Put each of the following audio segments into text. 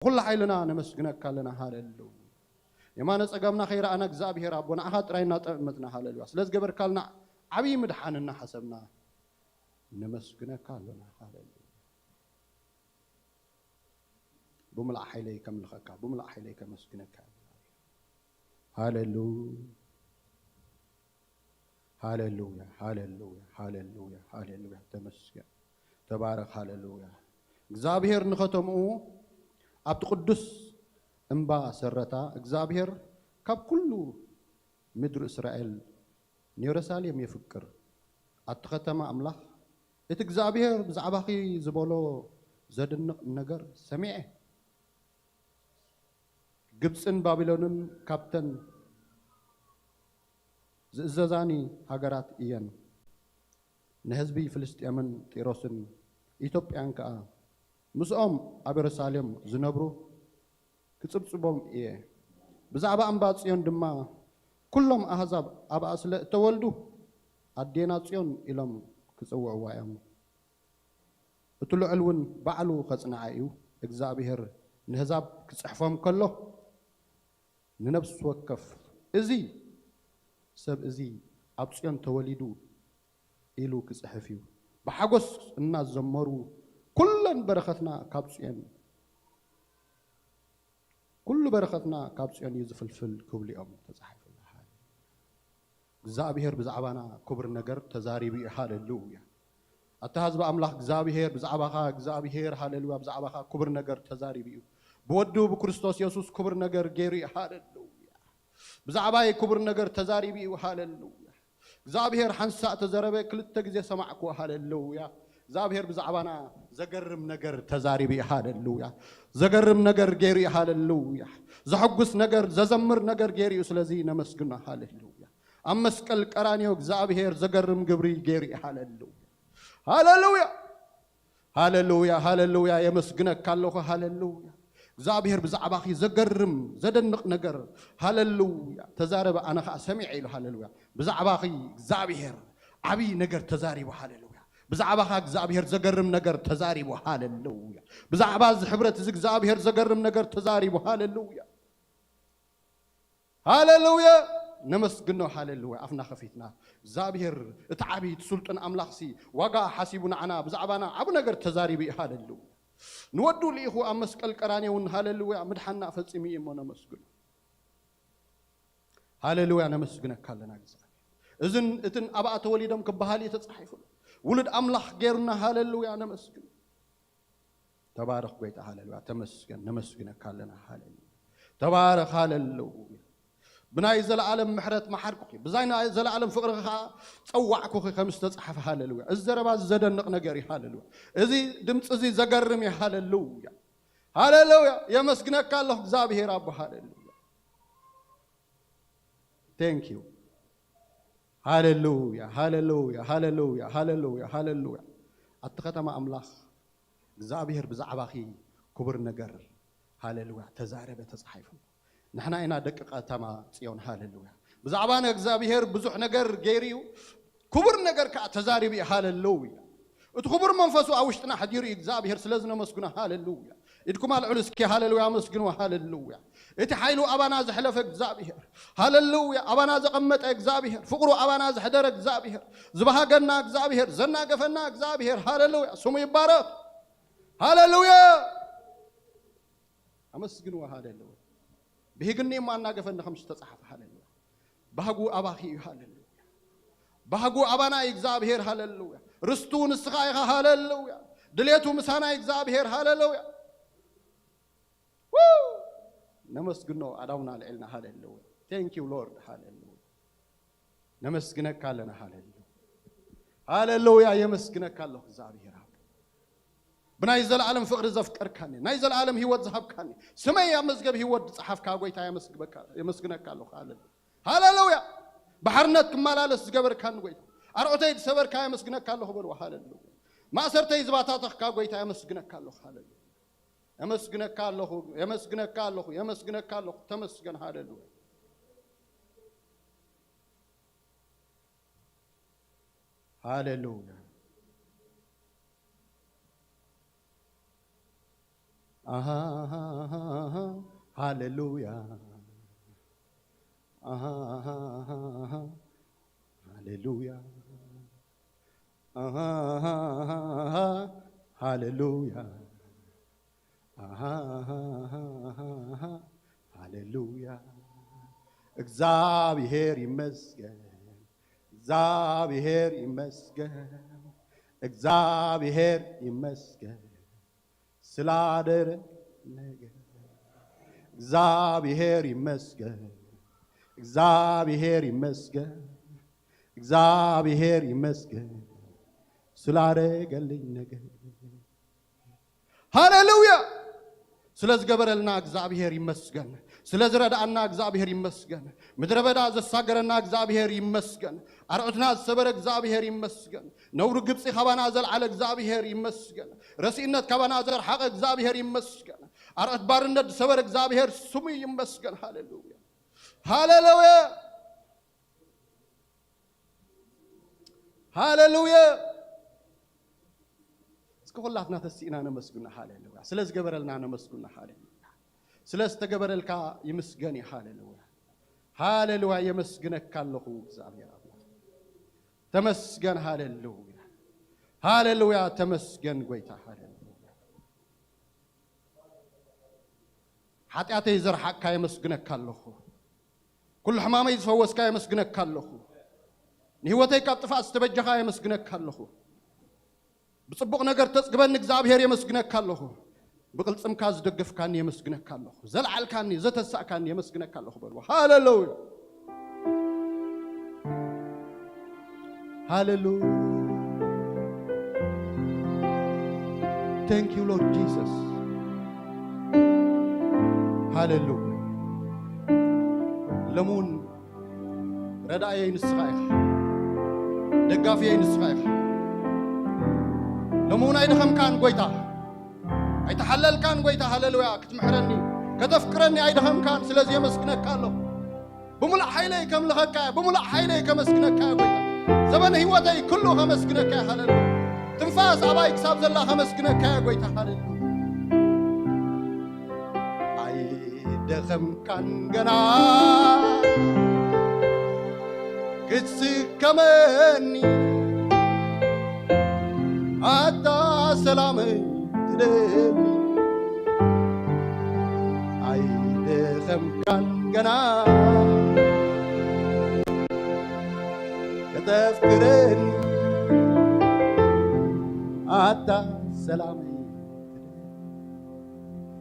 ብኹሉ ሓይልና ነመስግነካ ኣለና። ሃለሉ። የማነ ጸጋምና ከይረኣና እግዚኣብሔር ኣቦ ንዓኻ ጥራይ እናጠመትና፣ ሃለሉያ፣ ስለ ዝገበርካልና ዓብዪ ምድሓን እናሓሰብና ነመስግነካ ኣለና። ሃለሉ። ብምልእ ሓይለይ ከምልኸካ፣ ብምልእ ሓይለይ ከመስግነካ። ሃለሉ። ሃለሉያ፣ ሃለሉያ፣ ሃለሉያ፣ ሃለሉያ። ተመስገን። ተባረኽ። ሃለሉያ። እግዚኣብሔር ንኸተምኡ ኣብቲ ቅዱስ እምባ ሰረታ። እግዚኣብሔር ካብ ኩሉ ምድሪ እስራኤል ንየሩሳሌም የፍቅር። ኣቲ ኸተማ ኣምላኽ፣ እቲ እግዚኣብሔር ብዛዕባኺ ዝበሎ ዘድንቕ ነገር ሰሚዐ። ግብጽን ባቢሎንን ካብተን ዝእዘዛኒ ሃገራት እየን። ንህዝቢ ፍልስጤምን ጢሮስን ኢትዮጵያን ከኣ ምስኦም ኣብ የሩሳሌም ዝነብሩ ክጽብጽቦም እየ። ብዛዕባ እምባ ጽዮን ድማ፣ ኩሎም ኣህዛብ ኣብኣ ስለ እተወልዱ፣ ኣዴና ጽዮን ኢሎም ክጽውዕዋ እዮም። እቲ ልዑል እውን ባዕሉ ኸጽንዓ እዩ። እግዚኣብሔር ንህዛብ ክጽሕፎም ከሎ፣ ንነፍሲ ወከፍ፣ "እዚ ሰብ እዚ ኣብ ጽዮን ተወሊዱ" ኢሉ ክጽሕፍ እዩ። ብሓጎስ እናዘመሩ፣ "ኩለን በረኸትና ካብ ጽዮን፣ ኩሉ በረኸትና ካብ ጽዮን እዩ ዝፍልፍል" ክብሉ እዮም ተጻሒፉ። እግዚኣብሔር ብዛዕባና ክቡር ነገር ተዛሪቡ እዩ። ሃለሉያ። ኣታ ህዝቢ ኣምላኽ፣ እግዚኣብሔር ብዛዕባኻ፣ እግዚኣብሔር፣ ሃለሉያ፣ ብዛዕባኻ ክቡር ነገር ተዛሪቡ እዩ። ብወዱ ብክርስቶስ የሱስ ክቡር ነገር ገይሩ እዩ። ሃለሉያ። ብዛዕባይ ክቡር ነገር ተዛሪቡ እዩ። ሃለሉያ። እግዚኣብሔር ሓንሳእ ተዘረበ፣ ክልተ ግዜ ሰማዕኩ። ሃለሉያ። እግዚኣብሔር ብዛዕባና ዘገርም ነገር ተዛሪቡ እዩ። ሃለሉያ። ዘገርም ነገር ገይሩ እዩ። ሃለሉያ። ዘሐጉስ ነገር፣ ዘዘምር ነገር ገይሩ እዩ። ስለዚ ነመስግኖ። ሃለሉያ። ኣብ መስቀል ቀራንዮ እግዚኣብሔር ዘገርም ግብሪ ገይሩ እዩ። ሃለሉያ። ሃለሉያ። ሃለሉያ፣ ሃለሉያ፣ የመስግነካ ኣለኹ። ሃለሉያ። እግዚኣብሔር ብዛዕባኺ ዘገርም፣ ዘደንቕ ነገር፣ ሃለሉያ፣ ተዛረበ፣ ኣነ ኸዓ ሰሚዐ ኢሉ። ሃለሉያ። ብዛዕባኺ እግዚኣብሔር ዓብዪ ነገር ተዛሪቡ። ሃለሉያ። ብዛዕባኻ እግዚኣብሔር ዘገርም ነገር ተዛሪቡ። ሃለሉያ። ብዛዕባ እዚ ሕብረት እዚ እግዚኣብሔር ዘገርም ነገር ተዛሪቡ። ሃለሉያ። ሃለሉያ። ነመስግኖ። ሃለሉያ። ኣፍና ከፊትና፣ እግዚኣብሔር እቲ ዓብዪ፣ እቲ ስልጡን ኣምላኽሲ ዋጋ ሓሲቡ ንዓና፣ ብዛዕባና ዓቢ ነገር ተዛሪቡ እዩ። ሃለሉያ። ንወዱ ልኢኹ ኣብ መስቀል ቀራንዮ እውን፣ ሃለሉያ፣ ምድሓንና ፈጺሙ እዩ እሞ ነመስግኖ። ሃለሉያ። ነመስግነካ ኣለና እግዚኣብሔር። እዝን እትን ኣብኣ ተወሊዶም ክበሃል እዩ ተጻሒፉ። ውሉድ ኣምላኽ ገይሩና። ሃለሉያ። ነመስግን። ተባረኽ ጎይታ። ሃለሉያ። ተመስገን። ነመስግነካ ኣለና። ሃለሉያ። ተባረኽ። ሃለሉያ። ብናይ ዘለኣለም ምሕረት መሓርኩኺ፣ ብዛይ ናይ ዘለኣለም ፍቕርኺ ኸዓ ጸዋዕኩኺ ከም ዝተጻሕፈ። ሃለሉያ። እዚ ዘረባ እዚ ዘደንቕ ነገር እዩ። ሃለሉያ። እዚ ድምፂ እዚ ዘገርም እዩ። ሃለሉያ። ሃለሉያ። የመስግነካ ኣለኹ እግዚኣብሔር ኣቦ። ሃለሉያ። Thank you። ሃለሉያ፣ ሃለሉያ፣ ሃለሉያ፣ ሃለሉያ፣ ሃለሉያ። ኣቲ ከተማ ኣምላኽ እግዚኣብሔር ብዛዕባኺ ክቡር ነገር፣ ሃለሉያ፣ ተዛረበ፣ ተጻሒፉ። ንሕና ኢና ደቂ ከተማ ጽዮን። ሃለሉያ። ብዛዕባና እግዚኣብሔር ብዙሕ ነገር ገይሩ እዩ፣ ክቡር ነገር ከኣ ተዛሪቡ እዩ። ሃለሉያ። እቲ ክቡር መንፈሱ ኣብ ውሽጥና ሓዲሩ እዩ እግዚኣብሔር፣ ስለዚ ነመስግኖ። ሃለሉያ። ኢድኩም ኣልዕሉ እስኪ፣ ሃለሉያ ኣመስግንዎ። ሃለሉያ። እቲ ሓይሉ ኣባና ዘሕለፈ እግዚኣብሔር፣ ሃለሉያ፣ ኣባና ዘቐመጠ እግዚኣብሔር፣ ፍቕሩ ኣባና ዘሕደረ እግዚኣብሔር፣ ዝበሃገና እግዚኣብሔር፣ ዘናገፈና እግዚኣብሔር፣ ሃለሉያ፣ ስሙ ይባረኽ። ሃለሉያ። ኣመስግንዎ። ሃለሉያ። ብሂግኒ እሞ ኣናገፈኒ ከም ዝተጻሕፈ። ሃለሉያ። ባህጉ ኣባኺ እዩ። ሃለሉያ። ባህጉ ኣባና እዩ እግዚኣብሔር። ሃለሉያ። ርስቱ ንስኻ ኢኻ። ሃለሉያ። ድሌቱ ምሳና እዩ እግዚኣብሔር። ሃለሉያ። ው! ነመስግኖ ኣዳውና ልዕልና። ሃለሉያ። Thank you Lord። ሃለሉያ። ነመስግነካ ኣለና። ሃለሉያ። ሃለሉያ። የመስግነካ ኣለኹ እግዚኣብሔር ኣቦ። ብናይ ዘለኣለም ፍቕሪ ዘፍቀርካኒ፣ ናይ ዘለኣለም ህይወት ዝሃብካኒ፣ ስመይ ኣብ መዝገብ ህይወት ዝጸሓፍካ ጎይታ የመስግበካ-፣ የመስግነካ ኣለኹ። ሃለሉያ። ሃለሉያ። ብሓርነት ክመላለስ ዝገበርካኒ ጎይታ፣ ኣርዑተይ ዝሰበርካ የመስግነካ ኣለኹ በልዎ። ሃለሉያ። ማእሰርተይ ዝባታተኽካ ጎይታ የመስግነካ ኣለኹ። ሃለሉያ። የመስግነካ ኣለኹ፣ የመስግነካ ኣለኹ፣ የመስግነካ ኣለኹ። ተመስገን። ሃለሉያ። ሃለሉያ። ኣሃ፣ ሃሌሉያ። ኣሃ፣ ሃሌሉያ። ኣሃ፣ ሃሌሉያ። ኣሃ፣ ሃሌሉያ። እግዚኣብሔር ይመስገን፣ እግዚኣብሔር ይመስገን፣ እግዚኣብሔር ይመስገን ስላደረገ ነገር። እግዚኣብሔር ይመስገን፣ እግዚኣብሔር ይመስገን፣ እግዚኣብሔር ይመስገን ስላደረገልኝ ነገር። ሃሌሉያ! ስለ ዝገበረልና እግዚኣብሔር ይመስገን። ስለ ዝረድኣና እግዚኣብሔር ይመስገን። ምድረ በዳ ዘሳገረና እግዚኣብሔር ይመስገን። ኣርዑትና ዝሰበረ እግዚኣብሔር ይመስገን። ነውሪ ግብፂ ካባና ዘልዓለ እግዚኣብሔር ይመስገን። ረሲእነት ካባና ዘርሓቐ እግዚኣብሔር ይመስገን። ኣርዑት ባርነት ዝሰበረ እግዚኣብሔር ስሙ ይመስገን። ሃሌሉያ! ሃሌሉያ! ሃሌሉያ! እስኪ ኩላትና ተሲእና ነመስግኖ። ሃሌሉያ! ስለ ዝገበረልና ነመስግኖ። ሃሌሉያ! ስለ ዝተገበረልካ ይምስገን እዩ። ሃሌሉያ! ሃሌሉያ! የመስግነካ ኣለኹ እግዚኣብሔር ኣምላኽ። ተመስገን። ሃሌሉያ! ሃሌሉያ! ተመስገን ጎይታ። ሃሌሉያ! ሓጢኣተይ ዘርሓቕካ የመስግነካ ኣለኹ። ኩሉ ሕማመይ ዝፈወስካ የመስግነካ ኣለኹ። ንህይወተይ ካብ ጥፋእ ዝተበጀኻ የመስግነካ ኣለኹ። ብጽቡቕ ነገር ተጽግበኒ እግዚኣብሔር የመስግነካ ኣለኹ። ብቕልጽምካ ዝደገፍካኒ የመስግነካ ኣለኹ። ዘልዓልካኒ፣ ዘተሳእካኒ የመስግነካ ኣለኹ በልዎ። ሃሌሉያ! ሃሌሉያ! Thank you, Lord Jesus. ሃሌሉያ! ሎሚ እውን ረዳእየይ ንስኻ ኢኻ፣ ደጋፍየይ ንስኻ ኢኻ። ሎሚ እውን ኣይደኸምካን ጎይታ፣ ኣይተሓለልካን ጎይታ። ሃሌሉያ! ክትምሕረኒ፣ ከተፍቅረኒ ኣይደኸምካን። ስለዚ የመስግነካ ኣለኹ። ብምሉእ ሓይለይ ከምልኸካ እየ፣ ብምሉእ ሓይለይ ከመስግነካ እየ ጎይታ። ዘበን ህይወተይ ኩሉ ከመስግነካ እየ። ሃሌሉያ! ትንፋስ ኣባይ ክሳብ ዘላ ከመስግነካ እየ ጎይታ። ሃሌሉያ! ኣይደኸምካን ገና ክትስከመኒ፣ ኣታ ሰላመይ ትደሊ። ኣይደኸምካን ገና ከተፍቅረኒ፣ ኣታ ሰላመይ ትደሊ።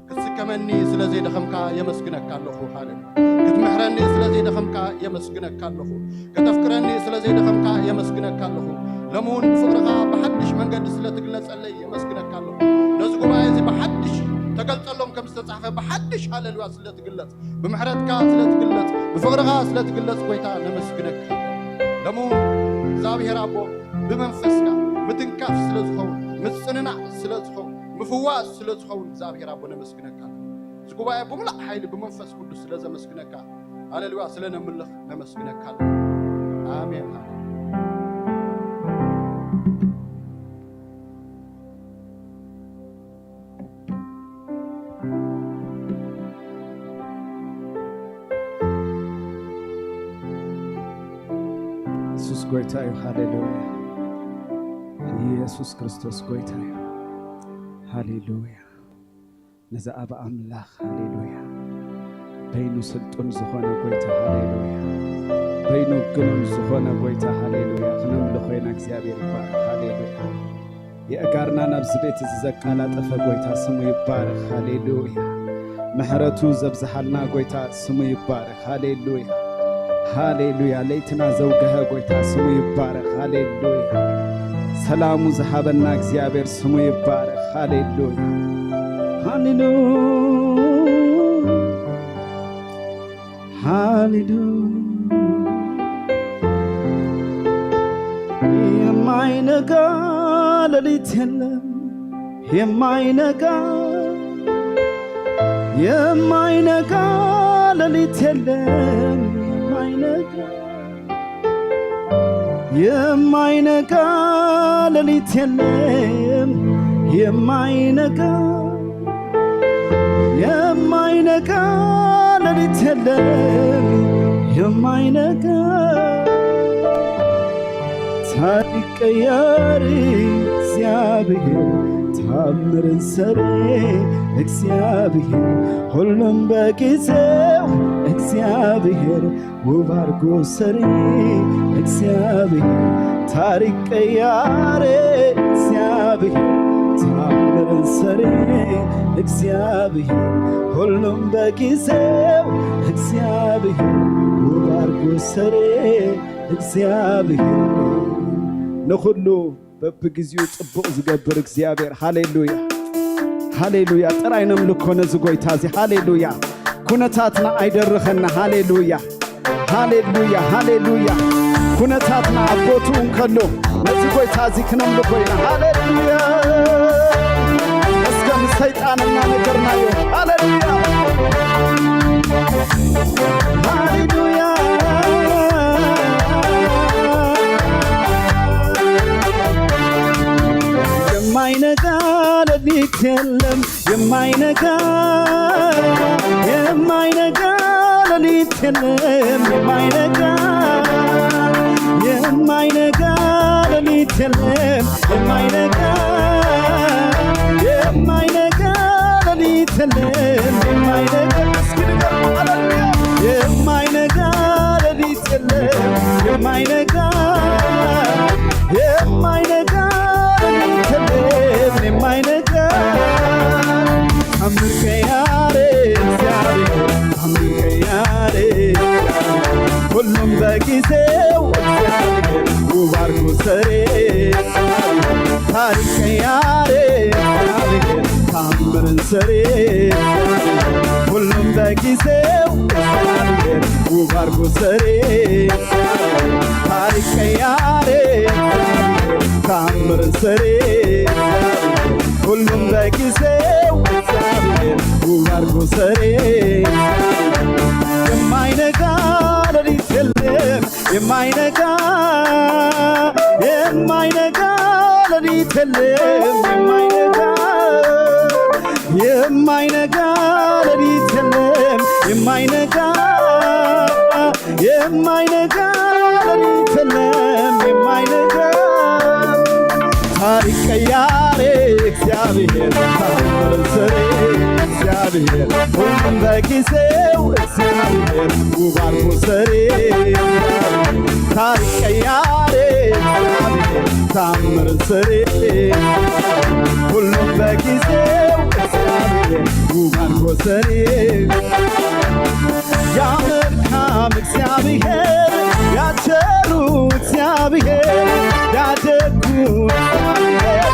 ክትስከመኒ ስለ ዘይደኸምካ የመስግነካ ኣለኹ። ሃሌሉያ! ክትምሕረኒ ስለ ዘይደኸምካ የመስግነካ ኣለኹ። ከተፍቅረኒ ስለ ዘይደኸምካ የመስግነካ ኣለኹ። ሎሚ እውን ብፍቕርኻ ብሓድሽ መንገዲ ስለ ትግለጸለይ የመስግነካ ኣለኹ። ነዚ ጉባኤ እዚ ብሓድሽ ተገልጸሎም ከም ዝተጻሕፈ ብሓድሽ፣ ሃሌሉያ፣ ስለ ትግለጽ፣ ብምሕረትካ ስለ ትግለጽ፣ ብፍቕርኻ ስለ ትግለጽ ጎይታ ነመስግነካ። ሎሚ እውን እግዚኣብሔር ኣቦ ብመንፈስካ ምትንካፍ ስለ ዝኸውን፣ ምጽንናዕ ስለ ዝኸውን፣ ምፍዋስ ስለ ዝኸውን እግዚኣብሔር ኣቦ ነመስግነካ። እዚ ጉባኤ ብምሉእ ሓይሊ ብመንፈስ ቅዱስ ስለ ዘመስግነካ፣ ሃሌሉያ፣ ስለ ነምልኽ ነመስግነካ። ኣሜን። የሱስ ጎይታ እዩ። ሃሌሉያ! የሱስ ክርስቶስ ጎይታ እዩ። ሃሌሉያ! ነዚ ኣብ ኣምላኽ፣ ሃሌሉያ፣ በይኑ ስልጡን ዝኾነ ጎይታ፣ ሃሌሉያ፣ በይኑ ግኑን ዝኾነ ጎይታ፣ ሃሌሉያ፣ ክነምልኾ ኢና። እግዚኣብሔር ይባረክ። ሃሌሉያ! የእጋርና ናብዚ ቤት እዚ ዘቃላጠፈ ጎይታ ስሙ ይባረክ። ሃሌሉያ! ምሕረቱ ዘብዝሓልና ጎይታ ስሙ ይባረክ። ሃሌሉያ! ሃሌሉያ! ለይትና ዘውገሀ ጎይታ ስሙ ይባረክ። ሃሌሉያ! ሰላሙ ዝሃበና እግዚኣብሔር ስሙ ይባረክ። ሃሌሉያ! ሃሌሉያ! ሃሌሉያ! የማይነጋ ሌሊት የለም፣ የማይነጋ፣ የማይነጋ ሌሊት የለም፣ የማይነጋ፣ የማይነጋ ሌሊት የለም፣ የማይነጋ፣ የማይነጋ ሌሊት የለም፣ የማይነጋ ታሪክ ቀያሪ እግዚአብሔር፣ ታምርን ሰሪ እግዚአብሔር፣ ሁሉም በጊዜው እግዚአብሔር፣ ውብ አርጎ ሰሪ እግዚአብሔር፣ ታሪክ ቀያሪ እግዚአብሔር፣ ታምርን ሰሪ እግዚአብሔር፣ ሁሉም በጊዜው እግዚአብሔር፣ ውብ አርጎ ሰሪ እግዚአብሔር። ንኹሉ በብግዚኡ ጽቡቕ ዝገብር እግዚኣብሔር። ሃሌሉያ፣ ሃሌሉያ። ጥራይ ነምልኮ ነዚ ጐይታ እዚ። ሃሌሉያ። ኩነታትና ኣይደርኸና። ሃሌሉያ፣ ሃሌሉያ፣ ሃሌሉያ። ኩነታትና ኣብ ቦትኡ እንከሎ ነዚ ጐይታ እዚ ክነምልኮ ኢና። ሃሌሉያ። እስከ ንሰይጣን እናነገርናዮ። ሃሌሉያ፣ ሃሌሉያ። የማይነጋ ሌሊት የለም፣ የማይነጋ፣ የማይነጋ ሌሊት የለም፣ የማይነጋ፣ የማይነጋ ሌሊት የለም፣ የማይነጋ፣ የማይነጋ ሌሊት የለም፣ የማይነጋ። እስኪ ንገሩ፣ ሃሌሉያ። የማይነጋ ሌሊት የለም፣ የማይነጋ፣ የማይነጋ ሌሊት የለም፣ የማይነጋ። ታምር ቀያሪ እግዚአብሔር፣ ታምር ቀያሪ፣ ሁሉም በጊዜው እግዚአብሔር፣ ውብ አርጎ ሰሪ፣ ታሪክ ቀያሪ እግዚአብሔር፣ ታምርን ሰሪ፣ ሁሉም በጊዜው እግዚአብሔር፣ ውብ አርጎ ሰሪ፣ ታሪክ ቀያሪ፣ ታምርን ሰሪ፣ ሁሉም በጊዜው እግዚአብሔር፣ ውብ አርጎ ሰሪ። የማይነጋ ሌሊት የለም፣ የማይነጋ፣ የማይነጋ ሌሊት የለም፣ የማይነጋ፣ የማይነጋ ሌሊት የለም፣ የማይነጋ፣ የማይነጋ ሌሊት የለም፣ የማይነጋ። ታሪክ ቀያሪ እግዚአብሔር፣ ታምር ሰሪ እግዚአብሔር፣ ሁሉም በጊዜው እግዚአብሔር፣ ውብ አርጎ ሰሪ እግዚአብሔር፣ ታሪክ ቀያሪ እግዚአብሔር፣ ታምር ሰሪ፣ ሁሉም በጊዜው እግዚአብሔር፣ ውብ አርጎ ሰሪ። ያ መልካም እግዚአብሔር፣ ያ ቸሩ እግዚአብሔር፣ ያ ደጉ እግዚአብሔር፣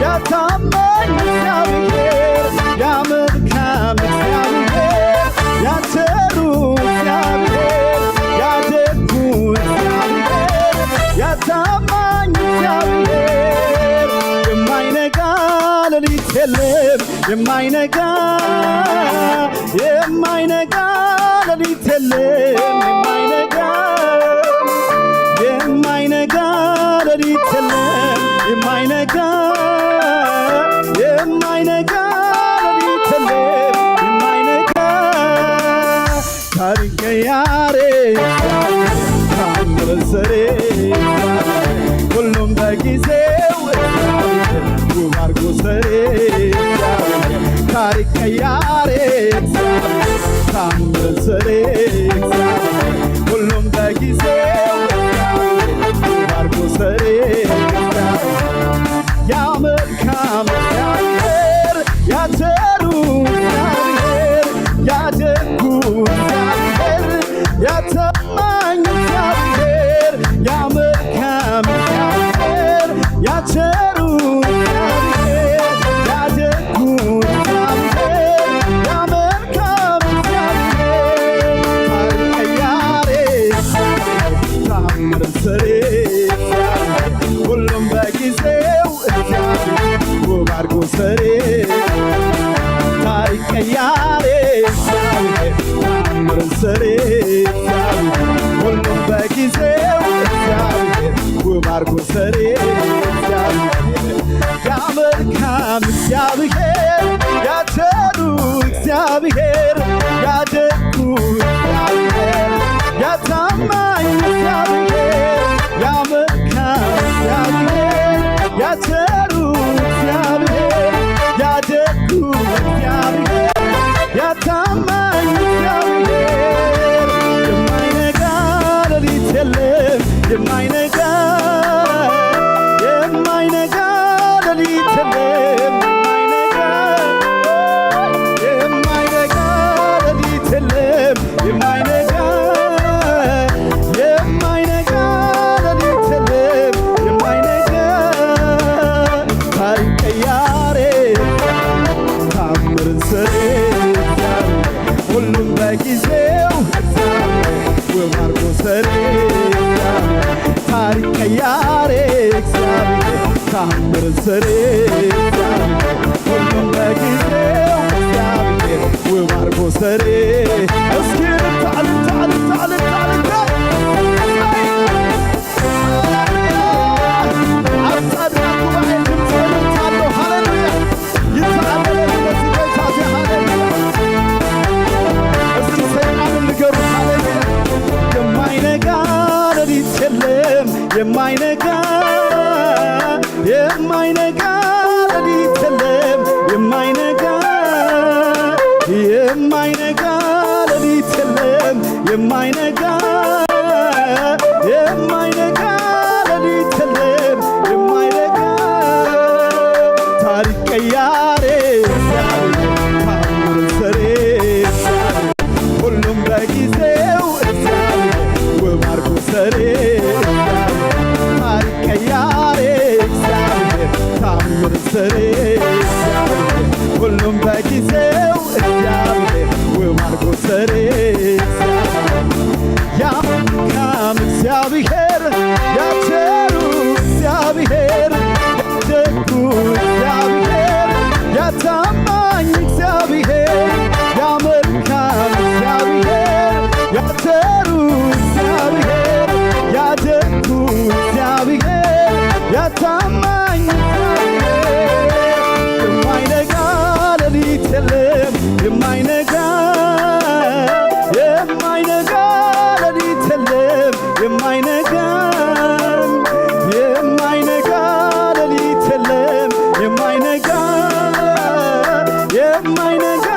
ያ ታማኝ እግዚአብሔር፣ ያ መልካም እግዚአብሔር፣ ያ ቸሩ እግዚአብሔር፣ ያ ደጉ እግዚአብሔር፣ ያ ታማኝ እግዚአብሔር፣ የማይነጋ ሌሊት የለም፣ የማይነጋ፣ የማይነጋ ሌሊት የለም፣ የማይነጋ፣ የማይነጋ ሌሊት የለም፣ የማይነጋ፣ የማይነጋ ሌሊት የለም፣ የማይነጋ። ታሪክ ቀያሪ፣ ታምር ሰሪ፣ ሁሉም በጊዜው ውብ አርጎ ሰሪ፣ ታሪክ ቀያሪ፣ ታምር ሰሪ፣ ሁሉም በጊዜው ውብ አርጎ ሰሪ። ያ መልካም እግዚአብሔር፣ ያ ቸሩ እግዚአብሔር፣ ያ ደጉ እግዚአብሔር፣ ያ ታማኝ እግዚአብሔር፣ ያ መልካም እግዚአብሔር፣ ያ ቸሩ እግዚአብሔር፣ ያ ደጉ እግዚአብሔር፣ ያ መልካም እግዚአብሔር፣ ታሪክ ቀያሪ፣ ታምር ሰሪ፣ ሁሉም በጊዜው እግዚአብሔር፣ ውብ አርጎ ሰሪ፣ ታሪክ ቀያሪ እግዚአብሔር፣ ታምር ሰሪ እግዚአብሔር፣ ሁሉም በጊዜው እግዚአብሔር፣ ውብ አርጎ ሰሪ እግዚአብሔር፣ ያ መልካም እግዚአብሔር፣ ያ ቸሩ እግዚአብሔር እግዚአብሔር፣ ያ ደጉ እግዚአብሔር፣ ያ ታማኝ እግዚአብሔር፣ ያ መልካም እግዚአብሔር፣ ያ ቸሩ እግዚአብሔር፣ ያ ደጉ እግዚአብሔር፣ ያ ታማኝ እግዚአብሔር፣ የማይነጋ ሌሊት የለም፣ የማይነጋ፣ የማይነጋ ሌሊት የለም፣ የማይነጋ፣ የማይነጋ ሌሊት የለም፣ የማይነጋ፣ የማይነጋ ሌሊት የለም፣ የማይነጋ ታሪክ ቀያሬ ታምርን ሰሪ ሁሉም በጊዜው ውብ አርጎ ሰሪ ታሪክ ቀያሬ እግዚአብሔር ታምር ሰሪ ሁሉም በጊዜው እግዚአብሔር ውብ አርጎ ሰሪ እስኪ እልልታ እልልታ እልልታ እልልታ እልልታ አብሳድና ጉባኤ ድምፅ እልልታ አለው። ሃሌሉያ ይተዓበለሉ ለዚህ ጌታ ሃሌሉያ እስኪ ሰይጣንን ንገሩት ሃሌሉያ የማይነጋ ሌሊት የለም የማይነጋ የማይነጋ ሌሊት የለም የማይነጋ የማይነጋ ሌሊት የለም የማይነጋ የማይነጋ ሌሊት የለም የማይነጋ ታሪክ ቀያሬ ታምር ሰሪ ሁሉም በጊዜው እግዚአብሔር ውብ አርጎ ሰሪ ታሪክ ቀያሬ እግዚአብሔር ታምር ሰሪ ሁሉም በጊዜው እግዚአብሔር ውብ አርጎ ሰሪ ያ መልካም እግዚአብሔር ያ ቸሩ እግዚአብሔር ያ ደጉ እግዚአብሔር ያ ታማኝ እግዚአብሔር ያ መልካም እግዚአብሔር ያ ቸሩ እግዚአብሔር ያ ደጉ እግዚአብሔር ያ ታማኝ እግዚአብሔር የማይነጋ ሌሊት የለም የማይነጋ የማይነጋ ሌሊት የለም የማይነጋ የማይነጋ ሌሊት የለም የማይነጋ የማይነጋ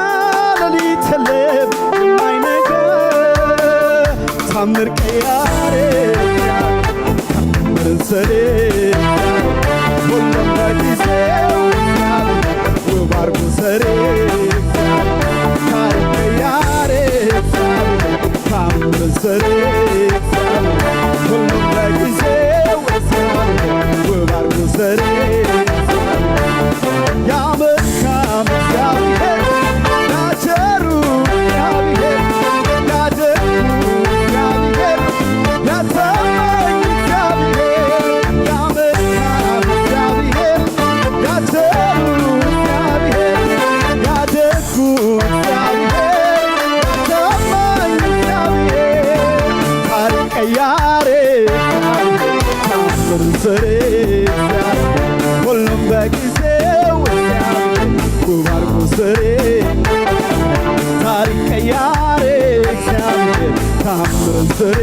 ሌሊት የለም የማይነጋ ታምር ቀያሬ ታምር ሰሪ ሁሉም በጊዜው ውብ አርጎ ሰሪ ታሪክ ቀያሬ ታምር ሰሪ ሁሉም በጊዜው ውብ አርጎ ሰሪ ያ መልካም እግዚአብሔር ያ ቸሩ እግዚአብሔር ያ ደጉ እግዚአብሔር ያ ታማኝ እግዚአብሔር ያ መልካም እግዚአብሔር ያ ቸሩ እግዚአብሔር ያ ደጉ እግዚአብሔር ያ ታማኝ እግዚአብሔር ታሪክ ቀያሬ ታምር ሰሪ ሁሉም በጊዜው ውብ አርጎ ሰሪ ታሪክ ቀያሬ እግዚአብሔር ታምር ሰሪ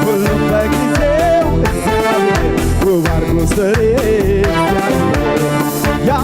ሁሉም በጊዜው እግዚአብሔር ውብ አርጎ ሰሪ ያ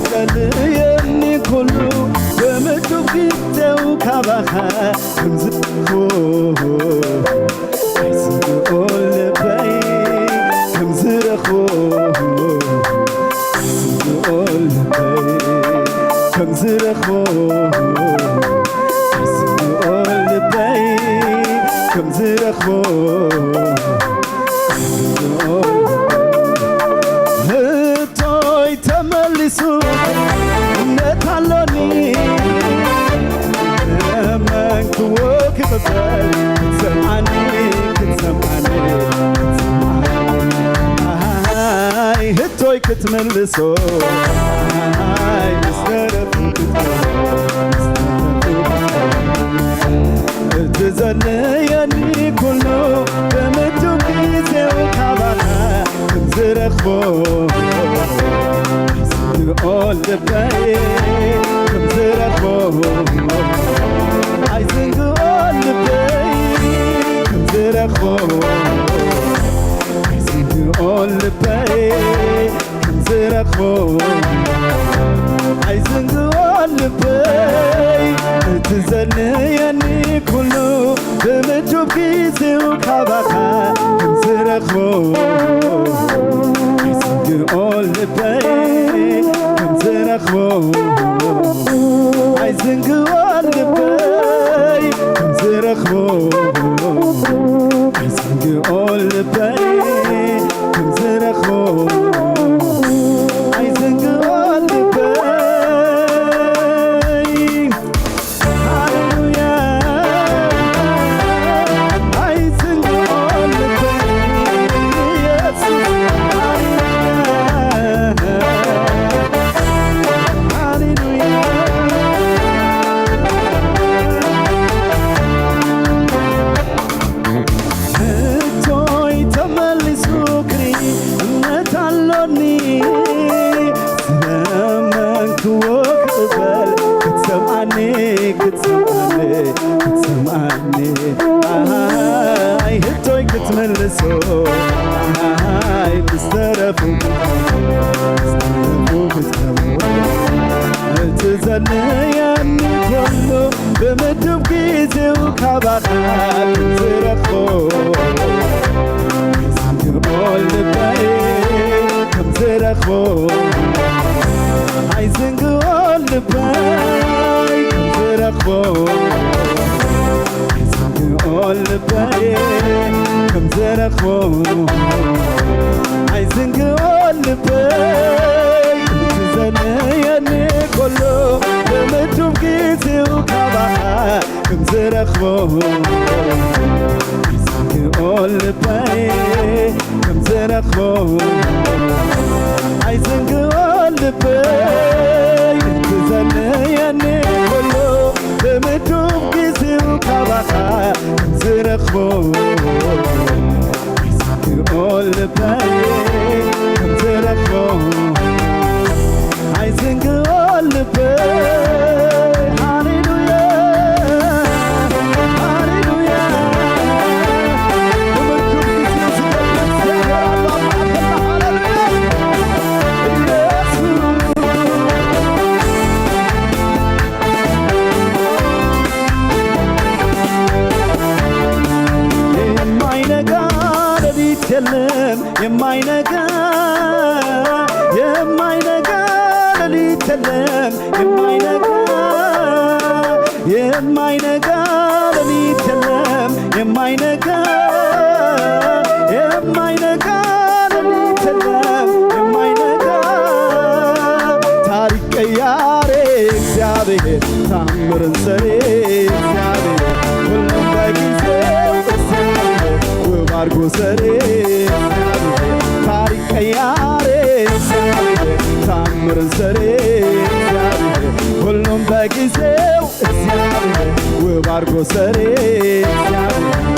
ዘድልየኒ ኩሉ ብምጡፍ ግዜኡ ካባኻ ከም ዝረኽቦ ኣይስምዖ ልበይ ከም ዝረኽቦ ኣይስምዖ ልበይ ከም ዝረኽቦ ክትመልሶ ኣይ ምስ ደረፉ ክትመልሶ እቲ ዘድልየኒ ኩሉ ብምድብ ግዜው ካባኻ ከም ዝረኽቦ ኣይዝንግኦ ልበይ ከም ዝረኽቦ ኣይዝንግኦ ልበይ ከም ዝረኽቦ ኣይዝንግኦ ልበይ ከም ዝረኽቦ ኣይዝንግኦ ልበይ እቲ ዘድልየኒ ኩሉ ብምድብ ግዜው ካባኻ ከም ዝረኽቦ ኣይዝንግኦ ልበይ ከም ዝረኽቦ ኣይዝንግኦ ልበይ ከም ዝረኽቦ ኣይዝንግኦ ልበይ ከም ዝረኽቦ ኣይዝንግኦ ልበይ ሃሌሉያ ኣይዝንግኦ ልበይ ኢየሱስ ሃሌሉያ ሃሌሉያ ሕቶይ ተመሊሱ ክሪ እምነት ኣሎኒ ዝለመንክዎ ክቕበል ክትሰምዓኒ ክትሰምዓኒ ክትሰምዓኒ ኣይ ሕቶይ ክትመልሶ ኣይ ምስ ተረፉ ክትሰምዓኒ እቲ ዘድልየኒ ኩሉ ብምድብ ግዜው ካባኻ ከም ዝረኽቦ ኣይዝንግኦ ልበይ ከም ዝረኽቦ ኣይዝንግኦ ልበይ ከም ዝረኽቦ ኣይዝንግኦ ልበይ ከም ዝረኽቦ ኣይዝንግኦ ልበይ እቲ ዘድልየኒ ኩሉ ብምድብ ግዜው ካባኻ ከም ዝረኽቦ ኣይዝንግኦ ልበይ ከም ዝረኽቦ ኣይዝንግኦ ልበይ እቲ ዘድልየኒ ኩሉ ብምድብ ግዜው ካባኻ ከም ዝረኽቦ ኣይዝንግኦ ልበይ ከም ዝረኽቦ ኣይዝንግኦ ልበይ ሃሌሉያ ሃሌሉያ ብምድብ ግዜው ዝገብር እግዚኣብሔር ኣሎ ኣብ ማእከልና ሃሌሉያ ኢየሱስ የማይነጋ ሌሊት የለም የማይነጋ የማይነጋ ሌሊት የለም የማይነጋ የማይነጋ ሌሊት የለም የማይነጋ የማይነጋ ሌሊት የለም የማይነጋ ታሪክ ቀያሬ እግዚአብሔር ታምርን ሰሬ እግዚአብሔር ሁሉም በጊዜው እግዚአብሔር ውብ አርጎ ሰሬ እግዚአብሔር ታሪክ ቀያሬ እግዚአብሔር ታምርን ሰሬ እግዚአብሔር ሁሉም በጊዜው እግዚአብሔር ውብ አርጎ ሰሬ እግዚአብሔር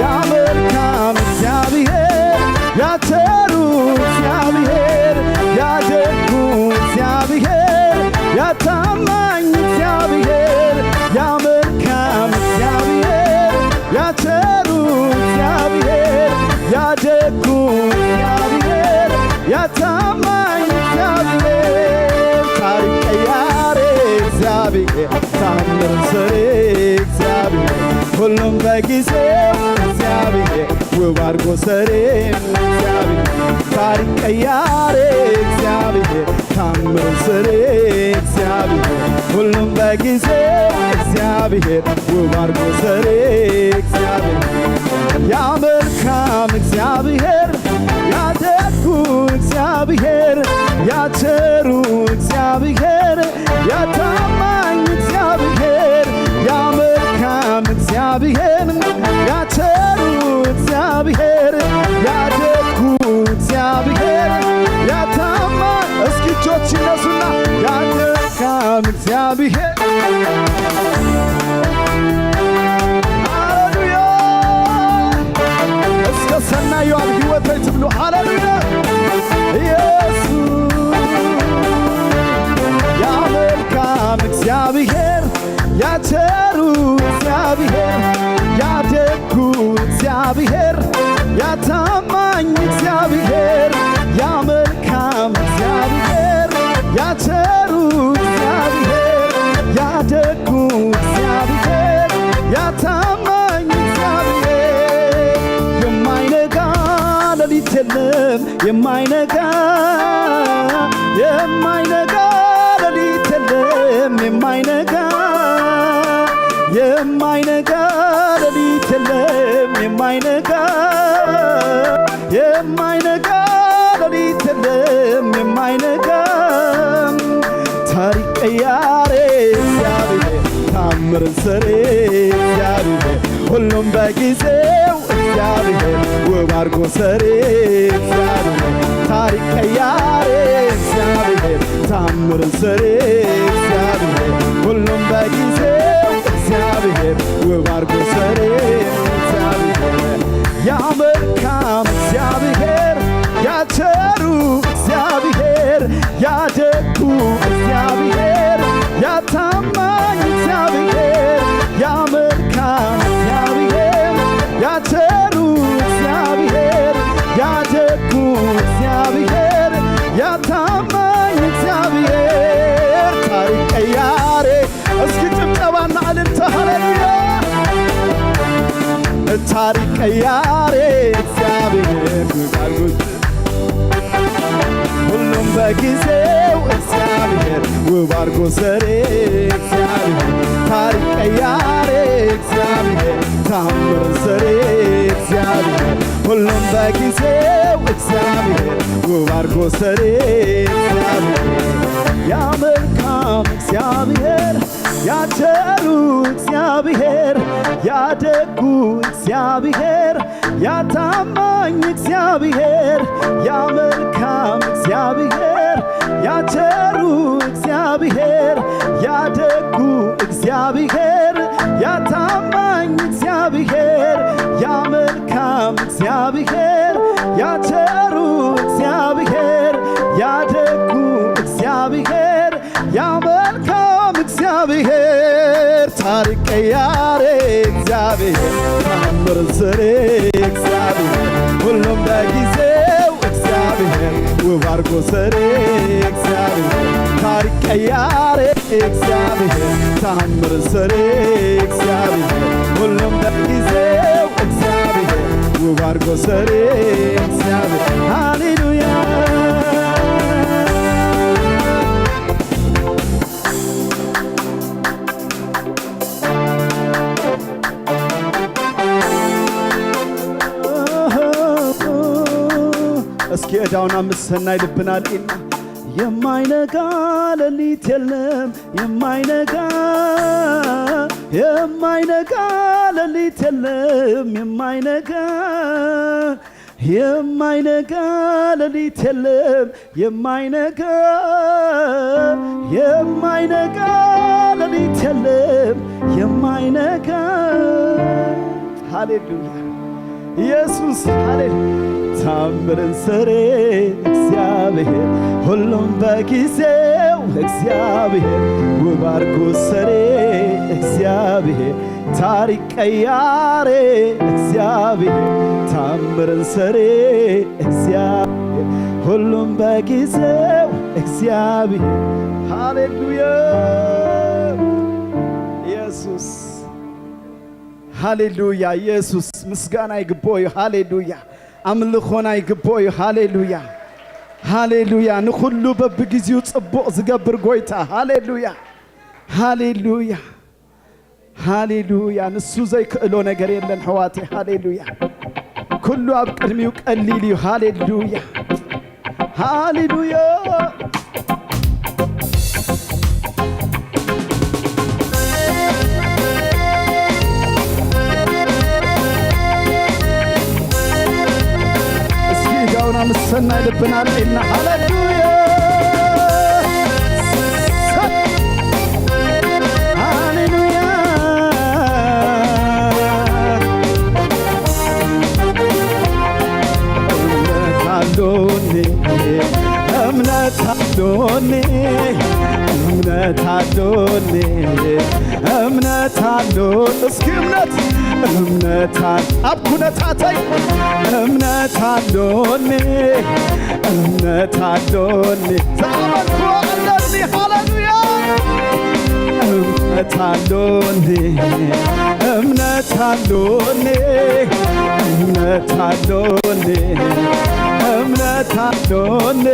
ያ መልካም እግዚአብሔር ያ ቸሩ እግዚአብሔር ያ ደጉ እግዚአብሔር ያ ታማኝ እግዚአብሔር ያ መልካም እግዚአብሔር ያ ቸሩ እግዚአብሔር ያ ደጉ እግዚአብሔር ያ ታማኝ እግዚአብሔር ታሪክ ቀያሬ እግዚአብሔር ታምር ሰሪ እግዚአብሔር ሁሉም በጊዜው እግዚአብሔር ውብ አርጎ ሰሪ እግዚአብሔር ታሪክ ቀያሬ እግዚአብሔር ታምር ሰሪ እግዚአብሔር ሁሉም በጊዜው እግዚአብሔር ውብ አርጎ ሰሪ እግዚአብሔር ያ መልካም እግዚአብሔር ያ ደጉ እግዚአብሔር ያ ቸሩ እግዚአብሔር ያ ታማኝ እግዚአብሔር ያ መልካም እግዚአብሔር ያ ቸሩ እግዚአብሔር ያ ደጉ እግዚአብሔር ያ እግዚኣብሔር። ሃሌሉያ። እስከ ሰናዩ ኣብ ህይወተይ ትብሉ። ሃሌሉያ። ኢየሱስ። ያ መልካም እግዚኣብሔር፣ ያ ቸሩ እግዚኣብሔር፣ ያ ደጉ እግዚኣብሔር፣ ያ ታማኝ እግዚኣብሔር፣ ያ መልካም እግዚአብሔር፣ ያ ቸሩ እግዚአብሔር፣ ያ ደጉ እግዚአብሔር፣ ያ ታማኝ እግዚአብሔር። የማይነጋ ሌሊት የለም፣ የማይነጋ፣ የማይነጋ ሌሊት የለም፣ የማይነጋ፣ የማይነጋ ሌሊት የለም፣ የማይነጋ፣ የማይነጋ ሌሊት የለም፣ የማይነጋ። ታሪክ ቀያሪ እግዚአብሔር፣ ታምርን ሰሪ እግዚአብሔር፣ ሁሉም በጊዜው እግዚአብሔር፣ ውብ አርጎ ሰሪ እግዚአብሔር፣ ታሪክ ቀያሪ እግዚአብሔር፣ ታምርን ሰሪ እግዚአብሔር፣ ሁሉም በጊዜው እግዚአብሔር፣ ውብ አርጎ ሰሪ እግዚአብሔር። ያ መልካም እግዚአብሔር፣ ያ ቸሩ እግዚአብሔር፣ ያ ደጉ እግዚአብሔር፣ ያ ታማኝ እግዚአብሔር፣ ያ መልካም እግዚአብሔር፣ ያ ቸሩ እግዚአብሔር፣ ያ ደጉ እግዚአብሔር፣ ያ ታማኝ እግዚአብሔር፣ ታሪክ ቀያሪ። እስኪ ጭብጨባና እልልታ። ሃሌሉያ። ታሪክ ቀያሪ እግዚአብሔር፣ ውብ አርጎ፣ ሁሉም በጊዜው እግዚአብሔር፣ ውብ አርጎ ሰሪ እግዚአብሔር፣ ታሪክ ቀያሪ እግዚአብሔር፣ ታምር ሰሪ እግዚአብሔር፣ ሁሉም በጊዜው እግዚአብሔር፣ ውብ አርጎ ሰሪ እግዚአብሔር። ያ መልካም እግዚአብሔር፣ ያ ቸሩ እግዚአብሔር፣ ያ ደጉ እግዚአብሔር፣ ያ ታማኝ እግዚአብሔር፣ ያ መልካም እግዚአብሔር፣ ያ ቸሩ እግዚአብሔር፣ ያ ደጉ እግዚአብሔር፣ ያ ታማኝ እግዚአብሔር፣ ያ መልካም እግዚአብሔር፣ ያ ቸሩ እግዚአብሔር፣ ያ ደጉ እግዚአብሔር፣ ያ መልካም እግዚአብሔር፣ ታሪክ ቀያሪ እግዚአብሔር፣ ታምር ሰሪ እግዚአብሔር፣ ሁሉም በጊዜው እግዚአብሔር፣ ውብ አርጎ ሰሪ እግዚአብሔር፣ ታሪክ ቀያሪ እግዚአብሔር፣ ታምር ሰሪ እግዚአብሔር፣ ሁሉም በጊዜው እግዚአብሔር፣ ውብ አርጎ ሰሪ እግዚአብሔር። ሃሌሉያ። እስኪ እዳውና ምስ ሰናይ ልብና ልኢልና። የማይነጋ ሌሊት የለም፣ የማይነጋ፣ የማይነጋ ሌሊት የለም፣ የማይነጋ፣ የማይነጋ ሌሊት የለም፣ የማይነጋ፣ የማይነጋ ሌሊት የለም፣ የማይነጋ። ሃሌሉያ። ኢየሱስ፣ ሃሌ-፣ ታምርን ሰሪ እግዚአብሔር፣ ሁሉም በጊዜው እግዚአብሔር፣ ውብ አርጎ ሰሪ እግዚአብሔር፣ ታሪክ ቀያሪ እግዚአብሔር፣ ታምርን ሰሪ እግዚአብሔር፣ ሁሉም በጊዜው እግዚአብሔር። ሃሌሉያ። ኢየሱስ፣ ሃሌሉያ። ኢየሱስ፣ ምስጋና ይግብኦ እዩ። ሃሌሉያ። ኣምልኾና ይግብኦ እዩ። ሃሌሉያ፣ ሃሌሉያ። ንኹሉ በብጊዜኡ ጽቡቕ ዝገብር ጎይታ። ሃሌሉያ፣ ሃሌሉያ፣ ሃሌሉያ። ንሱ ዘይክእሎ ነገር የለን፣ ኣሕዋተይ። ሃሌሉያ። ኩሉ ኣብ ቅድሚኡ ቀሊል እዩ። ሃሌሉያ፣ ሃሌሉያ። እስኪ እዳውና ምስ ሰናይ ልብና ኣልዒልና፣ ሃሌሉያ። እምነት ኣሎኒ፣ እምነት ኣሎ። እስኪ እምነት፣ እምነት ኣል-፣ ኣብ ኩነታተይ እምነት ኣሎኒ፣ እምነት ኣሎኒ። ዝኣመንኩ ኣለኒ። ሃሌሉያ። እምነት ኣሎኒ፣ እምነት ኣሎኒ፣ እምነት ኣሎኒ፣ እምነት ኣሎኒ።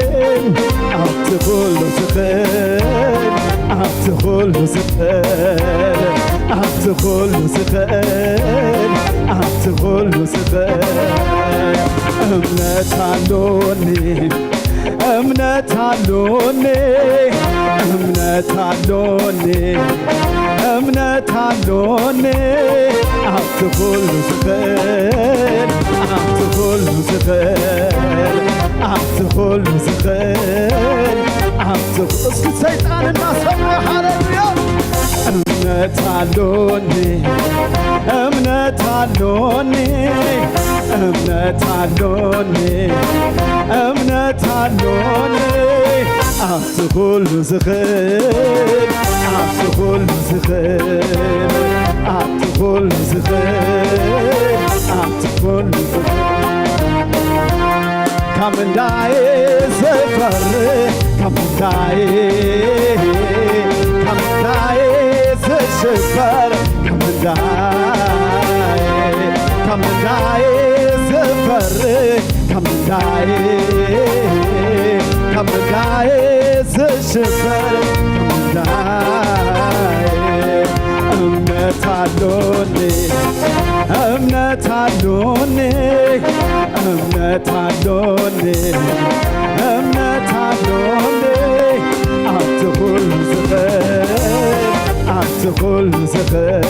ኣብቲ ኩሉ ዝኽእል፣ ኣብቲ ኩሉ ዝኽእል፣ ኣብቲ ኩሉ ዝኽእል፣ ኣብቲ ኩሉ ዝኽእል። እምነት ኣሎኒ፣ እምነት ኣሎኒ፣ እምነት ኣሎኒ፣ እምነት ኣሎኒ። ኣብቲ ኩሉ ዝኽእል፣ ኣብቲ ኩሉ ዝኽእል፣ ኣብቲ ኩሉ ዝኽእል፣ ኣብቲ፣ እስኪ ሰይጣን እናሰምዐ፣ ሃሌሉያ። እምነት ኣሎኒ፣ እምነት ኣሎኒ፣ እምነት ኣሎኒ፣ እምነት ኣሎኒ። ኣብቲ ኩሉ ዝኽእል፣ ኣብቲ ኩሉ ዝኽእል፣ ኣብቲ ኩሉ ዝኽእል፣ ኣብቲ ኩሉ ዝኽእል። ካብ ምንዳይ ዝፈርህ፣ ካብ ምንዳይ፣ ካብ ምንዳይ ዝሽፈር፣ ካብ ምንዳይ፣ ካብ ምንዳይ ዝፈርህ፣ ካብ ምንዳይ፣ ካብ ምንዳይ ዝሽፈር፣ ካብ ምንዳይ። እምነት ኣሎኒ፣ እምነት ኣሎኒ፣ እምነት ኣሎኒ፣ እምነት ኣሎኒ። ኣብቲ ኩሉ ዝኽእል፣ ኣብቲ ኩሉ ዝኽእል፣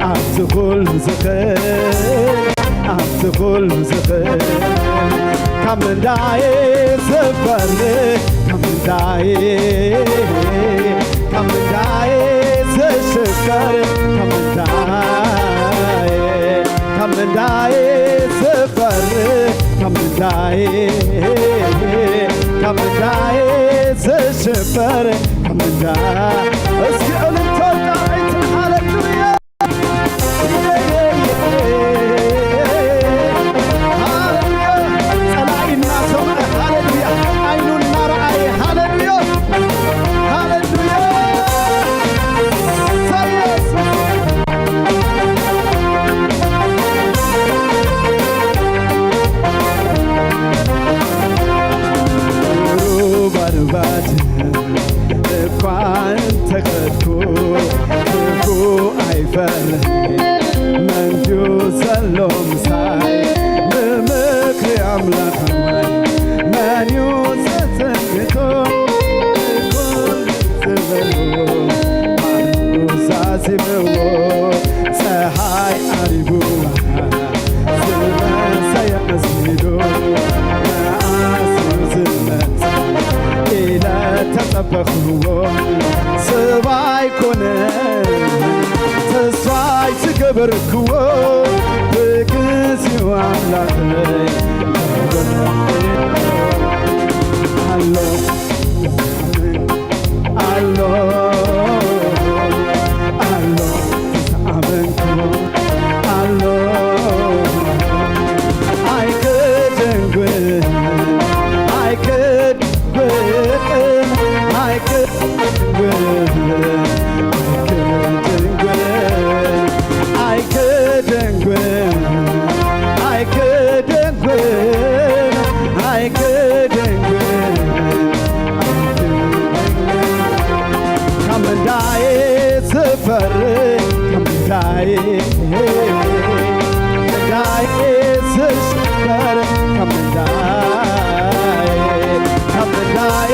ኣብቲ ኩሉ ዝኽእል፣ ኣብቲ ኩሉ ዝኽእል። ካብ ምንዳይ ዝፈርህ፣ ካብ ምንዳይ፣ ካብ ምንዳይ ዝሽከር፣ ካብ ምንዳይ፣ ካብ ምንዳይ ዝፈርህ፣ ካብ ምንዳይ፣ ካብ ምንዳይ ዝሽፈር፣ ካብ ምንዳይ። እስኪ እልልታ ጣዕይትን ሃሌሉያ። ሃሌሉያ። ጸላኢ እናሰምዐ፣ ሃሌሉያ። ዓይኑ እናረኣየ፣ ሃሌሉያ። ሃሌሉያ። ኢየሱስ። ሩባ ሩባት እኳ እንተኸድኩ ክፉ ኣይፈርህን። መን ድዩ ዘሎ ምሳይ? ብምኽሪ ኣምላኽ ኣማይ መን እዩ ዘዘንግቶ? ኩሉ ዝበሉ ባሕሩ ዛዚምዎ፣ ጸሓይ ዓሪቡ ዝመጸ የመስሉ። መዓስ እዩ ዝመጽእ ኢለ ተጸበኽዎ፣ ሰብ ኣይኮነን ተስፋይ ዝገበርክዎ፣ ብግዚኡ ኣምላኸይ ኣሎ። ኣሎ፣ ኣሎ፣ ዝኣመንኩ ኣሎ። ኣይክደንግጥ፣ ኣይክደንግጥ፣ ኣይክደንግጥ፣ ኣይክደንግጥ፣ ኣይክደንግጥ፣ ኣይክደንግጥ። ካብ ምንዳይ ዝፈርህ፣ ካብ ምንዳይ፣ ምንዳይ ዝሽበር፣ ካብ ምንዳይ፣ ካብ ምንዳይ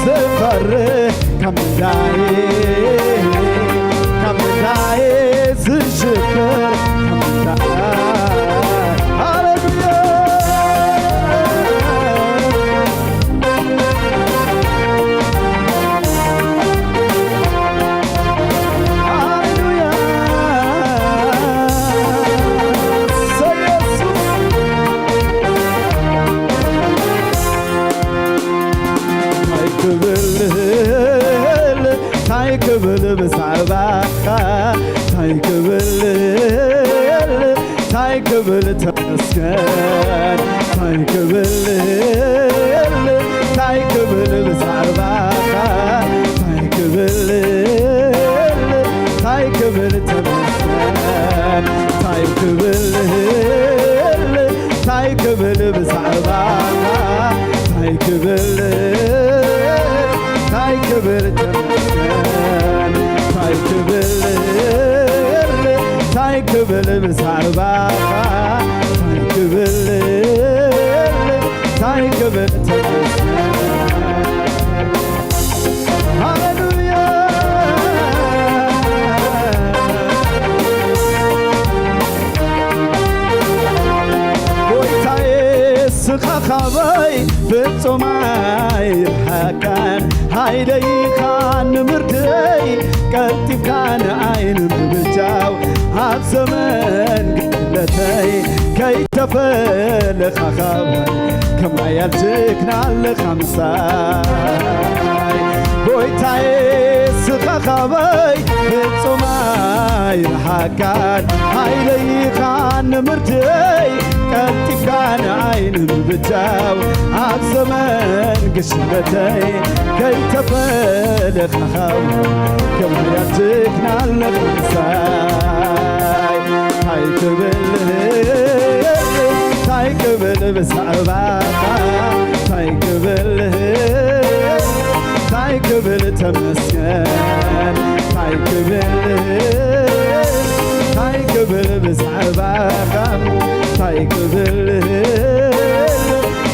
ዝፈርህ፣ ካብ ምንዳይ፣ ካብ ምንዳይ ዝሽበር፣ ካብ ምንዳይ። ሃሌሉያ። ሃሌሉያ። ሰ-፣ ኢየሱስ። ኣይክ-፣ ታይ ክብል፣ ታይ ክብል ተመስገን፣ ታይ ክብል፣ ታይ ክብል ብዛዕባኻ፣ ታይ ክብል፣ ታይ ክብል ተመስገን፣ ታይ ክብል፣ ታይ ክብል ብዛዕባኻ፣ ታይ ክብል፣ ታይ ክብል ተመስገን፣ ታይ ክብል፣ ታይ ክብል ብዛዕባኻ፣ ታይ ክብል፣ ታይ ክብል ተመስገን። ሃሌሉያ። ጎይታዬ፣ ስኻ ካባይ ፍጹም ኣይርሓቃን፣ ሃይለይኻ ንምርድይ፣ ቀልጢፍካ ንኣይ ንምብጃው፣ ኣብ ዘመን ግለተይ ከይተፈለኻ ካባይ፣ ከም ሓያል ጅግና ኣለኻ ምሳይ። ጎይታዬ፣ ስኻ ካባይ ፍጹም ኣይርሓቃን፣ ሃይለይኻ ንምርድይ፣ ቀልጢፍካ ንኣይ ንምብጃው፣ ኣብ ዘመን ግሽበተይ ከይተፈለኻ ካባይ፣ ከም ሓያል ጅግና ኣለኻ ምሳይ። ታይ ክብል፣ ታይ ክብል ብዛዕባኻ፣ ታይ ክብል፣ ታይ ክብል ተመስገን፣ ታይ ክብል፣ ታይ ክብል ብዛዕባኻ፣ ታይ ክብል፣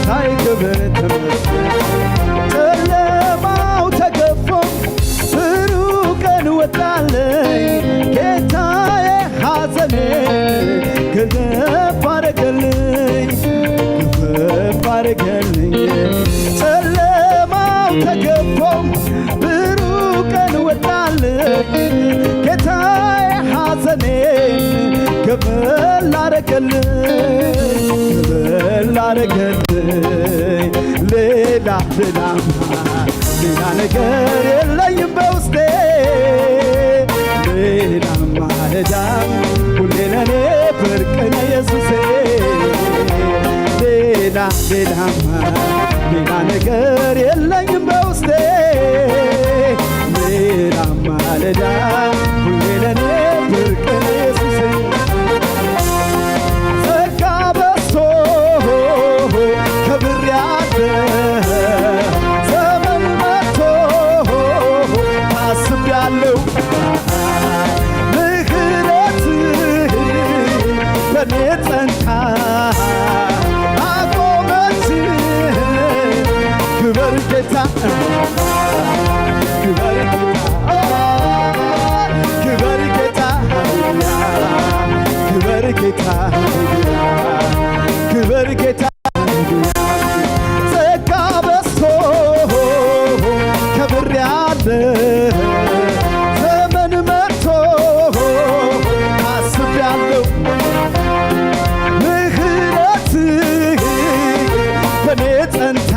ታይ ክብል ተመስገን። ጨለማው ተገፎ ብሩህ ቀን ወጣለይ ጌታዬ፣ ሐዘኔ ገፈፍ አረገልኝ፣ ገፈፍ አረገልኝ። ጨለማው ተገፎ ብሩህ ቀን ወጣልኝ ጌታዬ፣ ሐዘኔ ገፈፍ አረገልኝ፣ ገፈፍ አረገልኝ። ሌላ ሌላማ ሌላ ነገር የለኝም በውስጤ፣ ሌላማ ሌላ ሁሌ ለኔ ብርቅ ነህ ኢየሱሴ። ሌላ ሌላማ ሌላ ነገር የለኝም በውስጤ፣ ሌላማ ሌላ ሁሌ ለኔ ብርቅ ነህ ኢየሱሴ። ጸጋ በዝቶ ከብሬአለሁ፣ ዘመን መጥቶ ታስቤአለሁ። ምሕረትህ በኔ ጸንታ አቆመች። ክበር ጌታ፣ ክበር ጌታ፣ ክበር ጌታ፣ ክበር ጌታ፣ ክበር ጌታ። ጸጋ በዝቶ ከብሬአለሁ፣ ዘመን መጥቶ ታስቤአለሁ። ምሕረትህ በኔ ጸንታ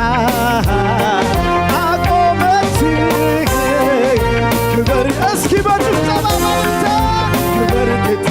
አቆመችኝ። ክበር እስኪ በጭብጨባ በእልልታ። ክበር ጌታ፣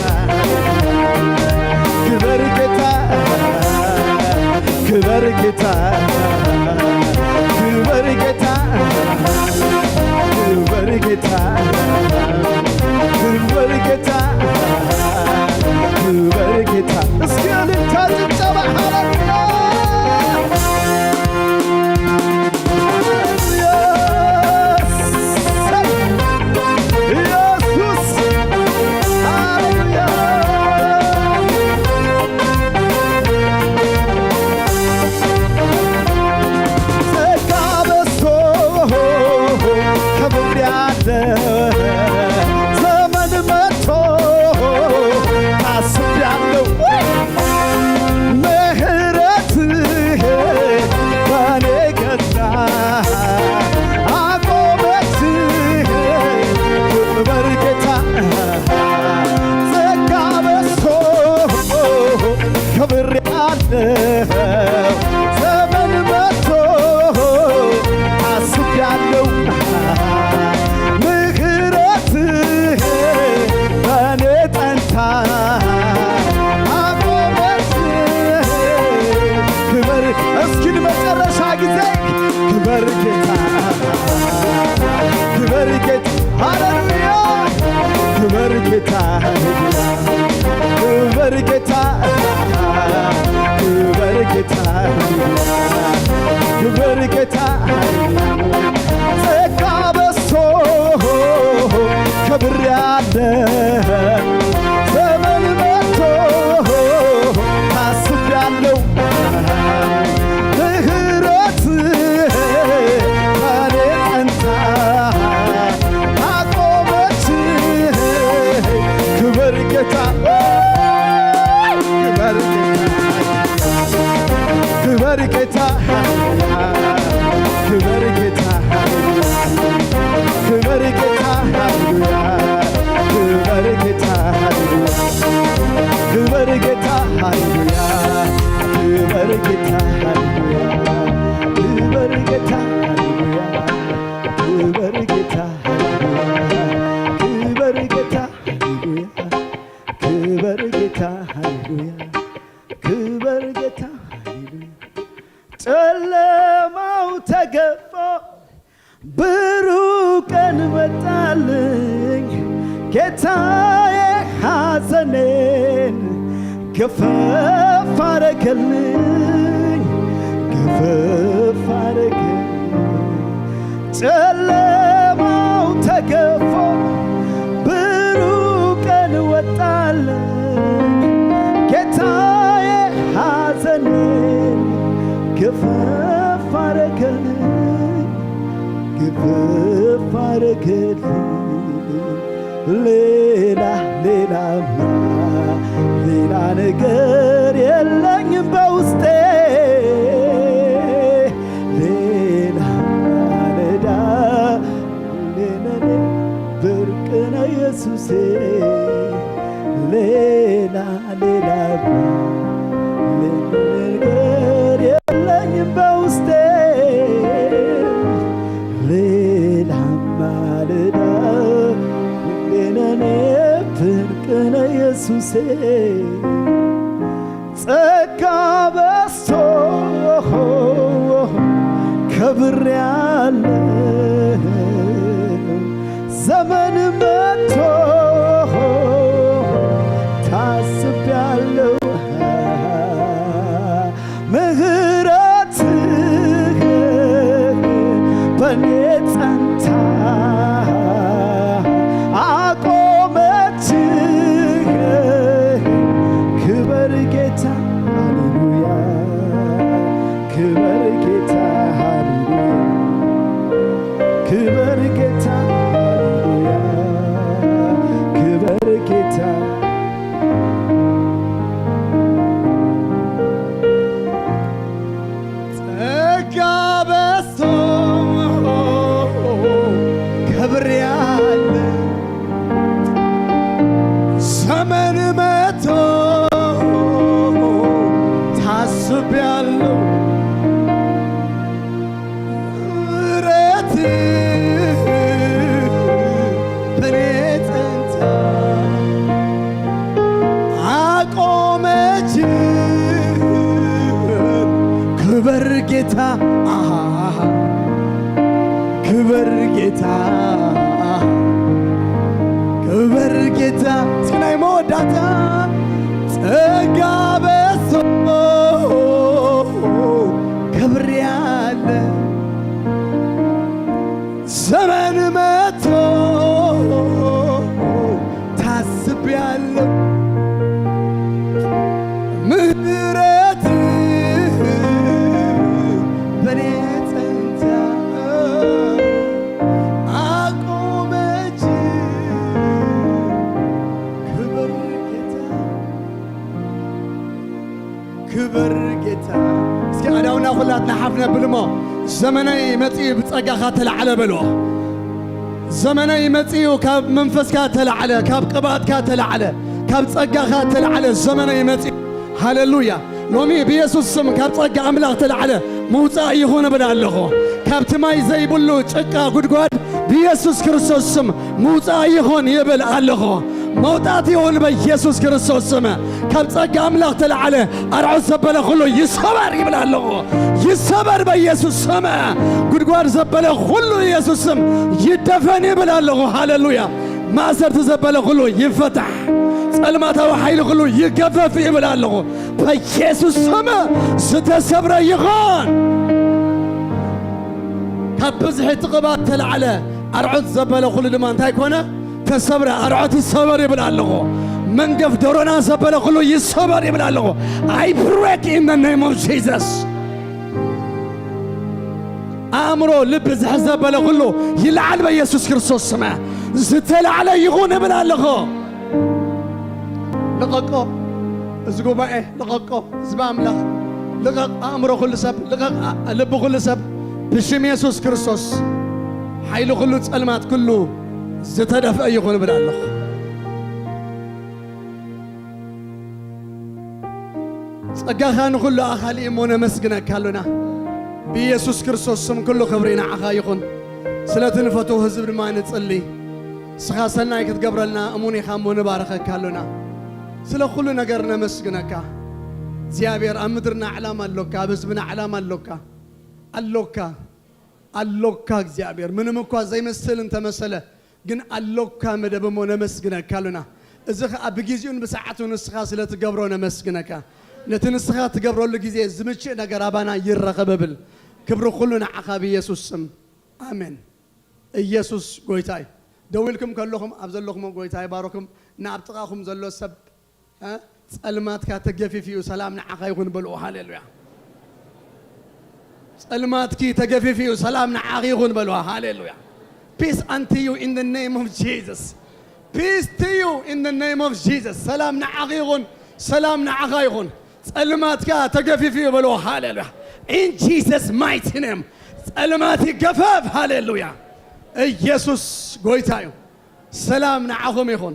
ክበር ጌታ፣ ክበር ጌታ፣ ክበር ጌታ። ጸጋ በዝቶ ከብሬያለሁ፣ ዘመን መጥቶ ታስቤያለሁ። ምህረት በኔ ጸንታ አቆመች። ክበር ጌታ፣ ክበር ጌታ፣ ክበር ጌታ፣ ክበር ጌታ፣ ክበር ጌታ፣ ሃሌሉያ፣ ክበር ጌታ፣ ሃሌሉያ፣ ክበር ጌታ፣ ሃሌሉያ፣ ክበር ጌታ፣ ሃሌሉያ፣ ክበር ጌታ፣ ሃሌሉያ፣ ክበር ጌታ፣ ሃሌሉያ፣ ክበር ጌታ፣ ሃሌሉያ፣ ክበር ጌታ፣ ሃሌሉያ፣ ክበር ጌታ፣ ሃሌሉያ። ጨለማው ተገፎ ብሩህ ቀን መጣልኝ። ጌታዬ ሐዘኔን ገፈፍ አረገልኝ፣ ገፈፍ አረገልኝ። ጨለማው ተገፎ ብሩህ ቀን ወጣልኝ። ጌታዬ ሐዘኔን ገፈፍ አረገልኝ፣ ግፍፍ አረገልኝ። ሌላ ሌላማ ሌላ ነገር የለኝም በውስጤ። ሌላ ማለዳ ሌላ ብርቅ ነው ኢየሱሴ። ሌላ ሌላ ነገር የለኝም በውስጤ። ሌላ ማለዳ ሁሌ ለኔ ብርቅ ነው ኢየሱሴ። ጸጋ በዝቶ ከብሬያለሁ። ዘመን መጥቶ ታስቤያለሁ። ምህረትህ በኔ ጸንታ አቆመችህ። ክበር ጌታ፣ ሃሌሉያ። ክበር ጌታ፣ ሃሌሉያ። ክበር ጌታ፣ ሃሌሉያ። ክበር ጌታ። ጸጋ በዝቶ ከብሬያለሁ። ዘመን መጥቶ ታስቤያለሁ። ምሕረትህ በኔ ጸንታ አቆመችኝ። ክበር ጌታ፣ አሃ፣ ክበር ጌታ፣ ክበር ጌታ። እስኪ ናይ መወዳእታ ጸጋ በዝቶ ከብሬያለሁ። ዘመን መጥቶ ታስቤያለሁ። ምሕረትህ በኔ ጸንታ አቆመች። ክብር ጌታ፣ ክብር ጌታ። እስኪ ኣዳውና ኩላትና ሓፍ ነብል እሞ፣ ዘመነይ መጺኡ ብጸጋኻ ተላዕለ በሎ። ዘመነይ መጺኡ ካብ መንፈስካ ተላዕለ፣ ካብ ቅብኣትካ ተላዕለ፣ ካብ ጸጋኻ ተላዕለ። ዘመነይ መጺኡ። ሃሌሉያ። ሎሚ ብየሱስ ስም ካብ ጸጋ ኣምላኽ ተላዕለ ምውጻእ ይኹን እብል ኣለኹ። ካብቲ ማይ ዘይብሉ ጭቃ ጉድጓድ ብየሱስ ክርስቶስ ስም ምውጻእ ይኹን ይብል ኣለኹ። መውጣት ይኹን በኢየሱስ ክርስቶስ ስም። ካብ ጸጋ ኣምላኽ ተላዕለ ኣርዑት ዘበለ ኩሉ ይሰበር ይብል ኣለኹ። ይሰበር በኢየሱስ ስም። ጉድጓድ ዘበለ ኩሉ ኢየሱስ ስም ይደፈን ይብል ኣለኹ። ሃሌሉያ። ማእሰርቲ ዘበለ ኩሉ ይፈታሕ፣ ጸልማታዊ ሓይሊ ኩሉ ይገፈፍ ይብል ኣለኹ። በኢየሱስ ስም ዝተሰብረ ይኹን። ካብ ብዝሒ እቲ ቅብኣት ተላዕለ ኣርዑት ዘበለ ኩሉ ድማ እንታይ ኮነ? ተሰብረ። ኣርዑት ይሰበር ይብል ኣለኹ። መንገፍ ደሮና ዘበለ ኩሉ ይሰበር ይብል ኣለኹ። I break in the name of Jesus. ኣእምሮ ልቢ ዝሕዝ ዘበለ ኩሉ ይለዓል በኢየሱስ ክርስቶስ ስም። ዝተላዕለ ይኹን እብል ኣለኹ። ልቐቆ፣ እዚ ጉባኤ ልቐቆ፣ ህዝቢ ኣምላኽ ልቐቕ። ኣእምሮ ኩሉ ሰብ ልቐቕ፣ ኣ-፣ ልቢ ኩሉ ሰብ ብሽም የሱስ ክርስቶስ ሓይሊ ኩሉ ጸልማት ኩሉ ዝተደፍአ ይኹን እብል ኣለኹ። ጸጋኻ ንኹሉ ኣኻሊ እሞ ነመስግነካ ኣሎና። ብኢየሱስ ክርስቶስ ስም ኩሉ ክብሪ ንዓኻ ይኹን። ስለቲ ንፈትዎ ህዝቢ ድማ ንጽሊ። ንስኻ ሰናይ ክትገብረልና እሙን ኢኻ እሞ ንባረኸካ ኣሎና። ስለ ኩሉ ነገር ነመስግነካ። እግዚኣብሔር ኣብ ምድርና ዕላማ ኣሎካ፣ ኣብ ህዝብና ዕላማ ኣሎካ። ኣሎካ፣ ኣሎካ እግዚኣብሔር። ምንም እኳ ዘይመስል እንተመሰለ፣ ግን ኣሎካ መደብ እሞ ነመስግነካ ኣሎና። እዚ ኸኣ ብግዜኡን ብሰዓቱ ንስኻ ስለ ትገብሮ ነመስግነካ። ነቲ ንስኻ ትገብረሉ ግዜ ዝምችእ ነገር ኣባና ይረኸብ እብል። ክብሪ ኩሉ ንዓኻ ብኢየሱስ ስም። ኣሜን። ኢየሱስ ጎይታ እዩ። ደው ኢልኩም ከለኹም ኣብ ዘለኹም ጎይታ ይባረኩም። እና ኣብ ጥቓኹም ዘሎ ሰብ፣ እ፣ ጸልማትካ ተገፊፉ እዩ፣ ሰላም ንዓኻ ይኹን በልዎ። ሃሌሉያ። ጸልማትኪ ተገፊፉ እዩ፣ ሰላም ንዓኺ ይኹን በልዋ። ሃሌሉያ። Peace unto you in the name of Jesus. Peace to you in the name of Jesus. ሰላም ንዓኺ ይኹን፣ ሰላም ንዓኻ ይኹን። ጸልማትካ ተገፊፉ እዩ በልዎ። ሃሌሉያ። In Jesus mighty name. ጸልማት ይገፈፍ። ሃሌሉያ። ኢየሱስ ጎይታ እዩ። ሰላም ንዓኹም ይኹን።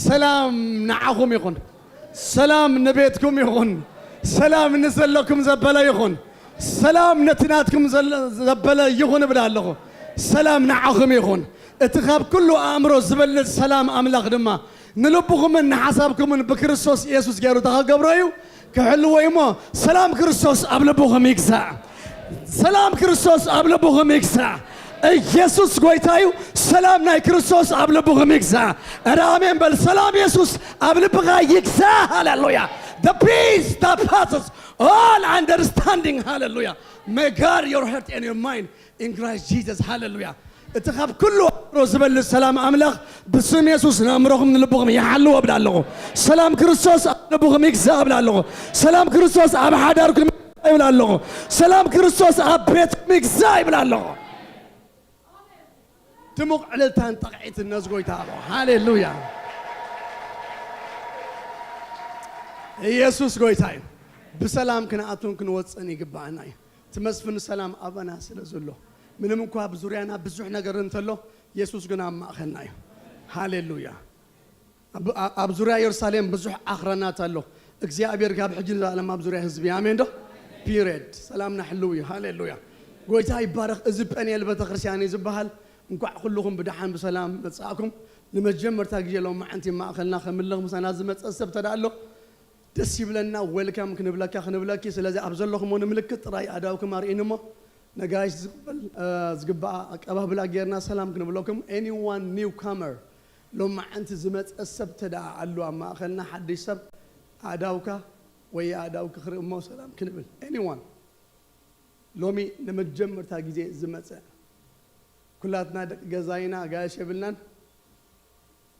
ሰላም ንዓኹም ይኹን። ሰላም ንቤትኩም ይኹን። ሰላም ንዘለኩም ዘበለ ይኹን። ሰላም ነቲ ናትኩም ዘለ-፣ ዘበለ ይኹን እብል ኣለኹ። ሰላም ንዓኹም ይኹን። እቲ ካብ ኩሉ ኣእምሮ ዝበልጽ ሰላም ኣምላኽ ድማ ንልብኹምን ንሓሳብኩምን ብክርስቶስ ኢየሱስ ገይሩ ተኸገብሮ እዩ። ክሕልዎ እዩ እሞ፣ ሰላም ክርስቶስ ኣብ ልብኹም ይግዛእ። ሰላም ክርስቶስ ኣብ ልብኹም ይግዛእ። ኢየሱስ ጎይታ እዩ። ሰላም ናይ ክርስቶስ ኣብ ልብኹም ይግዛእ። እረ ኣሜን በል። ሰላም የሱስ ኣብ ልብኻ ይግዛእ። ሃሌሉያ። The peace that passes all understanding. ሃሌሉያ። May God your heart and your mind in Christ Jesus. ሃሌሉያ። እቲ ካብ ኩሉ ኣእምሮ ዝበልጽ ሰላም ኣምላኽ ብስም የሱስ ንኣእምሮኹም ንልብኹም ይሓልዎ እብል ኣለኹ። ሰላም ክርስቶስ ኣብ ልብኹም ይግዛእ እብል ኣለኹ። ሰላም ክርስቶስ ኣብ ሓዳርኩም ይግዛእ ይብል ኣለኹ። ሰላም ክርስቶስ ኣብ ቤትኩም ይግዛእ ይብል ኣለኹ። ድሙቕ ዕልልታን ጣቕዒትን ነዚ ጎይታ ኣሎ። ሃሌሉያ። ኢየሱስ ጎይታ እዩ። ብሰላም ክንኣቱን ክንወፅእን ይግባኣና እዩ። እቲ መስፍን ሰላም ኣባና ስለ ዘሎ፣ ምንም እንኳ ኣብ ዙርያና ብዙሕ ነገር እንተሎ፣ የሱስ ግን ኣብ ማእኸልና እዩ። ሃሌሉያ። ኣብ፣ ኣብ ዙርያ የሩሳሌም ብዙሕ ኣኽራናት ኣሎ። እግዚኣብሔር ካብ ሕጂ ንዘለኣለም ኣብ ዙርያ ህዝቢ። ኣሜን ዶ? ፒሬድ። ሰላምና ሕልው እዩ። ሃሌሉያ። ጎይታ ይባረኽ። እዚ ጴንኤል ቤተክርስትያን እዩ ዝበሃል። እንኳዕ ኩልኹም ብደሓን ብሰላም መጻእኩም። ንመጀመርታ ግዜ ሎም መዓንቲ ማእኸልና ከምልኽ ምሳና ዝመጸ ሰብ ተዳ ኣሎ፣ ደስ ይብለና። ዌልካም ክንብለካ ክንብለኪ። ስለዚ ኣብ ዘለኹሞ ንምልክት ጥራይ ኣዳውኩም ኣርእኒ እሞ ነጋይሽ ዝቕበል፣ እ፣ ዝግባኣ ኣቀባብላ ጌርና ሰላም ክንብለኩም። Anyone newcomer፣ ሎም መዓንቲ ዝመጸ ሰብ ተዳ ኣሎ ኣብ ማእኸልና ሓድሽ ሰብ፣ ኣዳውካ ወይ ኣዳውኪ ክርኢ እሞ ሰላም ክንብል። Anyone ሎሚ ንመጀመርታ ግዜ ዝመጸ፣ ኩላትና ደቂ ገዛይና ኣጋይሽ የብልናን።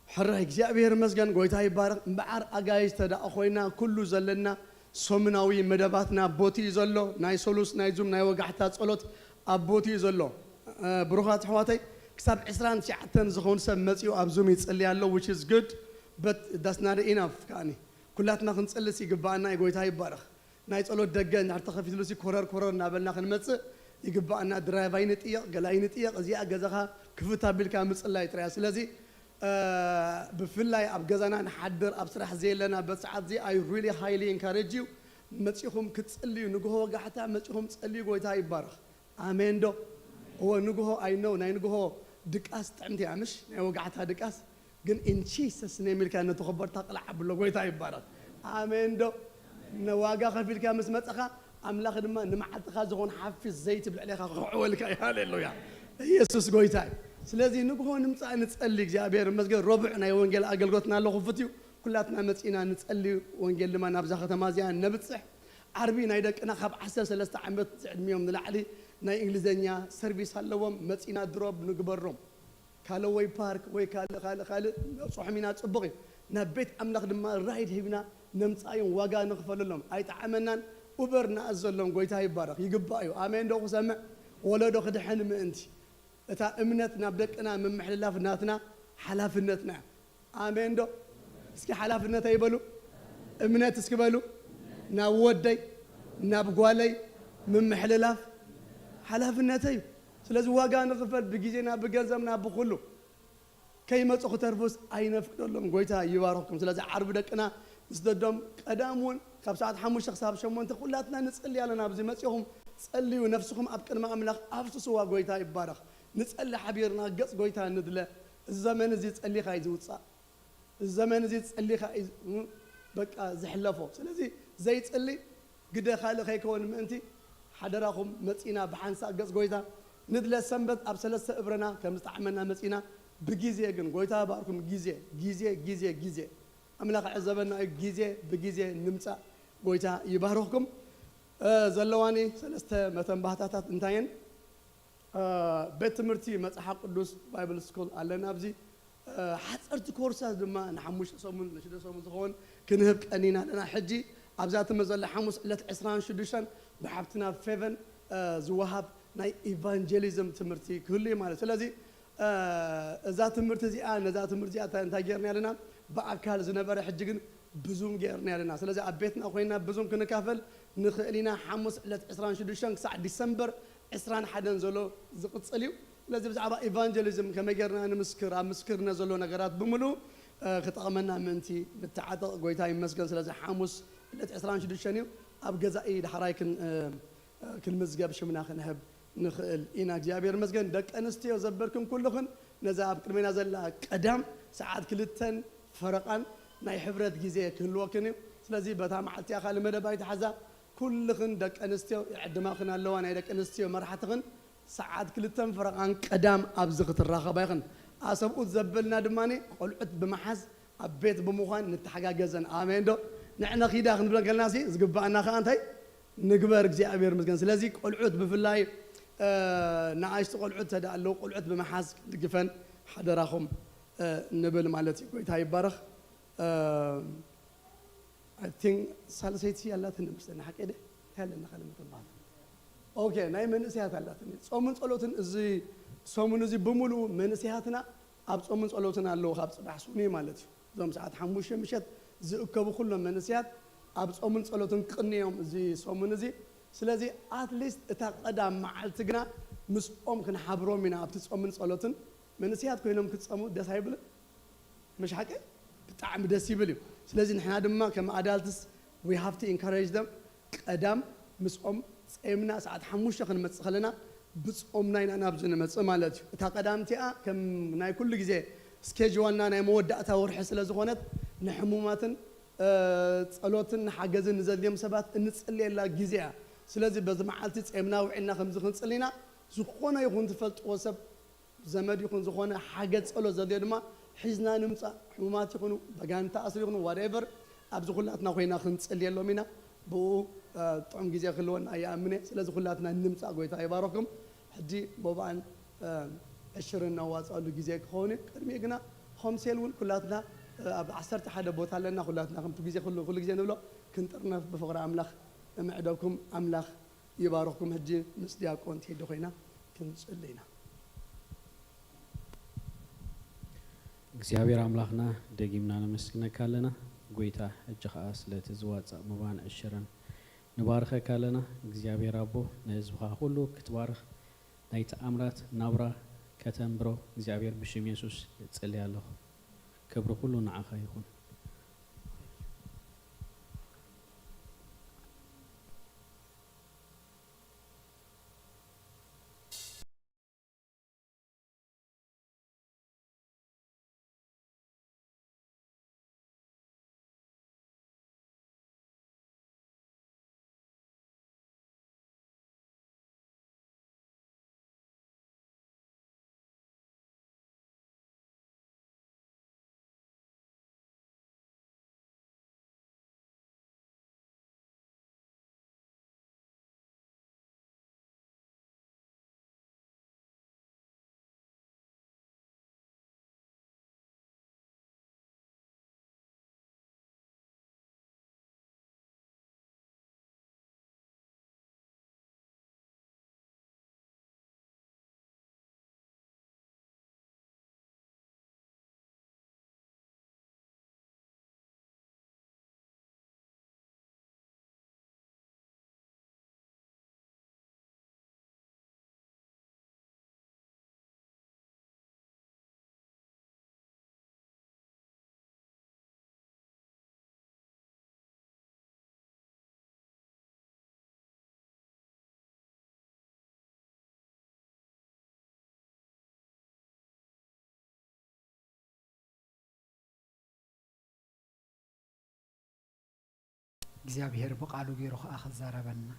ሕራይ እግዚኣብሔር ይመስገን፣ ጎይታ ይባረኽ። እምበዓር ኣጋይሽ ተደኣ ኮይና ኩሉ ዘለና ሰሙናዊ መደባትና ቦቲ እዩ ዘሎ። ናይ ሰሉስ፣ ናይ ዙም፣ ናይ ወጋሕታ ጸሎት ኣብ ቦቲ እዩ ዘሎ። እ፣ ብሩኻት ኣሕዋተይ፣ ክሳብ ዕስራን ትሽዓተን ዝኸውን ሰብ መጺኡ ኣብ ዙም ይጽሊ ኣሎ፣ which is good, but that's not enough ከኣኒ። ኩላትና ክንጽልስ ይግባኣና እዩ። ጎይታ ይባረኽ። ናይ ጸሎት ደገ እንድሕር ተኸፊትሉሲ ኮረር ኮረር እናበልና ክንመጽእ ይግባኣና። ድራይቭ ኣይንጥየቕ፣ ገለ ኣይንጥየቕ። እዚኣ ገዛኻ ክፍት ኣቢልካ ምጽላይ ጥራይ እያ። ስለዚ፣ እ፣ ብፍላይ ኣብ ገዛና ንሓድር፣ ኣብ ስራሕ ዘየለና በዚ ሰዓት እዚ፣ I really highly encourage you፣ መጺኹም ክትጽልዩ፣ ንግሆ ወጋሕታ መጺኹም ጸልዩ፣ ጎይታ ይባረኽ። ኣሜን ዶ? እወ፣ ንግሆ፣ I know፣ ናይ ንግሆ ድቃስ ጥዕምቲ እያ፣ ምሽ? ናይ ወጋሕታ ድቃስ። ግን in Jesus name ኢልካ ነቲ ኮበርታ ቅላዕ ኣብሎ፣ ጎይታ ይባረኽ። ኣሜን ዶ? ነዋጋ ከፊልካ ምስ መጸኻ፣ ኣምላኽ ድማ ንመዓልትኻ ዝኾን ሓፊስ ዘይቲ ብልዕሌኻ ክኽዕወልካ እዩ። ሃሌሉያ። ኢየሱስ ጎይታ እዩ። ስለዚ ንግሆ ንምጻእ ንጸሊ። እግዚኣብሔር ይመስገን፣ ረቡዕ ናይ ወንጌል ኣገልግሎትና ኣሎ ክፉት እዩ። ኩላትና መጺና ንጸሊ፣ ወንጌል ድማ ናብዛ ከተማ እዚኣ ነብጽሕ። ዓርቢ ናይ ደቅና ካብ ዓሰርተ ሰለስተ ዓመት ዝዕድሚኦም ንላዕሊ ናይ እንግሊዝኛ ሰርቪስ ኣለዎም። መጺና ድሮብ ንግበሮም። ካለወይ ፓርክ ወይ ካልእ ካልእ ካልእ ነብጽሖም ኢና፣ ጽቡቕ እዩ። ናብ ቤት ኣምላኽ ድማ ራይድ ሂብና ነምጽኣዮም፣ ዋጋ ንኽፈለሎም። ኣይጠዓመናን፣ ኡበር ንኣዘሎም። ጎይታ ይባረኽ። ይግባእ እዩ። ኣሜን ዶ ክሰምዕ? ወለዶ ክድሕን ምእንቲ። እታ እምነት ናብ ደቅና ምምሕልላፍ ናትና ሓላፍነትና እዩ። ኣሜን ዶ? እስኪ ሓላፍነተይ በሉ። እምነት እስኪ በሉ። ናብ ወደይ፣ ናብ ጓለይ ምምሕልላፍ ሓላፍነተይ እዩ። ስለዚ ዋጋ ንኽፈል፣ ብግዜና፣ ብገንዘብና፣ ብኹሉ። ከይመጹ ክተርፉስ ኣይነፍቅደሎም። ጎይታ ይባርኽኩም። ስለዚ ዓርቢ ደቅና ምስ ደዶም ቀዳም እውን ካብ ሰዓት ሓሙሽተ ክሳብ ሸሞንተ ኩላትና ንጸሊ ኣለና። ኣብዚ መጺኹም ጸልዩ፣ ነፍስኹም ኣብ ቅድሚ ኣምላኽ ኣፍስስዋ። ጎይታ ይባረኽ። ንጸሊ ሓቢርና፣ ገጽ ጎይታ ንድለ። እዚ ዘመን እዚ ጸሊኻ እዩ ዝውጻእ። እዚ ዘመን እዚ ጸሊኻ እዩ ዝ-፣ በቃ ዝሕለፎ። ስለዚ ዘይጸሊ ግደ ካልእ ከይከውን ምእንቲ ሓደራኹም መጺና ብሓንሳእ ገጽ ጎይታ ንድለ። ሰንበት ኣብ ሰለስተ እብረና ከም ዝጠዓመና መጺና ብግዜ ግን፣ ጎይታ ባርኩም፣ ግዜ፣ ግዜ፣ ግዜ፣ ግዜ። ኣምላኽ ዕዘበና እዩ። ግዜ ብግዜ ንምጻእ። ጎይታ ይባርኽኩም። እ፣ ዘለዋኒ ሰለስተ መተንባህታታት እንታየን? እ፣ ቤት ትምህርቲ መጽሓፍ ቅዱስ ባይብል ስኩል ኣለና ኣብዚ። እ፣ ሓጸርቲ ኮርሳት ድማ ንሓሙሽተ ሰሙን፣ ንሽዱሽተ ሰሙን ዝኸውን ክንህብ ቀኒና ኣለና። ሕጂ ኣብዛ ትምህርቲ ዘላ ሓሙስ ዕለት ዕስራን ሽዱሽተን ብሓብትና ፌቨን፣ እ፣ ዝወሃብ ናይ ኢቫንጀሊዝም ትምህርቲ ክህሉ እዩ ማለት እዩ። ስለዚ፣ እ፣ እዛ ትምህርቲ እዚኣ፣ ነዛ ትምህርቲ እዚኣ እንታይ፣ እንታይ ጌርና ኣለና? ብኣካል ዝነበረ፣ ሕጂ ግን ብዙም ጌርና ኣለና። ስለዚ ኣብ ቤትና ኮይና ብዙም ክንካፈል ንኽእል ኢና። ሓሙስ ዕለት ዕስራን ሽዱሽተን ክሳዕ ዲሰምበር ዕስራን ሓደን ዘሎ ዝቕጽል እዩ። ስለዚ ብዛዕባ ኢቫንጀሊዝም ከመይ ጌርና ንምስክር፣ ኣብ ምስክርነት ዘሎ ነገራት ብምሉእ፣ እ፣ ክጠቕመና ምእንቲ ንተዓጠቕ። ጎይታ ይመስገን። ስለዚ ሓሙስ ዕለት ዕስራን ሽዱሽተን እዩ። ኣብ ገዛኢ ዳሕራይ ክን-፣ እ፣ ክንምዝገብ ሽምና ክንህብ ንኽእል ኢና። እግዚኣብሔር ይመስገን። ደቂ ኣንስትዮ ዘበርክን ኩልኽን ነዛ ኣብ ቅድሜና ዘላ ቀዳም ሰዓት ክልተን ፈረቓን ናይ ሕብረት ግዜ ክህልወክን እዩ። ስለዚ በታ መዓልቲ እያ ካልእ መደብ ኣይትሓዛ። ኩልኽን ደቂ ኣንስትዮ ይዕድማኽን ኣለዋ፣ ናይ ደቂ ኣንስትዮ መራሕትኽን ሰዓት ክልተን ፈረቓን ቀዳም ኣብዚ ክትራኸባ ኢኽን። ኣሰብኡት ዘበልና ድማ ቆልዑት ብምሓዝ ኣብ ቤት ብምዃን ንተሓጋገዘን። ኣሜን ዶ? ንዕነ ኺዳ ክንብለን ከለና ሲ ዝግባኣና ኸዓ እንታይ ንግበር? እግዚኣብሔር ይመስገን። ስለዚ ቆልዑት ብፍላይ፣ እ፣ ንኣሽቱ ቆልዑት ተዳ ኣለዉ፣ ቆልዑት ብምሓዝ ክንድግፈን ሓደራኹም፣ እ፣ ንብል ማለት እዩ። ጎይታ ይባረኽ። እ፣ I think ሳልሰይቲ ኣላትኒ መስለኒ፣ ሓቀይ ደ? እንታይ ኣለና ካልእ መተንባህታ? ኦኬ፣ ናይ መንእሰያት ኣላትኒ። ጾምን ጸሎትን እዚ ሰሙን እዚ ብምሉኡ መንእሰያትና ኣብ ጾምን ጸሎትን ኣለዉ፣ ካብ ጽባሕ ሱኒ ማለት እዩ። እዞም ሰዓት ሓሙሽተ ምሸት ዝእከቡ ኩሎም መንእሰያት ኣብ ጾምን ጸሎትን ቅንዮም እዚ ሰሙን እዚ። ስለዚ ኣትሊስት እታ ቀዳም መዓልቲ ግና ምስኦም ክንሓብሮም ኢና ኣብቲ ጾምን ጸሎትን። መንእሰያት ኮይኖም ክጸሙ ደስ ኣይብልን? ምሽ ሓቂ? ብጣዕሚ ደስ ይብል እዩ። ስለዚ ንሕና ድማ ከም ኣዳልትስ we have to encourage them። ቀዳም ምስኦም ጸምና ሰዓት ሓሙሽተ ክንመጽእ ከለና ብጾምና ኢና ናብዚ ንመጽእ ማለት እዩ። እታ ቀዳም እቲኣ ከም ናይ ኩሉ ግዜ ስኬጅዋልና ናይ መወዳእታ ወርሒ ስለ ዝኾነት ንሕሙማትን፣ እ፣ ጸሎትን ንሓገዝን ንዘድልዮም ሰባት እንጽልየላ ግዜ እያ። ስለዚ በዚ መዓልቲ ጸምና ውዒልና ከምዚ ክንጽሊ ኢና። ዝኾነ ይኹን ትፈልጥዎ ሰብ ዘመድ ይኹን ዝኾነ ሓገዝ ጸሎት ዘድልዮ ድማ ሒዝና ንምጻእ። ሕሙማት ይኹኑ፣ በጋንታ ኣስሪ ይኹኑ፣ ዋትኤቨር፣ ኣብዚ ኩላትና ኮይና ክንጽልየሎም ኢና። ብኡ፣ እ፣ ጥዑም ግዜ ክህልወና ይኣምን እየ። ስለዚ ኩላትና ንምጻእ። ጎይታ ይባረኩም። ሕጂ ሞባኣን፣ እ፣ ዕሽርን ነዋጽኣሉ ግዜ ክኸውን እዩ። ቅድሚኡ ግና ሆም ሴል እውን ኩላትና፣ እ፣ ኣብ ዓሰርተ ሓደ ቦታ ኣለና። ኩላትና ከምቲ ግዜ ኩሉ፣ ኩሉ ግዜ ንብሎ ክንጥርነፍ ብፍቕሪ ኣምላኽ እምዕደኩም። ኣምላኽ ይባርኽኩም። ሕጂ ምስ ዲያቆን ቴዲ ኮይና ክንጽሊ ኢና። እግዚኣብሔር ኣምላኽና ደጊምና ነመስግነካ ኣለና። ጎይታ፣ ሕጂ ኸኣ ስለቲ ዝዋጻእ መባን ዕሽርን ንባርኸካ ኣለና። እግዚኣብሔር ኣቦ፣ ንህዝብኻ ኩሉ ክትባርኽ፣ ናይ ተኣምራት ናብራ ከተንብሮ እግዚኣብሔር ብሽም የሱስ እጽሊ ኣለኹ። ክብሪ ኩሉ ንዓኻ ይኹን። እግዚኣብሔር ብቓሉ ገይሩ ኸኣ ክዛረበና።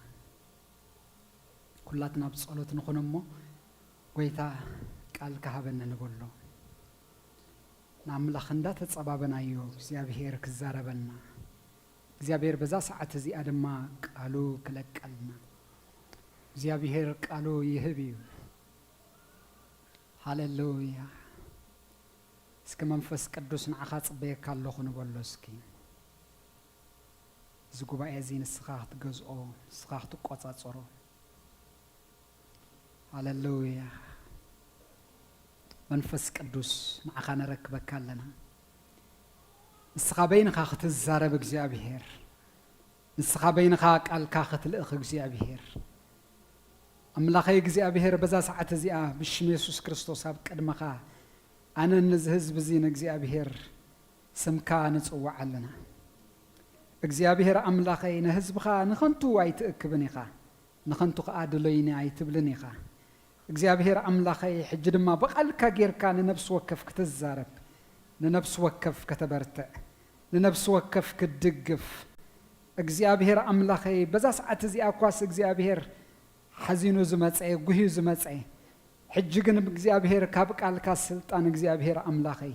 ኩላትና ብጸሎት ንኹን እሞ፣ "ጐይታ፣ ቃልካ ሃበኒ" ንበሎ። ንኣምላኽ እንዳተጸባበናዮ እግዚኣብሔር ክዛረበና። እግዚኣብሔር በዛ ሰዓት እዚኣ ድማ ቃሉ ክለቀልና። እግዚኣብሔር ቃሉ ይህብ እዩ። ሃሌሉያ። እስኪ መንፈስ ቅዱስ ንዓኻ ጽበየካ ኣለኹ ንበሎ እስኪ። እዚ ጉባኤ እዚ ንስኻ ክትገዝኦ፣ ንስኻ ክትቆጻጸሮ። ሃሌሉያ። መንፈስ ቅዱስ ንዓኻ ነረክበካ ኣለና። ንስኻ በይንኻ ክትዛረብ እግዚኣብሔር፣ ንስኻ በይንኻ ቃልካ ክትልእኽ እግዚኣብሔር። ኣምላኸይ እግዚኣብሔር፣ በዛ ሰዓት እዚኣ ብሽም የሱስ ክርስቶስ ኣብ ቅድመኻ ኣነን ነዚ ህዝቢ እዚ ንእግዚኣብሔር ስምካ ንጽውዕ ኣለና። እግዚኣብሔር ኣምላኸይ፣ ንህዝብኻ ንኸንቱ ኣይትእክብን ኢኻ፣ ንኸንቱ ኸኣ ድሎይኒ ኣይትብልን ኢኻ። እግዚኣብሔር ኣምላኸይ፣ ሕጂ ድማ ብቓልካ ጌርካ ንነፍሲ ወከፍ ክትዛረብ፣ ንነፍሲ ወከፍ ከተበርትዕ፣ ንነፍሲ ወከፍ ክትድግፍ፣ እግዚኣብሔር ኣምላኸይ፣ በዛ ሰዓት እዚኣ እኳስ እግዚኣብሔር ሓዚኑ ዝመጸ፣ ጉህዩ ዝመጸ፣ ሕጂ ግን እግዚኣብሔር ካብ ቃልካ ስልጣን እግዚኣብሔር ኣምላኸይ፣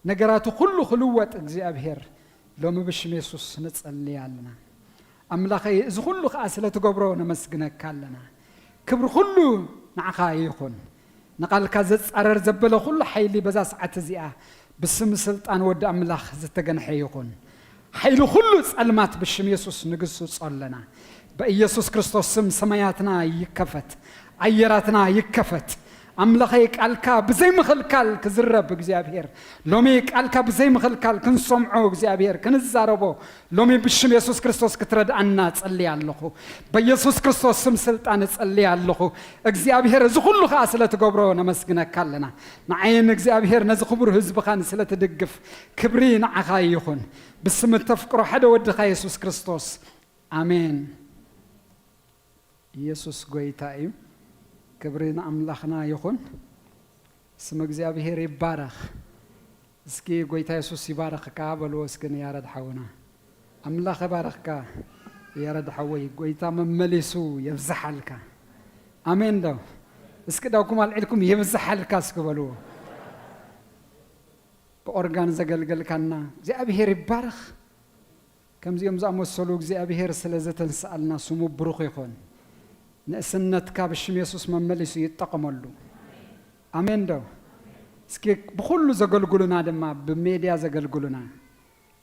ነገራቱ ኩሉ ክልወጥ እግዚኣብሔር ሎሚ ብሽም የሱስ ንጸሊ ኣለና። ኣምላኸይ፣ እዚ ኩሉ ከኣ ስለ ትገብሮ ነመስግነካ ኣለና። ክብሪ ኩሉ ንዓኻ ይኹን። ንቓልካ ዘጻረር ዘበለ ኩሉ ሓይሊ በዛ ሰዓት እዚኣ ብስም ስልጣን ወዲ ኣምላኽ ዝተገንሐ ይኹን። ሓይሊ ኩሉ ጸልማት ብሽም የሱስ ንግስጾ ኣለና። በኢየሱስ ክርስቶስ ስም ሰማያትና ይከፈት፣ ኣየራትና ይከፈት። ኣምላኸይ፣ ቃልካ ብዘይ ምኽልካል ክዝረብ እግዚኣብሔር፣ ሎሚ ቃልካ ብዘይ ምኽልካል ክንሰምዖ እግዚኣብሔር፣ ክንዛረቦ ሎሚ ብሽም የሱስ ክርስቶስ ክትረድኣና እጸሊ ኣለኹ። በኢየሱስ ክርስቶስ ስም ስልጣን እጸሊ ኣለኹ። እግዚኣብሔር፣ እዚ ኩሉ ኸኣ ስለ ትገብሮ ነመስግነካ ኣለና። ንዓይን እግዚኣብሔር ነዚ ክቡር ህዝብኻን ስለ ትድግፍ ክብሪ ንዓኻ ይኹን። ብስም እተፍቅሮ ሓደ ወድኻ የሱስ ክርስቶስ፣ ኣሜን። ኢየሱስ ጐይታ እዩ። ክብሪ ንኣምላኽና ይኹን። ስም እግዚኣብሔር ይባረኽ። እስኪ "ጐይታ የሱስ ይባርኽካ" በልዎ እስኪ ንያረድ ሓውና። "ኣምላኽ ይባርኽካ ያረድ ሓወይ፣ ጐይታ መመሊሱ የብዝሓልካ።" ኣሜን ዶ? እስኪ ዳውኩም ኣልዒልኩም "የብዝሓልካ" እስኪ በልዎ። ብኦርጋን ዘገልገልካና እግዚኣብሔር ይባረኽ። ከምዚኦም ዝኣመሰሉ እግዚኣብሔር ስለ ዘተንስኣልና ስሙ ብሩኽ ይኹን። ንእስነትካ ብሽም የሱስ መመሊሱ ይጠቐመሉ። ኣሜን ዶ? እስኪ ብኹሉ ዘገልግሉና ድማ፣ ብሜድያ ዘገልግሉና፣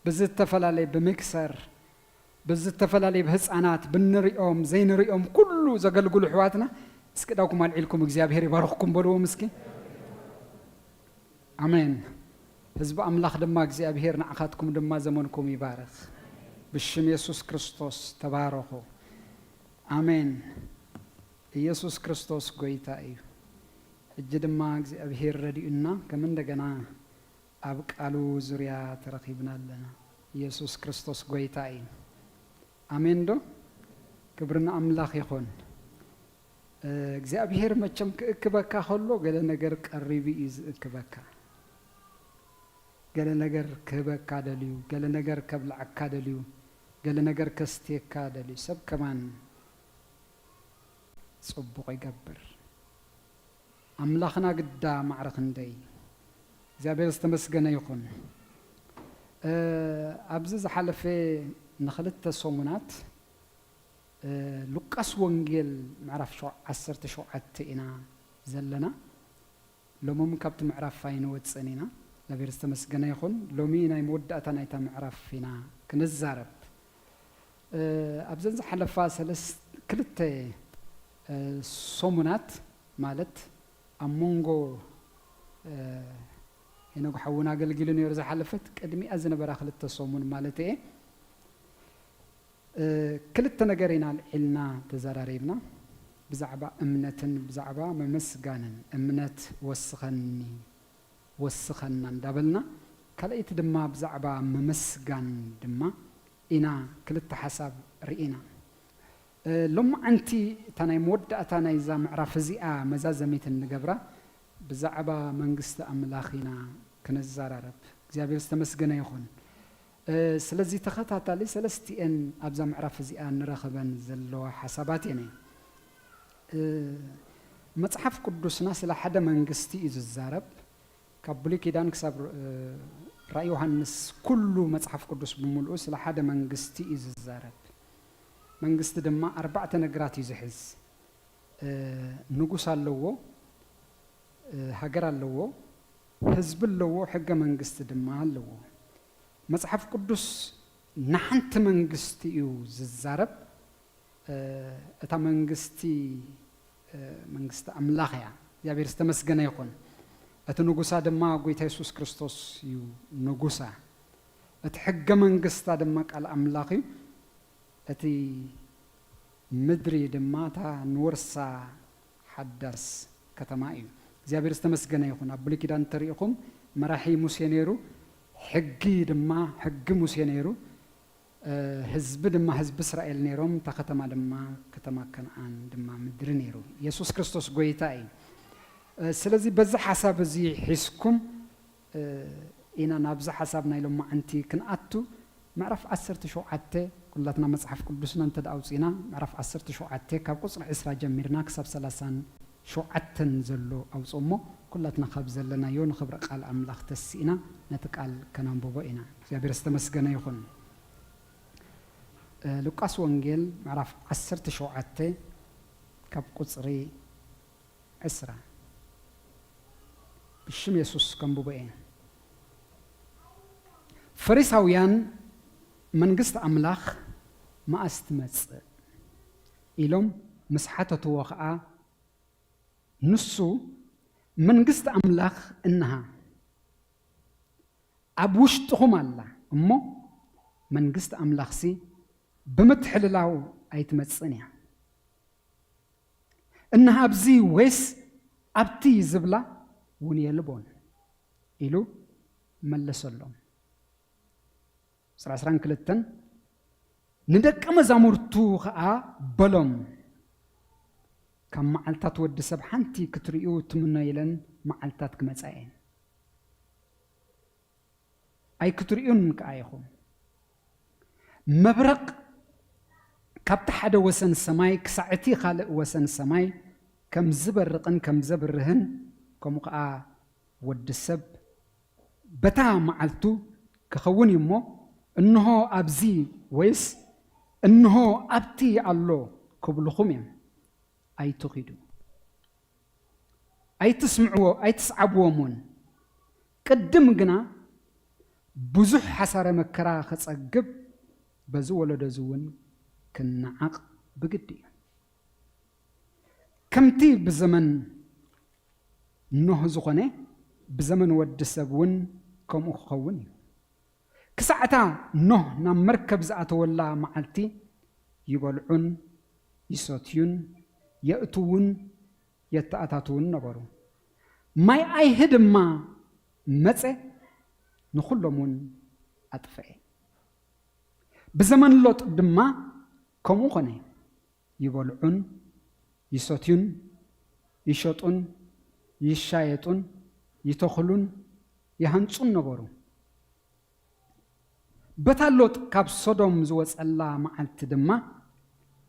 ብዝተፈላለየ፣ ብሚክሰር፣ ብዝተፈላለየ፣ ብህፃናት፣ ብንሪኦም፣ ዘይንሪኦም፣ ኩሉ ዘገልግሉ ኣሕዋትና፣ እስኪ ዳውኩም ኣልዒልኩም እግዚኣብሔር ይባርኽኩም በልዎም እስኪ። ኣሜን። ህዝቢ ኣምላኽ ድማ እግዚኣብሔር ንዓኻትኩም ድማ ዘመንኩም ይባርኽ። ብሽም የሱስ ክርስቶስ ተባረኹ። ኣሜን። ኢየሱስ ክርስቶስ ጐይታ እዩ። ሕጂ ድማ እግዚኣብሔር ረዲኡና ከም እንደገና ኣብ ቃሉ ዙርያ ተረኺብና ኣለና። ኢየሱስ ክርስቶስ ጐይታ እዩ። ኣሜን ዶ? ክብሪ ንኣምላኽ ይኹን። እ፣ እግዚኣብሔር መቸም ክእክበካ ከሎ ገለ ነገር ቀሪቡ እዩ ዝእክበካ። ገለ ነገር ክህበካ ደልዩ፣ ገለ ነገር ከብልዓካ ደልዩ፣ ገለ ነገር ከስትየካ ደልዩ። ሰብ ከማን ጽቡቕ ይገብር። ኣምላኽና ግዳ ማዕረ ክንደይ። እግዚኣብሔር ዝተመስገነ ይኹን። እ፣ ኣብዚ ዝሓለፈ ንኽልተ ሰሙናት፣ እ፣ ሉቃስ ወንጌል ምዕራፍ ሸው-፣ ዓሰርተ ሸውዓተ ኢና ዘለና። ሎሚ እውን ካብቲ ምዕራፍ ኣይንወጽእን ኢና። እግዚኣብሔር ዝተመስገነ ይኹን። ሎሚ ናይ መወዳእታ ናይታ ምዕራፍ ኢና ክንዛረብ። እ፣ ኣብዘን ዝሓለፋ ሰለስ-፣ ክልተ፣ እ፣ ሰሙናት ማለት ኣብ መንጎ፣ እ፣ ሄኖግ ሓውና ኣገልጊሉ ነይሩ ዝሓለፈት ቅድሚኣ ዝነበራ ክልተ ሰሙን ማለት እየ። እ፣ ክልተ ነገር ኢና ኣልዒልና ተዘራሪብና። ብዛዕባ እምነትን ብዛዕባ ምምስጋንን። እምነት ወስኸኒ፣ ወስኸና እንዳበልና፣ ካልኣይቲ ድማ ብዛዕባ ምምስጋን ድማ ኢና ክልተ ሓሳብ ርኢና። እ፣ ሎማዓንቲ እታ ናይ መወዳእታ ናይዛ ምዕራፍ እዚኣ መዛዘሚት እንገብራ ብዛዕባ መንግስቲ ኣምላኽ ኢና ክንዘራረብ። እግዚኣብሔር ዝተመስገነ ይኹን። ስለዚ ተኸታታሊ ሰለስቲኤን ኣብዛ ምዕራፍ እዚኣ ንረኽበን ዘለዋ ሓሳባት እየን። መጽሓፍ ቅዱስና ስለ ሓደ መንግስቲ እዩ ዝዛረብ። ካብ ብሉይ ኪዳን ክሳብ ራእይ ዮሃንስ ኩሉ መጽሓፍ ቅዱስ ብምልኡ ስለ ሓደ መንግስቲ እዩ ዝዛረብ። መንግስቲ ድማ ኣርባዕተ ነገራት እዩ ዝሕዝ። ንጉስ ኣለዎ፣ ሃገር ኣለዎ፣ ህዝቢ ኣለዎ፣ ሕገ መንግስቲ ድማ ኣለዎ። መጽሓፍ ቅዱስ ንሓንቲ መንግስቲ እዩ ዝዛረብ። እታ መንግስቲ መንግስቲ ኣምላኽ እያ። እግዚኣብሔር ዝተመስገነ ይኹን። እቲ ንጉሳ ድማ ጎይታ የሱስ ክርስቶስ እዩ ንጉሳ። እቲ ሕገ መንግስታ ድማ ቃል ኣምላኽ እዩ። እቲ ምድሪ ድማ እታ ንወርሳ ሓዳስ ከተማ እዩ። እግዚኣብሔር ዝተመስገነ ይኹን። ኣብ ብሉይ ኪዳን እንተሪኢኹም መራሒ ሙሴ ነይሩ፣ ሕጊ ድማ ሕጊ ሙሴ ነይሩ። ህዝቢ ድማ ህዝቢ እስራኤል ነይሮም። እታ ከተማ ድማ ከተማ ከነኣን ድማ ምድሪ ነይሩ። የሱስ ክርስቶስ ጎይታ እዩ። ስለዚ በዚ ሓሳብ እዚ ሒዝኩም ኢና ናብዚ ሓሳብ ናይ ሎማዓንቲ ክንኣቱ። ምዕራፍ ዓሰርተ ሸውዓተ ኩላትና መጽሓፍ ቅዱስና እንተ ኣውፂና ምዕራፍ ዓሰርተ ሸውዓተ ካብ ቁፅሪ ዕስራ ጀሚርና ክሳብ ሰላሳን ሸውዓተን ዘሎ ኣውፅኦ እሞ ኩላትና ካብ ዘለናዮ ንኽብሪ ቃል ኣምላኽ ተሲእና ነቲ ቃል ከነንብቦ ኢና። እግዚኣብሔር ዝተመስገነ ይኹን። ሉቃስ ወንጌል ምዕራፍ ዓሰርተ ሸውዓተ ካብ ቁፅሪ ዕስራ ብሽም የሱስ ከንብቦ እየ። ፈሪሳውያን መንግስቲ ኣምላኽ መኣስ ትመጽእ ኢሎም ምስ ሓተትዎ ኸኣ ንሱ መንግስቲ ኣምላኽ እንሃ ኣብ ውሽጥኹም ኣላ እሞ መንግስቲ ኣምላኽሲ ብምትሕልላው ኣይትመጽእን እያ። እንሃ ኣብዚ ወይስ ኣብቲ ዝብላ እውን የልቦን ኢሉ መለሰሎም። ዕስራን ክልተን ንደቀ መዛሙርቱ ኸኣ በሎም፣ ካብ መዓልታት ወዲ ሰብ ሓንቲ ክትርእዩ ትምነይለን መዓልታት ክመጻ እየን። ኣይክትርእዩን ከኣ ኢኹም። መብረቕ ካብቲ ሓደ ወሰን ሰማይ ክሳዕ እቲ ካልእ ወሰን ሰማይ ከም ዝበርቕን ከም ዘብርህን፣ ከምኡ ከኣ ወዲ ሰብ በታ መዓልቱ ክኸውን እዩ እሞ፣ እንሆ ኣብዚ ወይስ እንሆ ኣብቲ ኣሎ ክብልኹም እዮም። ኣይትኺዱ፣ ኣይትስምዕዎ፣ ኣይትስዓብዎም እውን። ቅድም ግና ብዙሕ ሓሳረ መከራ ከጸግብ፣ በዚ ወለዶ እዚ እውን ክነዓቕ ብግዲ እዩ። ከምቲ ብዘመን ኖህ ዝኾነ፣ ብዘመን ወዲ ሰብ እውን ከምኡ ክኸውን እዩ። ክሳዕ እታ ኖህ ናብ መርከብ ዝኣተወላ መዓልቲ ይበልዑን ይሰትዩን የእትውን የተኣታትውን ነበሩ። ማይ ኣይሂ ድማ መጸ፣ ንኹሎም እውን ኣጥፍኤ። ብዘመን ሎጥ ድማ ከምኡ ኾነ። ይበልዑን ይሰትዩን ይሸጡን ይሻየጡን ይተኽሉን ይሃንጹን ነበሩ። በታ ሎጥ ካብ ሶዶም ዝወጸላ መዓልቲ ድማ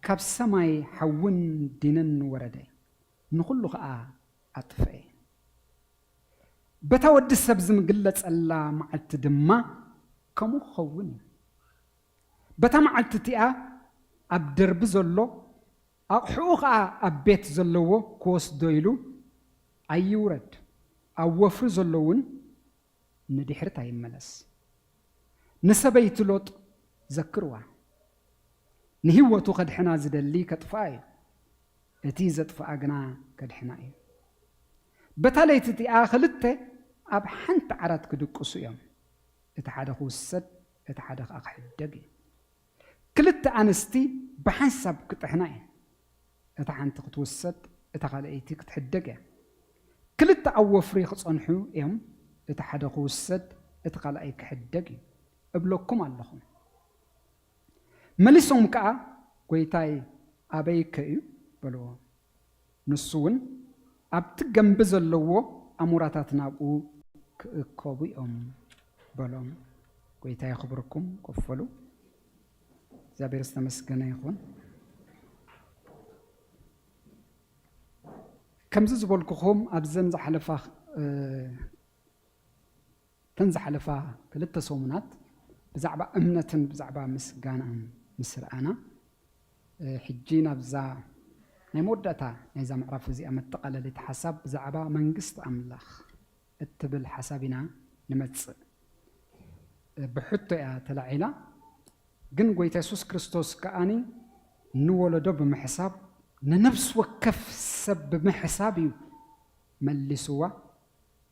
ካብ ሰማይ ሓውን ዲንን ወረደ፣ ንኹሉ ኸኣ ኣጥፍኤ። በታ ወዲ ሰብ ዝምግለጸላ መዓልቲ ድማ ከምኡ ክኸውን እዩ። በታ መዓልቲ እቲኣ ኣብ ደርቢ ዘሎ ኣቕሕኡ ኸኣ ኣብ ቤት ዘለዎ ክወስዶ ኢሉ ኣይውረድ፣ ኣብ ወፍሪ ዘሎ እውን ንድሕሪት ኣይመለስ። ንሰበይቲ ሎጥ ዘክርዋ። ንህይወቱ ከድሕና ዝደሊ ከጥፍኣ እዩ፣ እቲ ዘጥፍኣ ግና ከድሕና እዩ። በታ ለይቲ እቲኣ ክልተ ኣብ ሓንቲ ዓራት ክድቅሱ እዮም፣ እቲ ሓደ ክውሰድ፣ እቲ ሓደ ኸኣ ክሕደግ እዩ። ክልተ ኣንስቲ ብሓንሳብ ክጥሕና እየን፣ እታ ሓንቲ ክትውሰድ፣ እታ ካልኣይቲ ክትሕደግ እያ። ክልተ ኣብ ወፍሪ ክጸንሑ እዮም፣ እቲ ሓደ ክውሰድ፣ እቲ ካልኣይ ክሕደግ እዩ እብለኩም ኣለኹ። መሊሶም ከኣ፣ ጐይታይ፣ ኣበይከ እዩ? በልዎ። ንሱ እውን፣ ኣብቲ ገምቢ ዘለዎ ኣሞራታት ናብኡ ክእከቡ እዮም በሎም። ጎይታ የኽብርኩም። ኮፍ በሉ። እግዚኣብሔር ዝተመስገነ ይኹን። ከምዚ ዝበልኩኹም ኣብዘን ዝሓለፋ፣ እ፣ እተን ዝሓለፋ ክልተ ሰሙናት ብዛዕባ እምነትን ብዛዕባ ምስጋናን ምስ ረኣና፣ እ፣ ሕጂ ናብዛ ናይ መወዳእታ ናይዛ ምዕራፍ እዚኣ መጠቓለሊት ሓሳብ ብዛዕባ መንግስቲ ኣምላኽ እትብል ሓሳብ ኢና ንመጽእ። እ፣ ብሕቶ እያ ተላዒላ፣ ግን ጎይታ የሱስ ክርስቶስ ከኣኒ ንወለዶ ብምሕሳብ፣ ንነፍሲ ወከፍ ሰብ ብምሕሳብ እዩ መሊስዋ።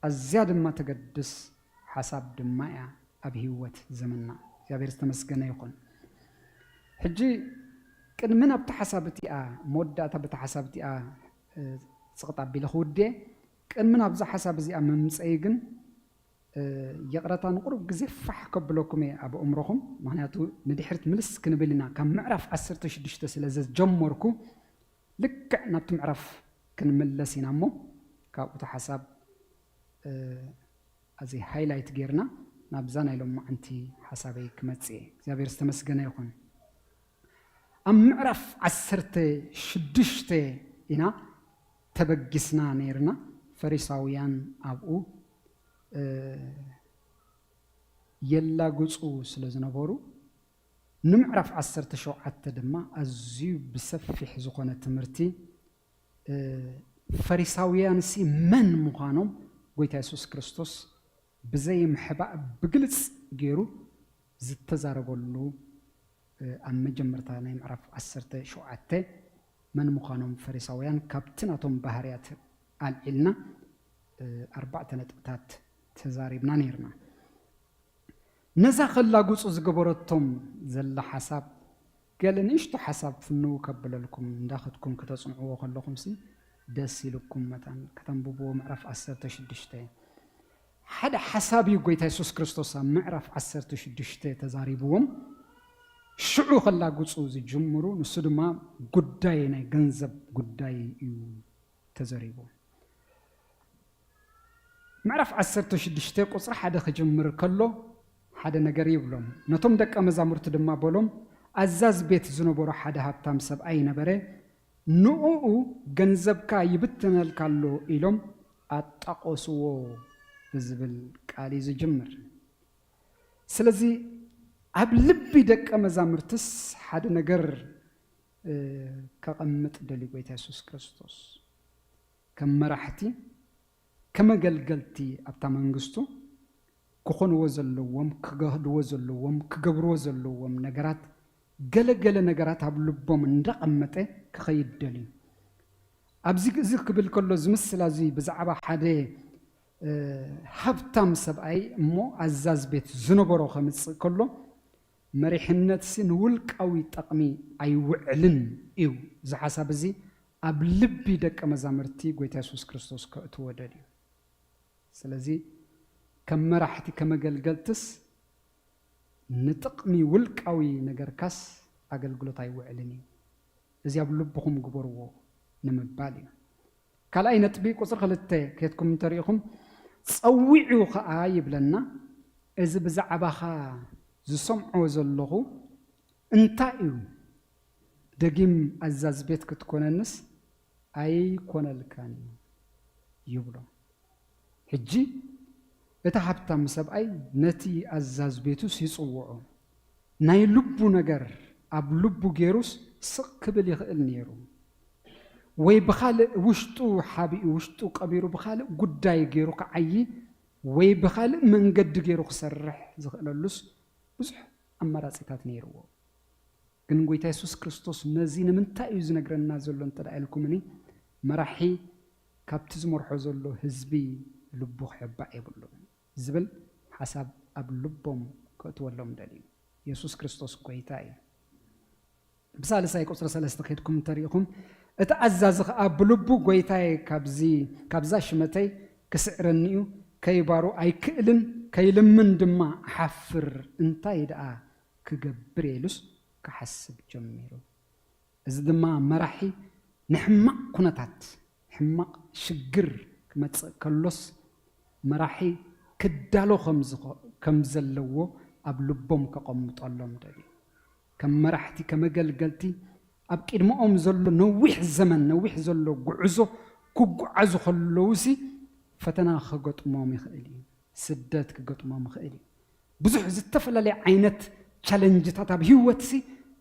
ኣዝያ ድማ ተገድስ ሓሳብ ድማ እያ ኣብ ህይወት ዘመንና። እግዚኣብሔር ዝተመስገነ ይኹን። ሕጂ ቅድሚ ናብቲ ሓሳብ እቲኣ፣ መወዳእታ በታ ሓሳብ እቲኣ፣ እ፣ ጽቕጥ ኣቢለ ክውድየ፣ ቅድሚ ናብዛ ሓሳብ እዚኣ ምምጸይ ግን፣ እ፣ ይቕረታ ንቁሩብ ግዜ ፋሕ ከብለኩም እየ ኣብ እምሮኹም። ምኽንያቱ ንድሕሪት ምልስ ክንብል ኢና፣ ካብ ምዕራፍ ዓሰርተ ሽዱሽተ ስለ ዘጀመርኩ ልክዕ ናብቲ ምዕራፍ ክንምለስ ኢና እሞ፣ ካብኡ እቲ ሓሳብ፣ እ፣ ኣዚ ሃይላይት ጌርና ናብዛ ናይ ሎማዓንቲ ሓሳበይ ክመጽእ እየ። እግዚኣብሔር ዝተመስገነ ይኹን። ኣብ ምዕራፍ ዓሰርተ ሽዱሽተ ኢና ተበጊስና ነይርና። ፈሪሳውያን ኣብኡ፣ እ፣ የላግጹ ስለ ዝነበሩ፣ ንምዕራፍ ዓሰርተ ሸውዓተ ድማ ኣዝዩ ብሰፊሕ ዝኾነ ትምህርቲ፣ እ፣ ፈሪሳውያንሲ መን ምዃኖም ጎይታ የሱስ ክርስቶስ ብዘይ ምሕባእ ብግልጽ ገይሩ ዝተዛረበሉ፣ እ፣ ኣብ መጀመርታ ናይ ምዕራፍ ዓሰርተ ሸውዓተ መን ምዃኖም ፈሪሳውያን ካብቲ ናቶም ባህርያት ኣልዒልና፣ እ፣ ኣርባዕተ ነጥብታት ተዛሪብና ነይርና። ነዛ ከላግጹ ዝገበረቶም ዘላ ሓሳብ ገለ ንእሽቶ ሓሳብ ፍንው ከብለልኩም፣ እንዳኸድኩም ከተጽንዕዎ ከለኹምሲ ደስ ኢልኩም መታን ከተንብብዎ። ምዕራፍ ዓሰርተ ሽዱሽተ ሓደ ሓሳብ እዩ ጎይታ የሱስ ክርስቶስ ኣብ ምዕራፍ ዓሰርተ ሽዱሽተ ተዛሪብዎም። ሽዑ ከላግጹ ዝጅምሩ፣ ንሱ ድማ ጉዳይ ናይ ገንዘብ ጉዳይ እዩ ተዘሪቡ። ምዕራፍ ዓሰርተ ሽዱሽተ ቁጽሪ ሓደ ክጅምር ከሎ ሓደ ነገር ይብሎም። ነቶም ደቀ መዛሙርቲ ድማ በሎም፣ ኣዛዝ ቤት ዝነበሮ ሓደ ሃብታም ሰብኣይ ነበረ፣ ንዕኡ ገንዘብካ ይብትነልካ ኣሎ ኢሎም ኣጣቆስዎ ብዝብል ቃል እዩ ዝጅምር። ስለዚ ኣብ ልቢ ደቀ መዛሙርትስ ሓደ ነገር፣ እ፣ ከቐምጥ ደልዩ ጎይታ የሱስ ክርስቶስ። ከም መራሕቲ፣ ከም ኣገልገልቲ ኣብታ መንግስቱ ክኾንዎ ዘለዎም፣ ክገህድዎ ዘለዎም፣ ክገብርዎ ዘለዎም ነገራት፣ ገለ ገለ ነገራት ኣብ ልቦም እንዳቐመጠ ክኸይድ ደልዩ። ኣብዚ፣ እዚ ክብል ከሎ፣ እዚ ምስላ እዚ ብዛዕባ ሓደ፣ እ፣ ሃብታም ሰብኣይ እሞ ኣዛዝ ቤት ዝነበሮ ከምጽእ ከሎ፣ መሪሕነትሲ ንውልቃዊ ጠቕሚ ኣይውዕልን እዩ። እዚ ሓሳብ እዚ ኣብ ልቢ ደቀ መዛሙርቲ ጎይታ የሱስ ክርስቶስ ከእትዎ ደልዩ። ስለዚ ከም መራሕቲ፣ ከም ኣገልገልትስ ንጥቕሚ ውልቃዊ ነገርካስ ኣገልግሎት ኣይውዕልን እዩ። እዚ ኣብ ልብኹም ግበርዎ ንምባል እዩ። ካልኣይ ነጥቢ፣ ቁጽሪ ክልተ ኬድኩም እንተሪኢኹም፣ ጸዊዑ ኸኣ ይብለና፣ እዚ ብዛዕባኻ ዝሰምዖ ዘለኹ እንታይ እዩ? ደጊም ኣዛዝ ቤት ክትኮነንስ ኣይኮነልካን እዩ ይብሎ። ሕጂ እቲ ሃብታም ሰብኣይ ነቲ ኣዛዝ ቤቱስ ይጽውዖ። ናይ ልቡ ነገር ኣብ ልቡ ገይሩስ ስቕ ክብል ይኽእል ነይሩ። ወይ ብኻልእ ውሽጡ ሓቢኡ፣ ውሽጡ ቀቢሩ ብኻልእ ጉዳይ ገይሩ ክዓዪ፣ ወይ ብኻልእ መንገዲ ገይሩ ክሰርሕ ዝኽእለሉስ ብዙሕ ኣማራጺታት ነይርዎ። ግን ጎይታ የሱስ ክርስቶስ ነዚ ንምንታይ እዩ ዝነግረና ዘሎ እንተ ደኣ ኢልኩምኒ፣ መራሒ ካብቲ ዝመርሖ ዘሎ ህዝቢ ልቡ ክሕባእ የብሉን ዝብል ሓሳብ ኣብ ልቦም ከእትወሎም ደልዩ። የሱስ ክርስቶስ ጎይታ እዩ። ብሳልሳይ ቁጽሪ ሰለስተ ከድኩም እንተሪኢኹም፣ እቲ ኣዛዚ ኸኣ ብልቡ፣ "ጎይታዬ፣ ካብዚ፣ ካብዛ ሽመተይ ክስዕረኒ እዩ፣ ከይባሩ ኣይክእልን፣ ከይልምን ድማ እሓፍር፣ እንታይ ደኣ ክገብር እየ?" ኢሉስ ክሓስብ ጀሚሩ። እዚ ድማ መራሒ ንሕማቕ ኩነታት፣ ሕማቕ ሽግር ክመጽእ ከሎስ መራሒ ክዳሎ ከም ዝኸ-፣ ከም ዘለዎ ኣብ ልቦም ከቐምጠሎም ደልዩ። ከም መራሕቲ፣ ከም ኣገልገልቲ ኣብ ቅድመኦም ዘሎ ነዊሕ ዘመን፣ ነዊሕ ዘሎ ጉዕዞ ክጓዓዙ ከለውሲ ፈተና ክገጥሞም ይኽእል እዩ። ስደት ክገጥሞም ይኽእል እዩ። ብዙሕ ዝተፈላለየ ዓይነት ቻለንጅታት ኣብ ህይወትሲ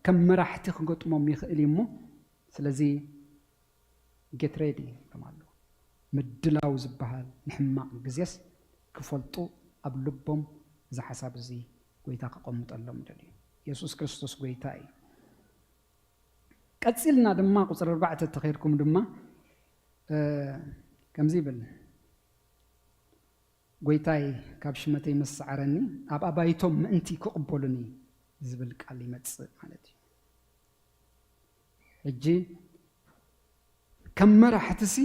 ከም መራሕቲ ክገጥሞም ይኽእል እዩ እሞ፣ ስለዚ ጌት ሬዲ ከም ኣሎ ምድላው ዝበሃል ንሕማቕ ግዜስ ክፈልጡ ኣብ ልቦም እዚ ሓሳብ እዚ ጎይታ ከቐምጠሎም ደልዩ። የሱስ ክርስቶስ ጎይታ እዩ። ቀጺልና ድማ ቁጽሪ ኣርባዕተ ተኸይድኩም ድማ ከምዚ ይብል፣ ጎይታይ ካብ ሽመተይ ምስ ሰዓረኒ ኣብ ኣባይቶም ምእንቲ ክቕበሉኒ ዝብል ቃል ይመጽእ ማለት እዩ። ሕጂ ከም መራሕትሲ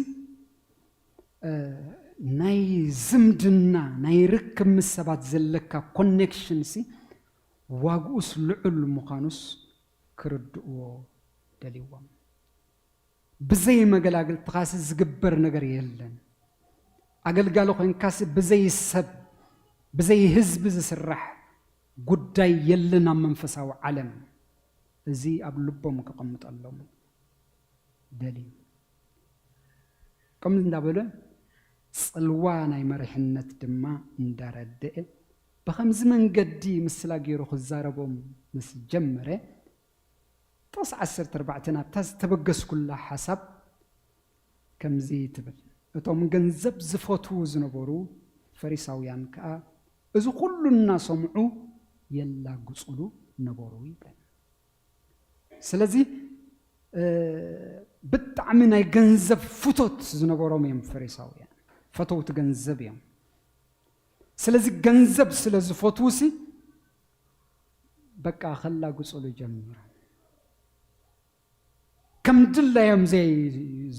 ናይ ዝምድና ናይ ርክብ ምስ ሰባት ዘለካ ኮኔክሽንሲ ዋግኡስ ልዑል ምዃኑስ ክርድእዎ ደልዎም። ብዘይ መገላግልትኻሲ ዝግበር ነገር የለን። ኣገልጋሊ ኮይንካሲ ብዘይ ሰብ ብዘይ ህዝቢ ዝስራሕ ጉዳይ የለን ኣብ መንፈሳዊ ዓለም። እዚ ኣብ ልቦም ከቐምጠሎም ደልዩ። ከምዚ እንዳበለ ጽልዋ ናይ መሪሕነት ድማ እንዳረደኤ ብኸምዚ መንገዲ ምስላ ገይሩ ክዛረቦም ምስ ጀመረ ጥቕሲ ዓሰርተ ኣርባዕተ ናብታ ዝተበገስኩላ ሓሳብ ከምዚ ትብል፣ እቶም ገንዘብ ዝፈትዉ ዝነበሩ ፈሪሳውያን ከኣ እዚ ኩሉ እናሰምዑ የላግጹሉ ነበሩ ይብል። ስለዚ ብጣዕሚ ናይ ገንዘብ ፍቶት ዝነበሮም እዮም ፈሪሳውያን፣ ፈተውቲ ገንዘብ እዮም። ስለዚ ገንዘብ ስለ ዝፈትውሲ በቃ ከላግጹሉ ጀሚሮም። ከም ድላዮም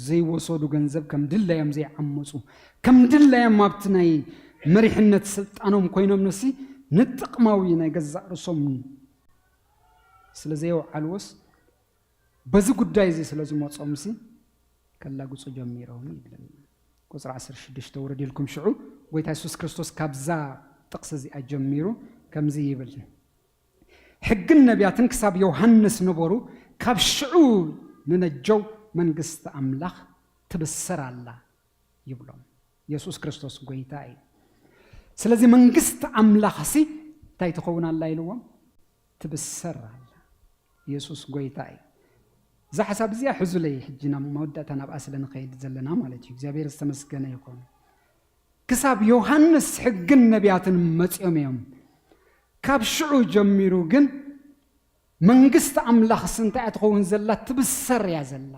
ዘይወሰዱ ገንዘብ ከም ድላዮም ዘይዓመፁ ከም ድላዮም ኣብቲ ናይ መሪሕነት ስልጣኖም ኮይኖም ንሲ ንጥቕማዊ ናይ ገዛእ ርእሶም ስለ ዘየውዓልዎስ በዚ ጉዳይ እዚ ስለ ዝመፆም ሲ ከላግፁ ጀሚሮም ይብለና። ቁፅሪ ዓሰርተ ሽዱሽተ ውረድ ኢልኩም ሽዑ ጎይታ የሱስ ክርስቶስ ካብዛ ጥቕሲ እዚኣ ጀሚሩ ከምዚ ይብል፣ ሕግን ነቢያትን ክሳብ ዮሃንስ ነበሩ፣ ካብ ሽዑ ንነጀው መንግስቲ ኣምላኽ ትብሰር ኣላ ይብሎም። የሱስ ክርስቶስ ጎይታ እዩ። ስለዚ መንግስቲ ኣምላኽሲ እንታይ ትኸውን ኣላ ኢልዎም? ትብሰር ኣላ። የሱስ ጎይታ እዩ። እዛ ሓሳብ እዚኣ ሕዙለይ፣ ሕጂ ናብ መወዳእታ ናብኣ ስለ ንኸይድ ዘለና ማለት እዩ። እግዚኣብሔር ዝተመስገነ ይኹን። ክሳብ ዮሃንስ ሕግን ነቢያትን መጺኦም እዮም። ካብ ሽዑ ጀሚሩ ግን መንግስቲ ኣምላኽስ እንታይ እያ ትኸውን ዘላ? ትብሰር እያ ዘላ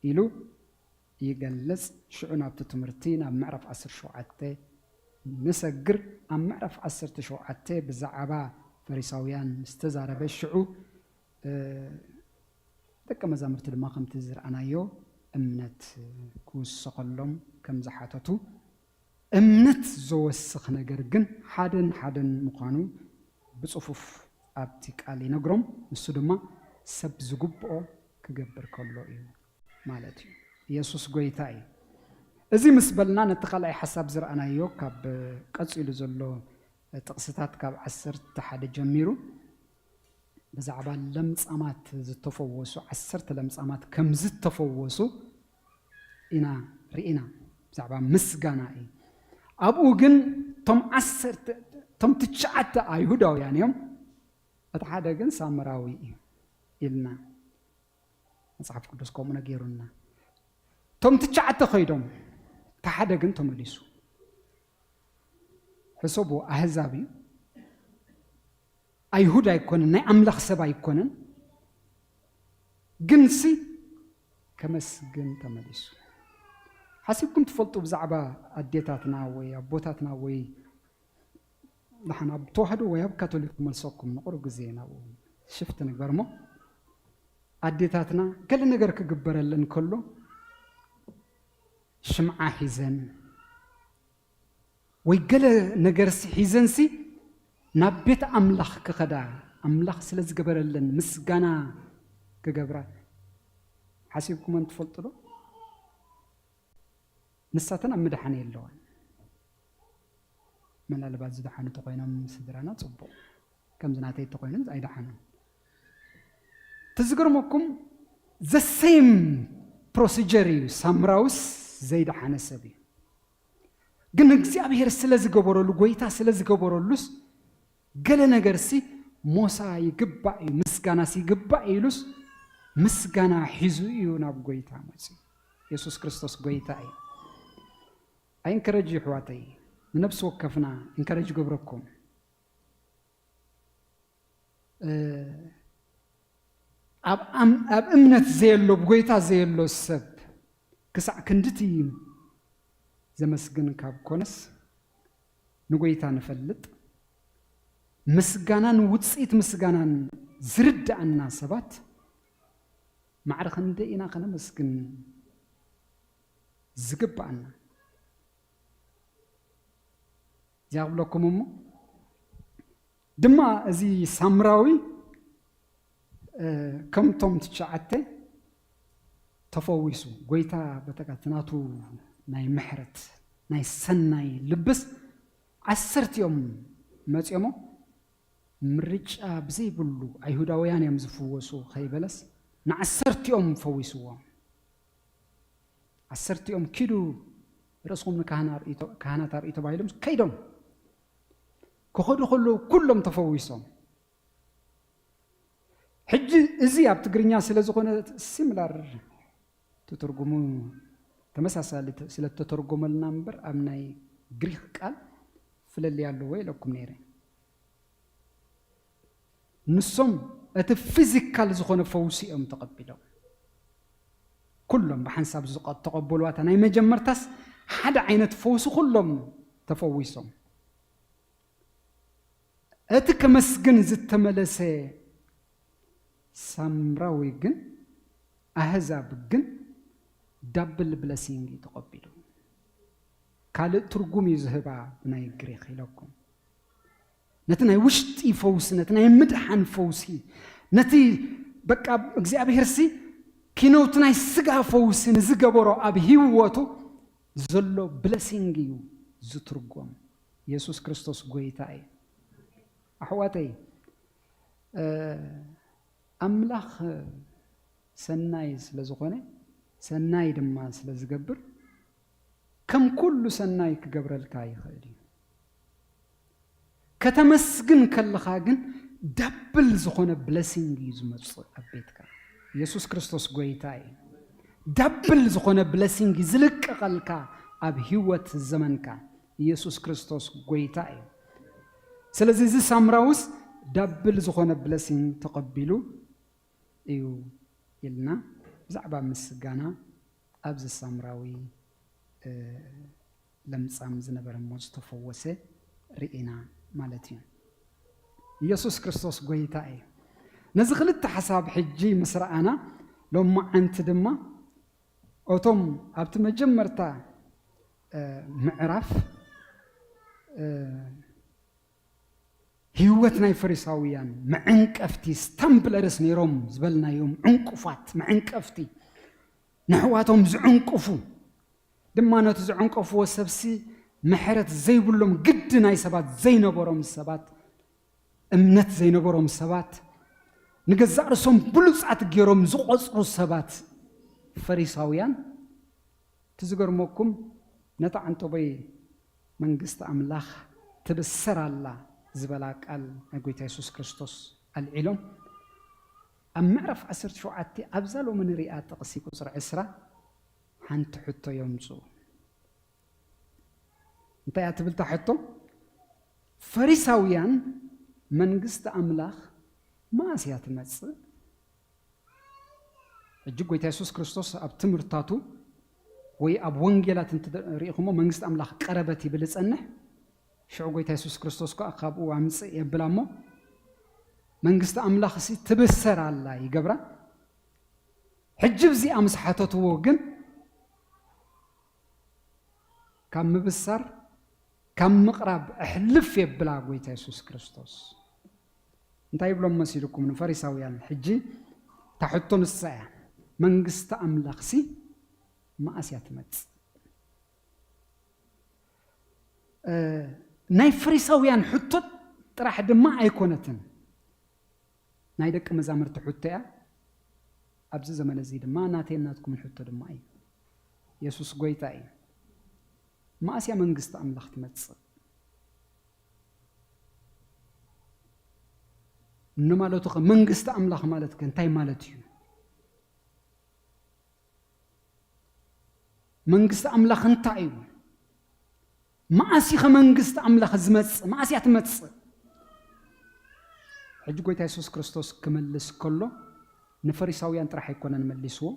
ኢሉ ይገልጽ። ሽዑ ናብቲ ትምህርቲ ናብ ምዕራፍ ዓሰርተ ሸውዓተ ንሰግር። ኣብ ምዕራፍ ዓሰርተ ሸውዓተ ብዛዕባ ፈሪሳውያን ዝተዛረበ ሽዑ ደቀ መዛሙርቲ ድማ ከምቲ ዝረኣናዮ እምነት ክውሰኸሎም ከም ዝሓተቱ፣ እምነት ዘወስኽ ነገር ግን ሓደን ሓደን ምዃኑ ብጽፉፍ ኣብቲ ቃል ይነግሮም። ንሱ ድማ ሰብ ዝግብኦ ክገብር ከሎ እዩ ማለት እዩ። የሱስ ጎይታ እዩ። እዚ ምስ በልና ነቲ ካልኣይ ሓሳብ ዝረኣናዮ ካብ ቀጺሉ ዘሎ ጥቕስታት ካብ ዓሰርተ ሓደ ጀሚሩ ብዛዕባ ለምጻማት ዝተፈወሱ፣ ዓሰርተ ለምጻማት ከም ዝተፈወሱ ኢና ርኢና። ብዛዕባ ምስጋና እዩ። ኣብኡ ግን እቶም ዓሰርተ፣ እቶም ትሽዓተ ኣይሁዳውያን እዮም፣ እቲ ሓደ ግን ሳምራዊ እዩ ኢልና መጽሓፍ ቅዱስ ከምኡ ነጊሩና። እቶም ትሽዓተ ከይዶም፣ እቲ ሓደ ግን ተመሊሱ። ሕሰቡ፣ ኣህዛብ እዩ፣ ኣይሁድ ኣይኮነን፣ ናይ ኣምላኽ ሰብ ኣይኮነን። ግንሲ ከመስግን ተመሊሱ። ሓሲብኩም ትፈልጡ ብዛዕባ ኣዴታትና ወይ ኣቦታትና ወይ ንሓን ኣብ ተዋህዶ ወይ ኣብ ካቶሊክ ክመልሰኩም ንቑሩብ ግዜ ናብኡ ሽፍት ንግበር እሞ ኣዴታትና ገለ ነገር ክግበረለን ከሎ ሽምዓ ሒዘን ወይ ገለ ነገርሲ ሒዘንሲ ናብ ቤት ኣምላኽ ክኸዳ ኣምላኽ ስለ ዝገበረለን ምስጋና ክገብራ ሓሲብኩመን ትፈልጡ ዶ? ንሳተን ኣብ ምድሓን የለዋን። ምናልባት ዝደሓኑ ተኾይኖም ስድራና ጽቡቕ። ከምዚ ናተይ እንተኾይኑ ኣይደሓኑን። እቲ ዝገርመኩም፣ the same procedure እዩ። ሳምራውስ ዘይደሓነ ሰብ እዩ። ግን እግዚኣብሔር ስለ ዝገበረሉ፣ ጎይታ ስለ ዝገበረሉስ፣ ገለ ነገርሲ ሞሳ ይግባእ እዩ፣ ምስጋናስ ይግባእ እዩ ኢሉስ፣ ምስጋና ሒዙ እዩ ናብ ጎይታ መፅዩ። የሱስ ክርስቶስ ጎይታ እዩ። ኣይ እንከረጅ፣ ይሕዋተይ፣ ንነብሲ ወከፍና እንከረጅ ገብረኩም። እ፣ ኣብ ኣም-፣ ኣብ እምነት ዘየሎ፣ ብጎይታ ዘየሎ ሰብ ክሳዕ ክንድቲ ዘመስግን ካብ ኮነስ፣ ንጎይታ ንፈልጥ፣ ምስጋናን ውጽኢት ምስጋናን ዝርድኣና ሰባት ማዕረ ክንደይ ኢና ከነመስግን ዝግብኣና? እዚኣ ክብለኩም እሞ፣ ድማ እዚ ሳምራዊ፣ እ፣ ከምቶም ትሽዓተ ተፈዊሱ፣ ጎይታ በተካ እቲ ናቱ ናይ ምሕረት፣ ናይ ሰናይ ልብስ፣ ዓሰርቲኦም መጺኦሞ፣ ምርጫ ብዘይብሉ ኣይሁዳውያን እዮም ዝፍወሱ ከይበለስ፣ ንዓሰርቲኦም ፈዊስዎም። ዓሰርቲኦም ኪዱ ርእስኹም ንካህና ኣርእዩ ተ-፣ ካህናት ኣርእዩ ተባሂሎም ከይዶም። ክኸዱ ከለዉ ኩሎም ተፈዊሶም። ሕጂ እዚ ኣብ ትግርኛ ስለ ዝኾነ ሲሚላር ትርጉሙ ተመሳሳሊ ተ-፣ ስለ እተተርጎመልና እምበር ኣብ ናይ ግሪክ ቃል ፍለልይ ኣለዎ ኢለኩም ነይረ። ንሶም እቲ ፊዚካል ዝኾነ ፈውሲ እዮም ተቐቢሎም። ኩሎም ብሓንሳብ ዝቐ-፣ ተቐበልዋ። እታ ናይ መጀመርታስ ሓደ ዓይነት ፈውሲ ኩሎም ተፈዊሶም። እቲ ከመስግን ዝተመለሰ ሳምራዊ ግን፣ ኣህዛብ ግን ዳብል ብለሲንግ እዩ ተቐቢሉ። ካልእ ትርጉም እዩ ዝህባ ብናይ ግሪክ ኢለኩም። ነቲ ናይ ውሽጢ ፈውሲ፣ ነቲ ናይ ምድሓን ፈውሲ፣ ነቲ በቃ እግዚኣብሔርሲ ኪነውቲ ናይ ስጋ ፈውሲ ንዝገበሮ ኣብ ህይወቱ ዘሎ ብለሲንግ እዩ ዝትርጎም። የሱስ ክርስቶስ ጎይታ እዩ። ኣሕዋተይ፣ እ፣ ኣምላኽ ሰናይ ስለ ዝኾነ፣ ሰናይ ድማ ስለ ዝገብር፣ ከም ኩሉ ሰናይ ክገብረልካ ይኽእል እዩ። ከተመስግን ከለኻ ግን ዳብል ዝኾነ ብለሲንግ እዩ ዝመጽእ ኣብ ቤትካ። የሱስ ክርስቶስ ጎይታ እዩ። ዳብል ዝኾነ ብለሲንግ እዩ ዝልቀቐልካ ኣብ ህይወት ዘመንካ። የሱስ ክርስቶስ ጎይታ እዩ። ስለዚ እዚ ሳምራውስ ዳብል ዝኾነ ብለሲንግ ተቐቢሉ እዩ ኢልና ብዛዕባ ምስጋና ኣብዚ ሳምራዊ፣ እ፣ ለምጻም ዝነበረ እሞ ዝተፈወሰ ርኢና ማለት እዩ። ኢየሱስ ክርስቶስ ጎይታ እዩ። ነዚ ክልተ ሓሳብ ሕጂ ምስ ረኣና፣ ሎማዓንቲ ድማ እቶም ኣብቲ መጀመርታ፣ እ፣ ምዕራፍ፣ እ፣ ህይወት ናይ ፈሪሳውያን መዐንቀፍቲ፣ ስታምብለርስ ነይሮም ዝበልናዮም ዕንቁፋት መዐንቀፍቲ፣ ነሕዋቶም ዝዕንቅፉ ድማ ነቲ ዝዕንቀፍዎ ሰብሲ ምሕረት ዘይብሎም ግዲ ናይ ሰባት ዘይነበሮም ሰባት፣ እምነት ዘይነበሮም ሰባት፣ ንገዛእ ርእሶም ብሉጻት ገይሮም ዝቖጽሩ ሰባት ፈሪሳውያን፣ እቲ ዝገርመኩም፣ ነታ ዓንተቦይ መንግስቲ ኣምላኽ ትብሰር ኣላ ዝበላ ቃል ናይ ጎይታ የሱስ ክርስቶስ ኣልዒሎም፣ ኣብ ምዕራፍ ዓሰርተ ሸውዓተ ኣብዛ ሎሚ ንሪኣ ጥቕሲ ቁጽሪ ዕስራ ሓንቲ ሕቶ የምጽኡ። እንታይ እያ ትብል እታ ሕቶ? ፈሪሳውያን መንግስቲ ኣምላኽ መኣስ እያ ትመጽእ? ሕጂ ጎይታ የሱስ ክርስቶስ ኣብ ትምህርታቱ ወይ ኣብ ወንጌላት እንትሪኢኹሞ መንግስቲ ኣምላኽ ቀረበት ይብል ይጸንሕ። ሽዑ ጎይታ የሱስ ክርስቶስ ከኣ ካብኡ ኣምጽእ የብላ እሞ መንግስቲ ኣምላኽሲ ትብሰር ኣላ ይገብራ። ሕጂ እዚኣ ምስ ሓተትዎ ግን ካብ ምብሳር ካብ ምቕራብ ኣሕልፍ የብላ ጎይታ የሱስ ክርስቶስ። እንታይ ይብሎም መሲልኩም ንፈሪሳውያን? ሕጂ እታ ሕቶ ንሳ እያ፣ መንግስቲ ኣምላኽሲ መኣስ እያ ትመጽእ? እ፣ ናይ ፈሪሳውያን ሕቶ ጥራሕ ድማ ኣይኮነትን። ናይ ደቂ መዛሙርቲ ሕቶ እያ። ኣብዚ ዘመን እዚ ድማ ናተይን ናትኩምን ሕቶ ድማ እዩ። የሱስ ጎይታ እዩ። መኣስ እያ መንግስቲ ኣምላኽ ትመጽእ? ንማለቱ ኸ መንግስቲ ኣምላኽ ማለት ከ እንታይ ማለት እዩ? መንግስቲ ኣምላኽ እንታይ እዩ? መኣስ እዩ ኸ መንግስቲ ኣምላኽ ዝመጽእ? መኣስ እያ ትመጽእ? ሕጂ ጎይታ የሱስ ክርስቶስ ክመልስ ከሎ ንፈሪሳውያን ጥራሕ ኣይኮነን መሊስዎ።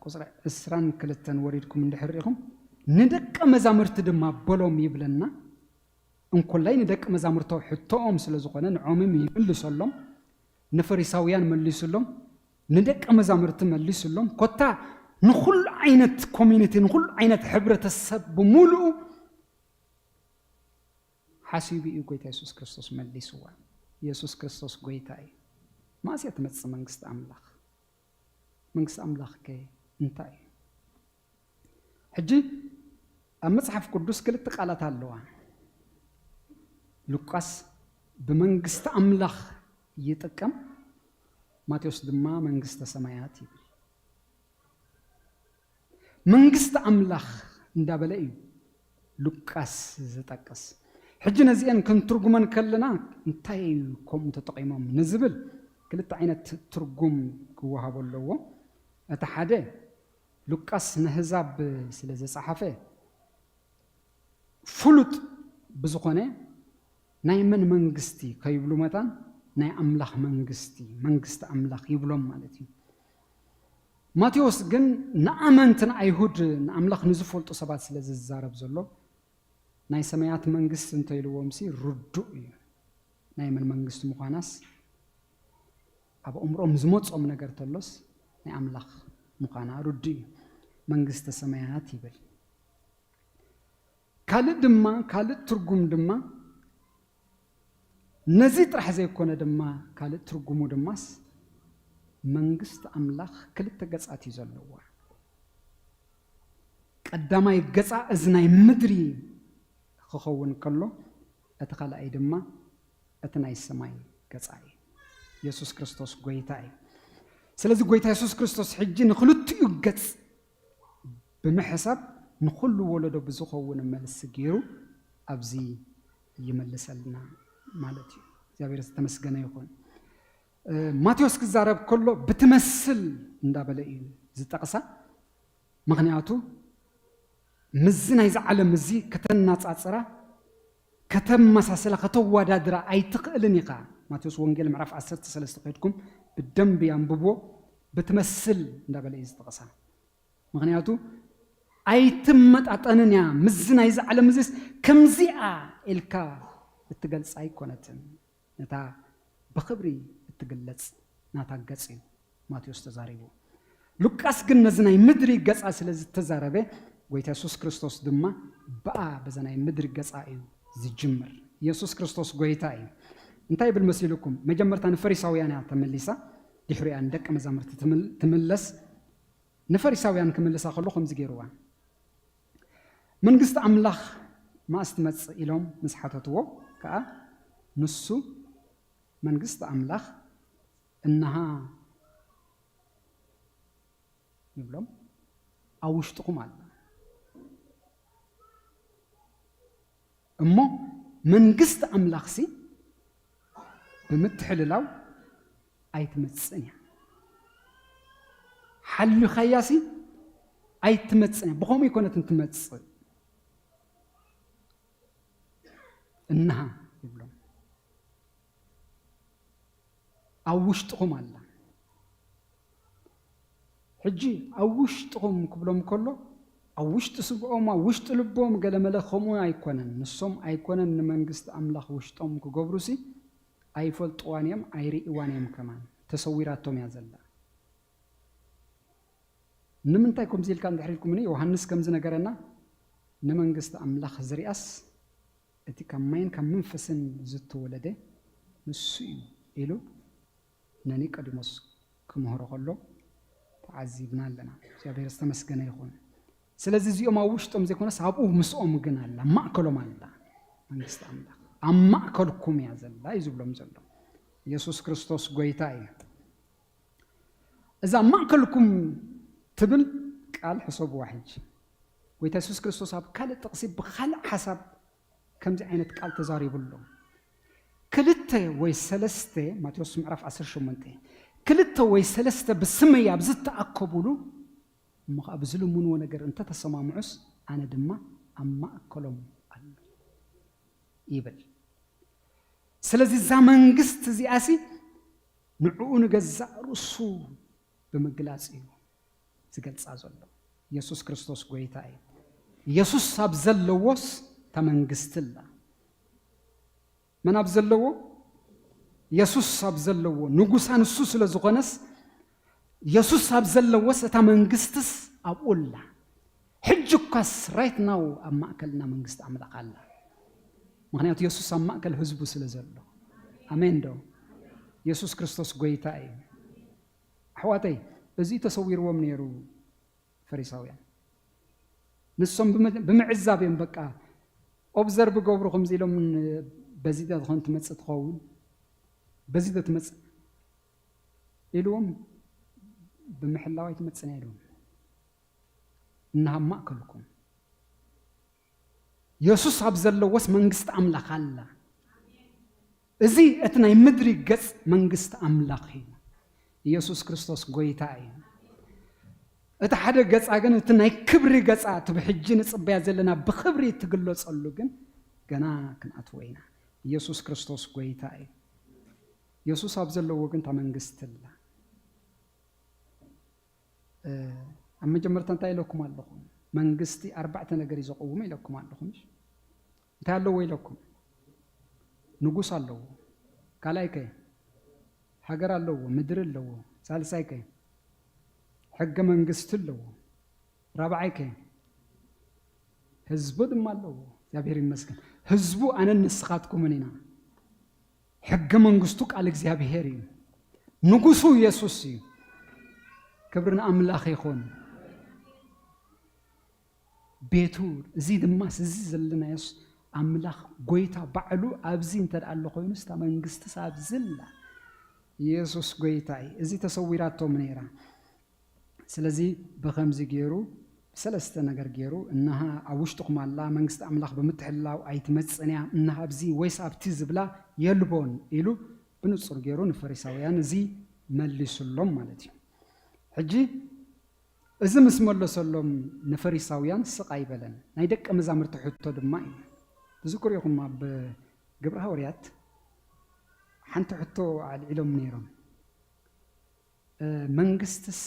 ቁፅሪ ዕስራን ክልተን ወሪድኩም እንድሕር ርኢኹም፣ ንደቀ መዛሙርቲ ድማ በሎም ይብለና። እንኮላይ ንደቀ መዛሙርቶ ሕቶኦም ስለ ዝኾነ ንዖምም ይምልሰሎም። ንፈሪሳውያን መሊሱሎም፣ ንደቀ መዛሙርቲ መሊሱሎም። ኮታ ንኹሉ ዓይነት ኮሚኒቲ፣ ንኹሉ ዓይነት ሕብረተሰብ ብምሉኡ ሓሲቡ እዩ ጎይታ የሱስ ክርስቶስ መሊስዋ። የሱስ ክርስቶስ ጎይታ እዩ። መኣስ እያ ትመጽእ መንግስቲ ኣምላኽ? መንግስቲ ኣምላኽ ከ እንታይ እዩ? ሕጂ ኣብ መጽሓፍ ቅዱስ ክልተ ቃላት ኣለዋ። ሉቃስ ብመንግስቲ ኣምላኽ ይጥቀም፣ ማቴዎስ ድማ መንግስተ ሰማያት ይብል። መንግስቲ ኣምላኽ እንዳበለ እዩ ሉቃስ ዝጠቅስ። ሕጂ ነዚአን ክንትርጉመን ከለና እንታይ እዩ ከምኡ ተጠቒሞም ንዝብል ክልተ ዓይነት ትርጉም ክወሃቦ ኣለዎ። እቲ ሓደ ሉቃስ ንህዛብ ስለ ዝጸሓፈ ፍሉጥ ብዝኾነ ናይ መን መንግስቲ ከይብሉ መታን ናይ ኣምላኽ መንግስቲ፣ መንግስቲ ኣምላኽ ይብሎም ማለት እዩ። ማቴዎስ ግን ንኣመንትን ኣይሁድ ንኣምላኽ ንዝፈልጡ ሰባት ስለ ዝዛረብ ዘሎ ናይ ሰማያት መንግስቲ እንተኢልዎም ሲ ርዱእ እዩ። ናይ መን መንግስቲ ምዃናስ ኣብ ኣእምሮኦም ዝመጾም ነገር ተሎስ ናይ ኣምላኽ ምዃና ርዱእ እዩ። መንግስተ ሰማያት ይብል። ካልእ ድማ ካልእ ትርጉም ድማ ነዚ ጥራሕ ዘይኮነ ድማ ካልእ ትርጉሙ ድማስ መንግስቲ ኣምላኽ ክልተ ገጻት እዩ ዘለዋ። ቀዳማይ ገጻ እዚ ናይ ምድሪ ክኸውን ከሎ እቲ ካልኣይ ድማ እቲ ናይ ሰማይ ገጻ እዩ። የሱስ ክርስቶስ ጎይታ እዩ። ስለዚ ጎይታ የሱስ ክርስቶስ ሕጂ ንክልቲኡ ገጽ ብምሕሳብ ንኹሉ ወለዶ ብዝኸውን መልሲ ገይሩ ኣብዚ ይመልሰልና ማለት እዩ። እግዚኣብሔር ዝተመስገነ ይኹን። ማቴዎስ ክዛረብ ከሎ ብትመስል እንዳበለ እዩ ዝጠቕሳ። ምኽንያቱ ምስዚ ናይዚ ዓለም እዚ ከተነጻጽራ፣ ከተመሳስላ፣ ከተወዳድራ ኣይትኽእልን ኢኻ። ማቴዎስ ወንጌል ምዕራፍ ዓሰርተ ሰለስተ ከድኩም ብደንቢ ኣንብብዎ። ብትመስል እንዳበለ እዩ ዝጠቕሳ። ምኽንያቱ ኣይትመጣጠንን እያ። ምስዚ ናይዚ ዓለም እዚስ ከምዚኣ ኢልካ እትገልጻ ኣይኮነትን። ነታ ብኽብሪ እትግለጽ ናታ ገጽ እዩ ማቴዎስ ተዛሪቡ። ሉቃስ ግን ነዚ ናይ ምድሪ ገጻ ስለ ዝተዛረበ፣ ጎይታ የሱስ ክርስቶስ ድማ ብኣ በዛ ናይ ምድሪ ገጻ እዩ ዝጅምር። የሱስ ክርስቶስ ጎይታ እዩ። እንታይ ይብል መሲልኩም? መጀመርታ ንፈሪሳውያን እያ ተመሊሳ፣ ድሕሪኣ ንደቀ መዛሙርቲ ትምል-፣ ትምለስ። ንፈሪሳውያን ክምልሳ ከሎ ከምዚ ገይርዋ። መንግስቲ ኣምላኽ መኣስ ትመጽእ ኢሎም ምስ ሓተትዎ ከኣ ንሱ መንግስቲ ኣምላኽ እንሃ ይብሎም፣ ኣብ ውሽጥኹም ኣላ። እሞ መንግስቲ ኣምላኽሲ ብምትሕልላው ኣይትመጽእን እያ። ሓሊኻያሲ ኣይትመጽእን እያ። ብኸምኡ ኣይኮነትን ትመጽእ። እንሃ ይብሎም። ኣብ ውሽጥኹም ኣላ። ሕጂ ኣብ ውሽጥኹም ክብሎም ከሎ፣ ኣብ ውሽጢ ስግኦም፣ ኣብ ውሽጢ ልቦም ገለመለ ከምኡ ኣይኮነን። ንሶም ኣይኮነን ንመንግስቲ ኣምላኽ ውሽጦም ክገብሩሲ፣ ኣይፈልጥዋን እዮም፣ ኣይርእይዋን እዮም ከማን። ተሰዊራቶም እያ ዘላ። ንምንታይ ከምዚ ኢልካ እንድሕር ኢልኩምኒ፣ ዮሃንስ ከምዚ ነገረና፣ ንመንግስቲ ኣምላኽ ዝሪኣስ እቲ ካብ ማይን ካብ መንፈስን ዝተወለደ ንሱ እዩ ኢሉ ንኒቆዲሞስ ክምህሮ ከሎ ተዓዚብና ኣለና። እግዚኣብሔር ዝተመስገነ ይኹን። ስለዚ እዚኦም ኣብ ውሽጦም ዘይኮነስ ኣብኡ ምስኦም ግን ኣላ፣ ኣብ ማእከሎም ኣላ መንግስቲ ኣምላኽ። ኣብ ማእከልኩም እያ ዘላ እዩ ዝብሎም ዘሎ። የሱስ ክርስቶስ ጎይታ እዩ። እዛ ማእከልኩም ትብል ቃል ሕሰብዋ ሕጂ። ጎይታ የሱስ ክርስቶስ ኣብ ካልእ ጥቕሲ ብኻልእ ሓሳብ ከምዚ ዓይነት ቃል ተዛሪቡ ኣሎ። ክልተ ወይ ሰለስተ፣ ማቴዎስ ምዕራፍ ዓሰርተ ሸሞንተ፣ ክልተ ወይ ሰለስተ ብስመይ ኣብ ዝተኣከቡሉ፣ እሞ ኸዓ ብዝልምንዎ ነገር እንተተሰማምዑስ፣ ኣነ ድማ ኣብ ማእከሎም ኣሎ ይብል። ስለዚ እዛ መንግስቲ እዚኣሲ ንዕኡ ንገዛእ ርእሱ ብምግላጽ እዩ ዝገልጻ ዘሎ። የሱስ ክርስቶስ ጎይታ እዩ። የሱስ ኣብ ዘለዎስ እታ መንግስቲ ኣላ። መን ኣብ ዘለዎ? የሱስ ኣብ ዘለዎ። ንጉሳ ንሱ ስለ ዝኾነስ፣ የሱስ ኣብ ዘለዎስ እታ መንግስትስ ኣብኡ ኣላ። ሕጂ እኳስ right now ኣብ ማእከልና መንግስቲ ኣምላኽ ኣላ። ምኽንያቱ የሱስ ኣብ ማእከል ህዝቡ ስለ ዘሎ። ኣሜን ዶ? የሱስ ክርስቶስ ጎይታ እዩ። ኣሕዋተይ፣ እዚ ተሰዊርዎም ነይሩ ፈሪሳውያን። ንሶም ብም-፣ ብምዕዛብ እዮም በቃ ኦብዘርቭ ገብሩ ከምዚ ኢሎም፣ በዚ ዶ ትኾን ትመጽእ ትኸውን? በዚ ዶ ትመጽእ? ኢልዎም ብምሕላው ኣይትመጽእን እያ ኢልዎም። እንሃ ኣብ ማእከልኩም። የሱስ ኣብ ዘለዎስ መንግስቲ ኣምላኽ ኣላ። እዚ እቲ ናይ ምድሪ ገጽ መንግስቲ ኣምላኽ እዩ። ኢየሱስ ክርስቶስ ጎይታ እዩ። እቲ ሓደ ገጻ ግን እቲ ናይ ክብሪ ገጻ፣ እቲ ብሕጂ ንጽበያ ዘለና ብክብሪ እትግለጸሉ ግን ገና ክንኣትዎ ኢና። ኢየሱስ ክርስቶስ ጎይታ እዩ። የሱስ ኣብ ዘለዎ ግን እታ መንግስቲ ኣላ። እ፣ ኣብ መጀመርታ እንታይ ኢለኩም ኣለኹ? መንግስቲ ኣርባዕተ ነገር እዩ ዘቐውሞ ኢለኩም ኣለኹ፣ ምሽ? እንታይ ኣለዎ ኢለኩም? ንጉስ ኣለዎ። ካልኣይ ከ? ሃገር ኣለዎ፣ ምድሪ ኣለዎ። ሳልሳይ ከ? ሕገ መንግስቲ ኣለዎ። ራብዓይ ከ? ህዝቡ ድማ ኣለዎ። እግዚኣብሔር ይመስገን። ህዝቡ ኣነን ንስኻትኩምን ኢና። ሕገ መንግስቱ ቃል እግዚኣብሔር እዩ። ንጉሱ የሱስ እዩ። ክብሪ ንኣምላኽ ይኹን። ቤቱ፣ እዚ ድማ እዚ ዘለናዮስ ኣምላኽ ጎይታ ባዕሉ ኣብዚ እንተ ደኣ ኣሎ ኮይኑስ፣ እታ መንግስትስ ኣብዚ ኣላ። የሱስ ጎይታ እዩ። እዚ ተሰዊራቶም ነይራ። ስለዚ ብኸምዚ ገይሩ፣ ብሰለስተ ነገር ገይሩ፣ እንሃ ኣብ ውሽጥኹም ኣላ፣ መንግስቲ ኣምላኽ ብምትሕልላው ኣይትመጽእን እያ፣ እንሃ ኣብዚ ወይስ ኣብቲ ዝብላ የልቦን ኢሉ ብንጹር ገይሩ ንፈሪሳውያን እዚ መሊሱሎም ማለት እዩ። ሕጂ እዚ ምስ መለሰሎም ንፈሪሳውያን ስቕ ኣይበለን። ናይ ደቀ መዛሙርቲ ሕቶ ድማ እዩ። ትዝክሩ ኢኹም፣ ኣብ ግብረ ሃዋርያት ሓንቲ ሕቶ ኣልዒሎም ነይሮም። እ፣ መንግስትስ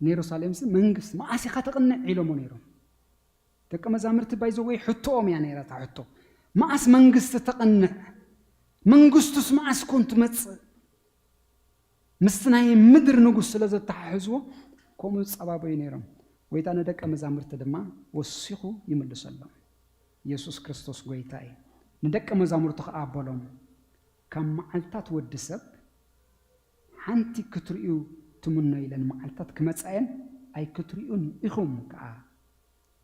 ንየሩሳሌምስ መንግስቲ መዓስ ኢኻ ተቕንዕ ኢሎሞ ነይሮም። ደቂ መዛሙርቲ ባይዘወይ ሕቶኦም እያ ነይራ እታ ሕቶ። መዓስ መንግስቲ ተቕንዕ? መንግስቱስ መዓስ ኮን ትመጽእ? ምስቲ ናይ ምድሪ ንጉስ ስለ ዘተሓሕዝዎ ከምኡ ጸባበዩ ነይሮም። ጎይታ ንደቀ መዛሙርቲ ድማ ወሲኹ ይምልሰሎም። ኢየሱስ ክርስቶስ ጎይታ እዩ። ንደቀ መዛሙርቱ ኸኣ በሎም፣ ካብ መዓልታት ወዲ ሰብ ሓንቲ ክትርእዩ ትምነዩለን መዓልታት ክመጻ እየን፣ ኣይክትርእዩን ኢኹም ከኣ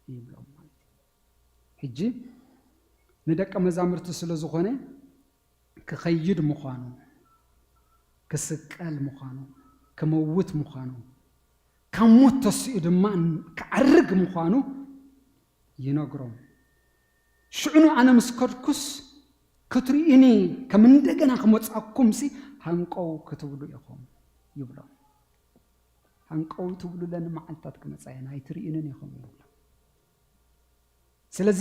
ይብሎም ማለት እዩ። ሕጂ ንደቀ መዛሙርቲ ስለ ዝኾነ ክኸይድ ምዃኑ፣ ክስቀል ምዃኑ፣ ክመውት ምዃኑ፣ ካብ ሞት ተሲኡ ድማ ክዓርግ ምዃኑ ይነግሮም። ሽዑ ኣነ ምስ ከድኩስ ክትርእዩኒ፣ ከም እንደገና ክመጻኩምሲ ሃንቀው ክትብሉ ኢኹም ይብሎም። ሃንቀው ትብሉለን መዓልታት ክመጻ እየን፣ ኣይትርእዩንን ኢኹም ይብሎም። ስለዚ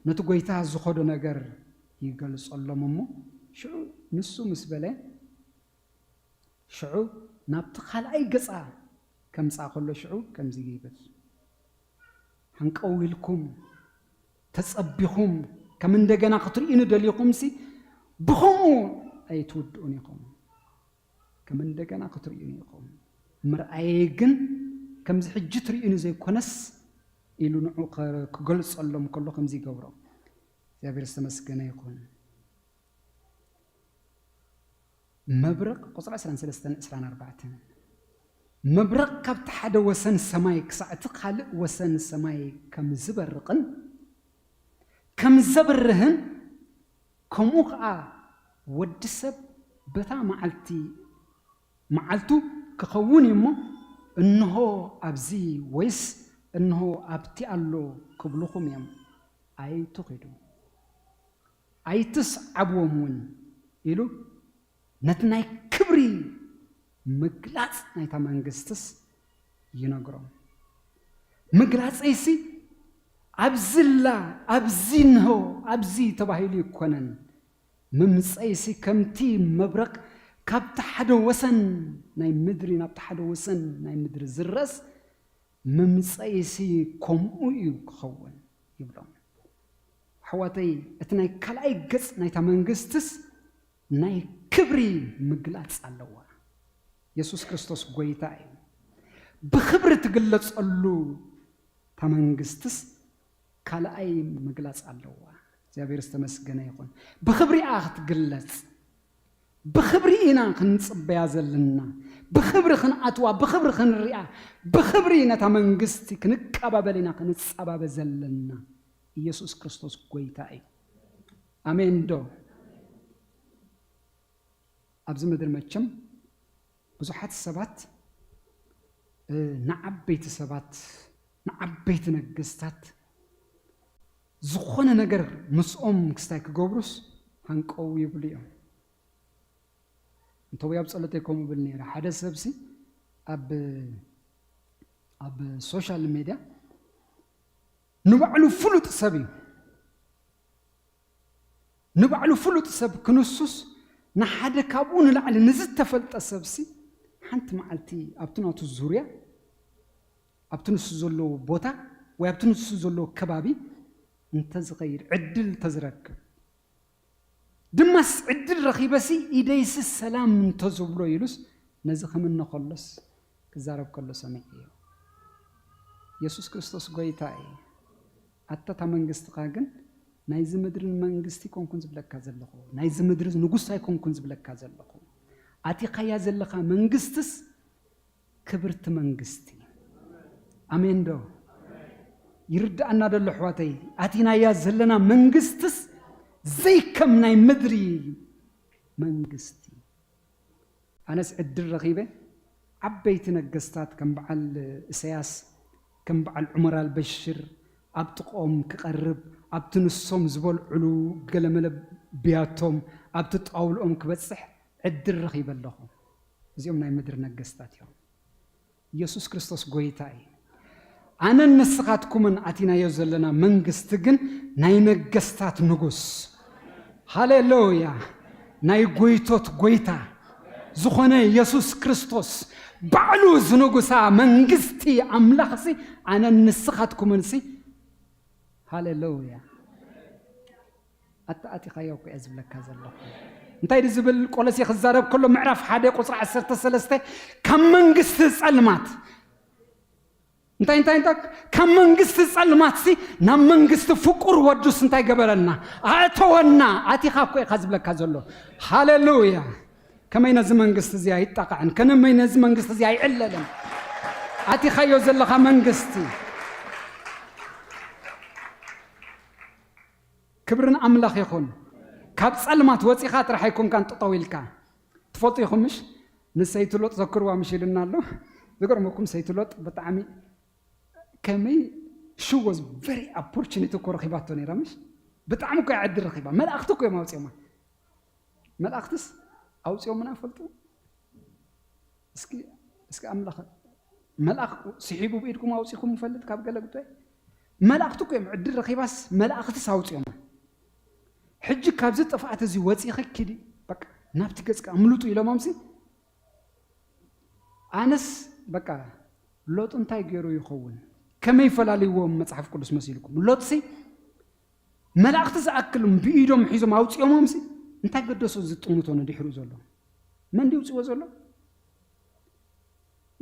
ነቲ ጎይታ ዝኸዶ ነገር ይገልጸሎም እሞ፣ ሽዑ ንሱ ምስ በለ፣ ሽዑ ናብቲ ካልኣይ ገጻ ከምጽኣ ከሎ፣ ሽዑ ከምዚ ይብል፣ ሃንቀው ኢልኩም ተጸቢኹም ከም እንደገና ክትርእዩኒ ደሊኹምሲ፣ ብኸምኡ ኣይትውድኡን ኢኹም። ከም እንደገና ክትርእዩኒ ኢኹም። ምርኣየይ ግን ከምዚ ሕጂ ትርእዩኒ ዘይኮነስ፣ ኢሉ ንዑ ከ-፣ ክገልጸሎም ከሎ ከምዚ ይገብሮ። እግዚኣብሔር ዝተመስገነ ይኹን። መብረቕ፣ ቁጽሪ ዕስራን ሰለስተን፣ ዕስራን ኣርባዕተን፣ መብረቕ ካብቲ ሓደ ወሰን ሰማይ ክሳዕ እቲ ካልእ ወሰን ሰማይ ከም ዝበርቕን ከም ዘብርህን፣ ከምኡ ኸኣ ወዲ ሰብ በታ መዓልቲ መዓልቱ ክኸውን እዩ እሞ፣ እንሆ ኣብዚ ወይስ እንሆ ኣብቲ ኣሎ ክብልኹም እዮም። ኣይትኺዱ፣ ኣይትስዓብዎም እውን ኢሉ ነቲ ናይ ክብሪ ምግላጽ ናይታ መንግስትስ ይነግሮም። ምግላጸይሲ ኣብዝላ፣ ኣብዚ እንሆ፣ ኣብዚ ተባሂሉ ይኮነን። ምምጸይሲ ከምቲ መብረቕ ካብቲ ሓደ ወሰን ናይ ምድሪ ናብቲ ሓደ ወሰን ናይ ምድሪ ዝረስ፣ ምምጸይሲ ከምኡ እዩ ክኸውን ይብሎም። ኣሕዋተይ፣ እቲ ናይ ካልኣይ ገጽ ናይታ መንግስትስ ናይ ክብሪ ምግላጽ ኣለዋ። የሱስ ክርስቶስ ጎይታ እዩ። ብኽብሪ ትግለጸሉ እታ መንግስትስ ካልኣይ ምግላጽ ኣለዋ። እግዚኣብሔር ዝተመስገነ ይኹን። ብኽብሪኣ ክትግለጽ፣ ብኽብሪ ኢና ክንጽበያ ዘለና። ብኽብሪ ክንኣትዋ፣ ብኽብሪ ክንሪኣ፣ ብኽብሪ ነታ መንግስቲ ክንቀባበል ኢና ክንጸባበ ዘለና። ኢየሱስ ክርስቶስ ጎይታ እዩ። ኣሜን ዶ? ኣብዚ ምድሪ መቸም ብዙሓት ሰባት፣ እ፣ ንዓበይቲ ሰባት፣ ንዓበይቲ ነገስታት ዝኾነ ነገር ምስኦም ክስታይ ክገብሩስ ሃንቀው ይብሉ እዮም። እንተወይ ኣብ ጸሎተይ ከምኡ እብል ነይረ። ሓደ ሰብሲ ኣብ፣ ኣብ ሶሻል ሜድያ ንባዕሉ ፍሉጥ ሰብ እዩ። ንባዕሉ ፍሉጥ ሰብ ክንሱስ፣ ንሓደ ካብኡ ንላዕሊ ንዝተፈልጠ ሰብሲ ሓንቲ መዓልቲ ኣብቲ ናቱ ዙርያ፣ ኣብቲ ንሱ ዘለዎ ቦታ ወይ ኣብቲ ንሱ ዘለዎ ከባቢ እንተዝኸይድ፣ ዕድል እንተዝረክብ፣ ድማስ ዕድል ረኺበሲ ኢደይሲ ሰላም እንተዝብሎ ኢሉስ ነዚ ክምነ ከሎስ ክዛረብ ከሎ ሰሚዐዮ። የሱስ ክርስቶስ ጎይታ እዩ። ኣታ እታ መንግስትኻ ግን ናይዚ ምድርን መንግስቲ ኣይኮንኩን ዝብለካ ዘለኹ፣ ናይዚ ምድሪ ንጉስ ኣይኮንኩን ዝብለካ ዘለኹ። ኣቲኻያ ዘለኻ መንግስትስ ክብርቲ መንግስቲ። ኣሜን ዶ? ይርድኣና ደሎ ኣሕዋተይ? ኣቲናያ ዘለና መንግስትስ ዘይከም ናይ ምድሪ መንግስቲ። ኣነስ ዕድል ረኺበ ዓበይቲ ነገስታት ከም በዓል እሰያስ፣ ከም በዓል ዑመር ኣልበሽር ኣብ ጥቕኦም ክቐርብ፣ ኣብቲ ንሶም ዝበልዕሉ ገለመለ ብያቶም ኣብቲ ጣውልኦም ክበጽሕ ዕድል ረኺበ ኣለኹ። እዚኦም ናይ ምድሪ ነገስታት እዮም። ኢየሱስ ክርስቶስ ጎይታ እዩ። ኣነን ንስኻትኩምን ኣቲናዮ ዘለና መንግስቲ ግን ናይ ነገስታት ንጉስ፣ ሃሌሉያ፣ ናይ ጎይቶት ጎይታ ዝኾነ ኢየሱስ ክርስቶስ ባዕሉ ዝንጉሳ መንግስቲ ኣምላኽሲ ኣነን ንስኻትኩምንሲ፣ ሃሌሉያ። ኣታ ኣቲኻዮ እኮ እየ ዝብለካ ዘለኹ። እንታይ ድዩ ዝብል? ቆሎሴ ክዛረብ ከሎ ምዕራፍ ሓደ ቁጽሪ ዓሰርተ ሰለስተ፣ ካብ መንግስቲ ጸልማት፣ እንታይ፣ እንታይ፣ እንታይ? ካብ መንግስቲ ጸልማትሲ ናብ መንግስቲ ፍቁር ወዱስ እንታይ ገበረና? ኣእተወና። ኣቲኻ እኮ ኢኻ ዝብለካ ዘሎ። ሃሌሉያ። ከመይ ነዚ መንግስቲ እዚ ኣይጣቕዕን? ከመይ ነዚ መንግስቲ እዚ ኣይዕለልን? ኣቲኻዮ ዘለኻ መንግስቲ። ክብሪ ንኣምላኽ ይኹን። ካብ ጸልማት ወጺኻ ጥራሕ ኣይኮንካን ጠጠው ኢልካ። ትፈልጡ ኢኹም ምሽ? ንሰይቲ ሎጥ ዘክርዋ ምሽ ኢልና ኣሎ። ዝገርመኩም ሰይቲ ሎጥ ብጣዕሚ ከመይ she was very opportunity እኮ ረኺባቶ ነይራ ምሽ? ብጣዕሚ እኮ እያ ዕድል ረኺባ። መላእኽቲ እኮ እዮም ኣውፅኦማ። መላእኽትስ ኣውፅኦምና ፈልጡ? እስኪ፣ እስኪ ኣምላኽ መልኣኽ ስሒቡ ብኢድኩም ኣውፂኹም ይፈልጥ ካብ ገለ ጉዳይ? መላእኽቲ እኮ እዮም ዕድል ረኺባስ መላእኽትስ ኣውፅኦማ። ሕጂ ካብዚ ጥፍኣት እዚ ወፂኺ ኪዲ፣ በቃ ናብቲ ገፅካ ኣምልጡ ኢሎሞምሲ። ኣነስ በቃ ሎጥ እንታይ ገይሩ ይኸውን? ከመይ ፈላልይዎም መጽሓፍ ቅዱስ መሲልኩም? ሎጥሲ መላእኽቲ ዝኣክል ብኢዶም ሒዞም ኣውፂኦሞምሲ እንታይ ገደሶ ዝጥምቶ ንድሕሪኡ ዘሎ? መን ድዩ ውፅዎ ዘሎ?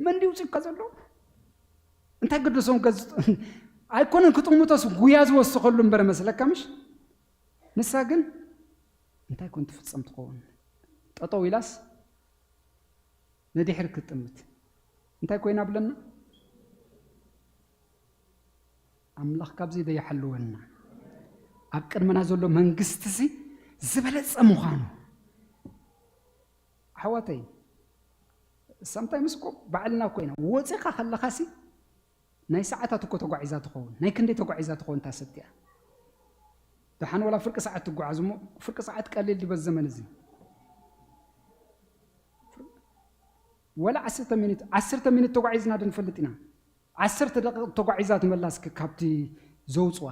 መን ድዩ ውፅካ ዘሎ? እንታይ ገደሶም ከዚ? ኣይኮነን ክጥምቶስ ጉያ ዝወሰኸሉ እምበር መስለካ ምሽ? ንሳ ግን እንታይ ኮን ትፍጸም ትኸውን? ጠጠው ኢላስ ንድሕር ክትጥምት እንታይ ኮይና ብለና? ኣምላኽ ካብዚ ዶ ይሓልወና? ኣብ ቅድመና ዘሎ መንግስቲ እዚ ዝበለጸ ምዃኑ፣ ኣሕዋተይ፣ ሳምታይምስ እኮ ባዕልና እኮ ኢና። ወፂኻ ከለኻሲ ናይ ሰዓታት እኮ ተጓዒዛ ትኸውን። ናይ ክንደይ ተጓዒዛ ትኸውን እታ ሰብ እቲኣ? ደሓን ወላ ፍርቂ ሰዓት ትጓዓዝ እሞ፣ ፍርቂ ሰዓት ቀሊል ድዩ በዚ ዘመን እዚ? ወላ ዓሰርተ ሚኒት፣ ዓሰርተ ሚኒት ተጓዒዝና ዶ ንፈልጥ ኢና? ዓሰርተ ደቂቕ ተጓዒዛ ትመላ እስኪ ካብቲ ዘውፅዋ።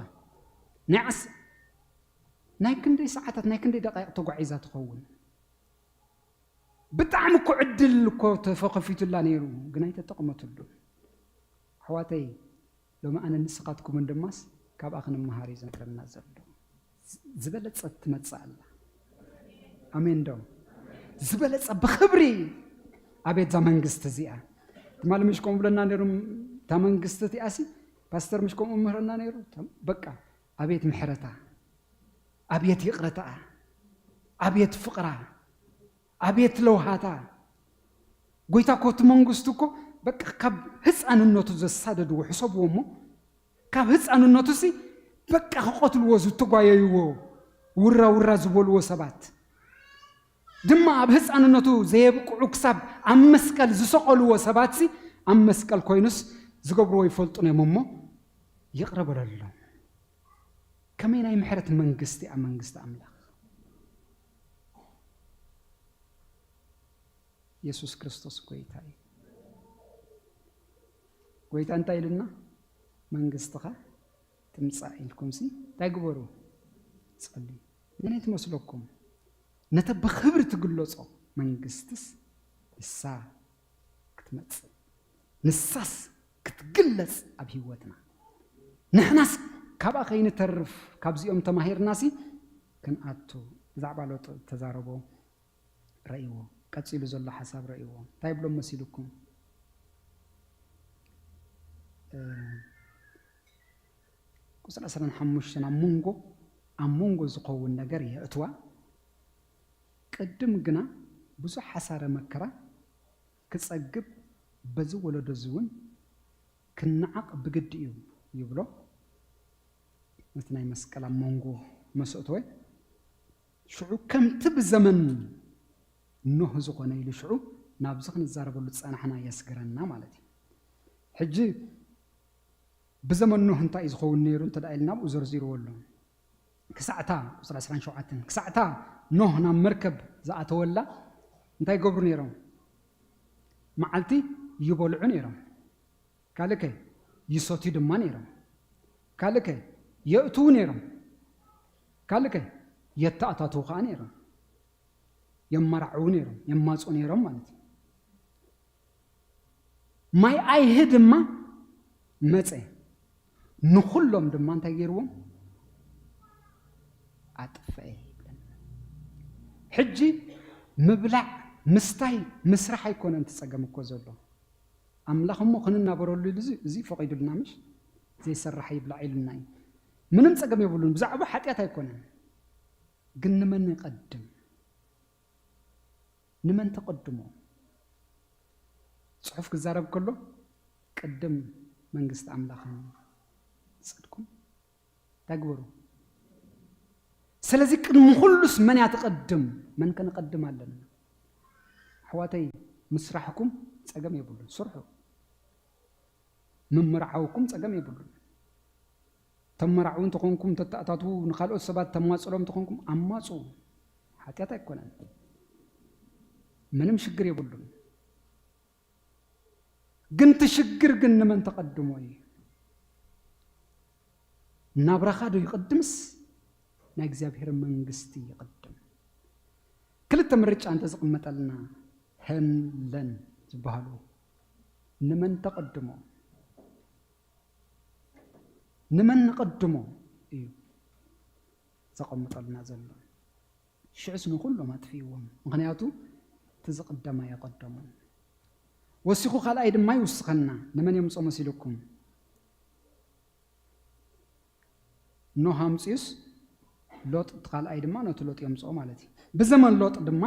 ናይ ዓስ-፣ ናይ ክንደይ ሰዓታት፣ ናይ ክንደይ ደቃይቕ ተጓዒዛ ትኸውን? ብጣዕሚ እኮ ዕድል እኮ ተፈኸፊቱላ ነይሩ፣ ግን ኣይተጠቕመትሉ። ኣሕዋተይ፣ ሎሚ ኣነ ንስኻትኩምን ድማስ ካብኣ ክንመሃር እዩ ዝነግረና ዘሎ። ዝ-፣ ዝበለጸት ትመጽእ ኣላ። ኣሜን ዶ? ዝበለጸ ብኽብሪ። ኣቤት እዛ መንግስቲ እዚኣ። ትማሊ ምሽ ከምኡ ብለና ነይሩ፣ እታ መንግስቲ እቲኣሲ፣ ፓስተር ምሽ ከምኡ ምህረና ነይሩ። እታ-፣ በቃ፣ ኣቤት ምሕረታ፣ ኣቤት ይቕረታኣ፣ ኣቤት ፍቕራ፣ ኣቤት ለውሃታ። ጎይታ እኮ እቲ መንግስቱ እኮ በቃ ካብ ህፃንነቱ ዘሳደድዎ ሕሰብዎ እሞ፣ ካብ ህፃንነቱ ሲ በቃ ክቐትልዎ ዝተጓየይዎ፣ ውራ ውራ ዝበልዎ ሰባት ድማ ኣብ ህፃንነቱ ዘየብቅዑ ክሳብ ኣብ መስቀል ዝሰቐልዎ ሰባት ሲ ኣብ መስቀል ኮይኑስ ዝገብርዎ ይፈልጡን እዮም እሞ ይቕረ በለሎም። ከመይ ናይ ምሕረት መንግስቲ እያ መንግስቲ ኣምላኽ። የሱስ ክርስቶስ ጎይታ እዩ። ጎይታ እንታይ ኢሉና? መንግስትኻ ትምጻእ ኢልኩምሲ እንታይ ግበሩ? ጸልዩ። መን ትመስለኩም? ነተ ብኽብሪ ትግለጾ መንግስትስ ንሳ ክትመጽእ፣ ንሳስ ክትግለጽ ኣብ ህይወትና። ንሕናስ ካብኣ ከይንተርፍ ካብዚኦም ተማሂርናሲ ክንኣቱ። ብዛዕባ ሎጥ ተዛረቦ ረእይዎ። ቀጺሉ ዘሎ ሓሳብ ረእይዎ። እንታይ ይብሎም መሲልኩም? እ፣ ቁጽሪ ዕስራን ሓሙሽተን ኣብ መንጎ፣ ኣብ መንጎ ዝኸውን ነገር የእትዋ። ቅድም ግና ብዙሕ ሓሳረ መከራ ክጸግብ በዚ ወለዶ እዚ እውን ክነዓቕ ብግዲ እዩ ይብሎ። ነቲ ናይ መስቀል ኣብ መንጎ ምስ ኣእተወ፣ ሽዑ ከምቲ ብዘመን ኖህ ዝኾነ ኢሉ ሽዑ ናብዚ ክንዛረበሉ ዝጸናሕና የስግረና ማለት እዩ። ሕጂ ብዘመን ኖህ እንታይ እዩ ዝኸውን ነይሩ እንተ ደኣ ኢልና ኣብኡ ዘርዚርዎ ኣሎ። ክሳዕታ፣ ቁጽሪ ዕስራን ሸውዓተን፣ ክሳዕታ ኖህ ናብ መርከብ ዝኣተወላ እንታይ ይገብሩ ነይሮም? መዓልቲ ይበልዑ ነይሮም። ካልእ ከ ይሰትዩ ድማ ነይሮም። ካልእ ከ የእትዉ ነይሮም። ካልእ ከ የተኣታትዉ ከኣ ነይሮም። የመራዕዉ ነይሮም፣ የማጽኡ ነይሮም ማለት እዩ። ማይ ኣይሂ ድማ መጸ። ንኹሎም ድማ እንታይ ገይርዎም? ኣጥፍአ ይብለና። ሕጂ ምብላዕ፣ ምስታይ፣ ምስራሕ ኣይኮነን እቲ ጸገም እኮ ዘሎ። ኣምላኽ እሞ ክንናበረሉ ኢሉ እዚ፣ እዚ ፈቒዱልና ምሽ? ዘይሰርሕ ይብላዕ ኢሉና እዩ። ምንም ጸገም የብሉን። ብዛዕባ ሓጢኣት ኣይኮነን። ግን ንመን ይቐድም? ንመን ተቐድሞ? ጽሑፍ ክዛረብ ከሎ ቅድም መንግስቲ ኣምላኽን ጽድቁን እንታይ ግበሩ። ስለዚ ቅድሚ ኩሉስ መን እያ ትቐድም? መን ከነቐድም ኣለና? ኣሕዋተይ፣ ምስራሕኩም ጸገም የብሉን፣ ስርሑ። ምምርዓውኩም ጸገም የብሉን። ተመራዕዉ እንተኾንኩም፣ ተተኣታትዉ፣ ንኻልኦት ሰባት ተማጽሎም እንተኾንኩም፣ ኣማጽዉ። ሓጢኣት ኣይኮነን። ምንም ሽግር የብሉን። ግን እቲ ሽግር ግን ንመን ተቐድሞ እዩ? ናብራኻ ዶ ይቕድምስ ናይ እግዚኣብሔር መንግስቲ ይቕድም? ክልተ ምርጫ እንተ ዝቕመጠልና፣ ሀን ለን ዝበሃሉ፣ ንመን ተቐድሞ? ንመን ንቐድሞ እዩ ዘቐምጠልና ዘሎ። ሽዕስ ንኹሎም ኣጥፊእዎም። ምኽንያቱ እቲ ዝቕደም ኣየቐደሞን። ወሲኹ ካልኣይ ድማ ይውስኸና። ንመን የምጾ መሲልኩም? ኖህ ኣምጺኡስ ሎጥ እቲ ካልኣይ ድማ ነቲ ሎጥ የምጽኦ ማለት እዩ። ብዘመን ሎጥ ድማ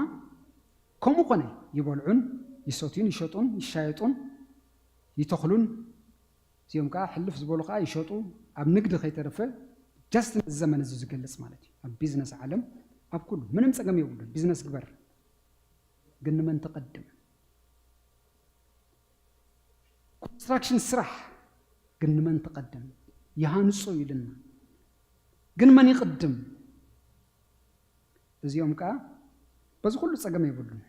ከምኡ ኮነ። ይበልዑን፣ ይሰትዩን፣ ይሸጡን፣ ይሻየጡን፣ ይተኽሉን። እዚኦም ከዓ ሕልፍ ዝበሉ ከዓ ይሸጡ። ኣብ ንግዲ ከይተረፈ just ነዚ ዘመን እዚ ዝገልጽ ማለት እዩ። ኣብ ቢዝነስ ዓለም ኣብ ኩሉ ምንም ጸገም የብሉን። ቢዝነስ ግበር። ግን ንመን ትቐድም? ኮንስትራክሽን ስራሕ ግን ንመን ትቐድም? ይሃንጹ ኢልና ግን መን ይቕድም? እዚኦም ከኣ በዚ ኩሉ ጸገም የብሉን።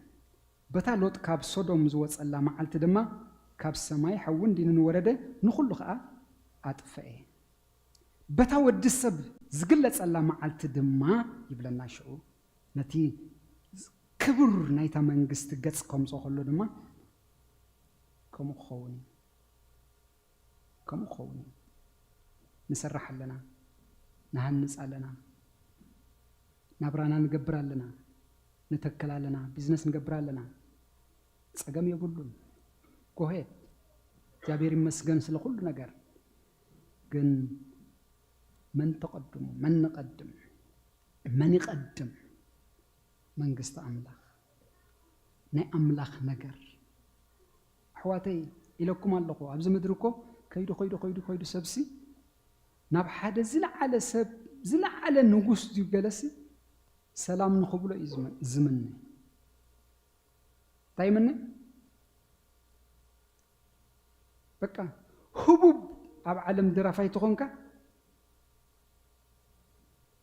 በታ ሎጥ ካብ ሶዶም ዝወጸላ መዓልቲ ድማ ካብ ሰማይ ሓዊ እንዲኑ ንወረደ፣ ንኹሉ ከኣ ኣጥፈኤ። በታ ወዲ ሰብ ዝግለጸላ መዓልቲ ድማ ይብለና ሽዑ፣ ነቲ ክቡር ናይታ መንግስቲ ገጽ ከምጽኦ ከሎ ድማ ከምኡ ክኸውን እዩ። ከምኡ ክኸውን እዩ። ንሰርሕ ኣለና፣ ንሃንጽ ኣለና፣ ናብራና ንገብር ኣለና፣ ንተክል ኣለና፣ ቢዝነስ ንገብር ኣለና። ጸገም የብሉን። ጎሄድ። እግዚኣብሔር ይመስገን ስለ ኩሉ ነገር። ግን መን ተቐድሙ? መን ንቐድም? መን ይቐድም? መንግስቲ ኣምላኽ፣ ናይ ኣምላኽ ነገር። ኣሕዋተይ፣ ኢለኩም ኣለኹ፣ ኣብዚ ምድሪ እኮ ከይዱ፣ ከይዱ፣ ከይዱ፣ ከይዱ ሰብሲ ናብ ሓደ ዝለዓለ ሰብ፣ ዝለዓለ ንጉስ ድዩ ገለሲ ሰላም ንኽብሎ እዩ ዝመ-፣ ዝምነ። እንታይ ይምነ? በቃ ህቡብ ኣብ ዓለም ድራፋይ ተኾንካ፣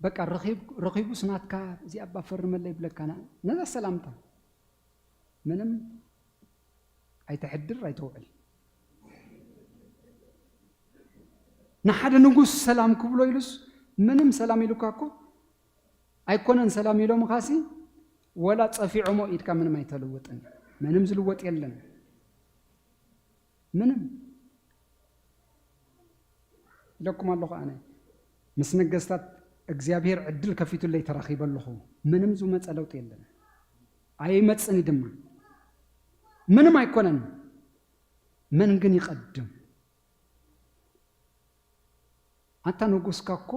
በቃ ረኺብ-፣ ረኺቡስ ናትካ፣ እዚ ኣባ ፈርመለይ ይብለካ፣ ና-፣ ነዛ ሰላምታ ምንም ኣይተሕድር ኣይተውዕል። ንሓደ ንጉስ ሰላም ክብሎ ኢሉስ ምንም ሰላም ኢሉካ እኮ ኣይኮነን። ሰላም ኢሎምኻሲ ወላ ጸፊዖሞ ኢድካ ምንም ኣይተልውጥን። ምንም ዝልወጥ የለን። ምንም ኢለኩም ኣለኹ። ኣነ ምስ ነገስታት እግዚኣብሔር ዕድል ከፊቱለይ ተራኺበ ኣለኹ። ምንም ዝመጸ ለውጢ የለን፣ ኣይመጽን እዩ ድማ። ምንም ኣይኮነን። መን ግን ይቐድም? ኣታ ንጉስካ እኮ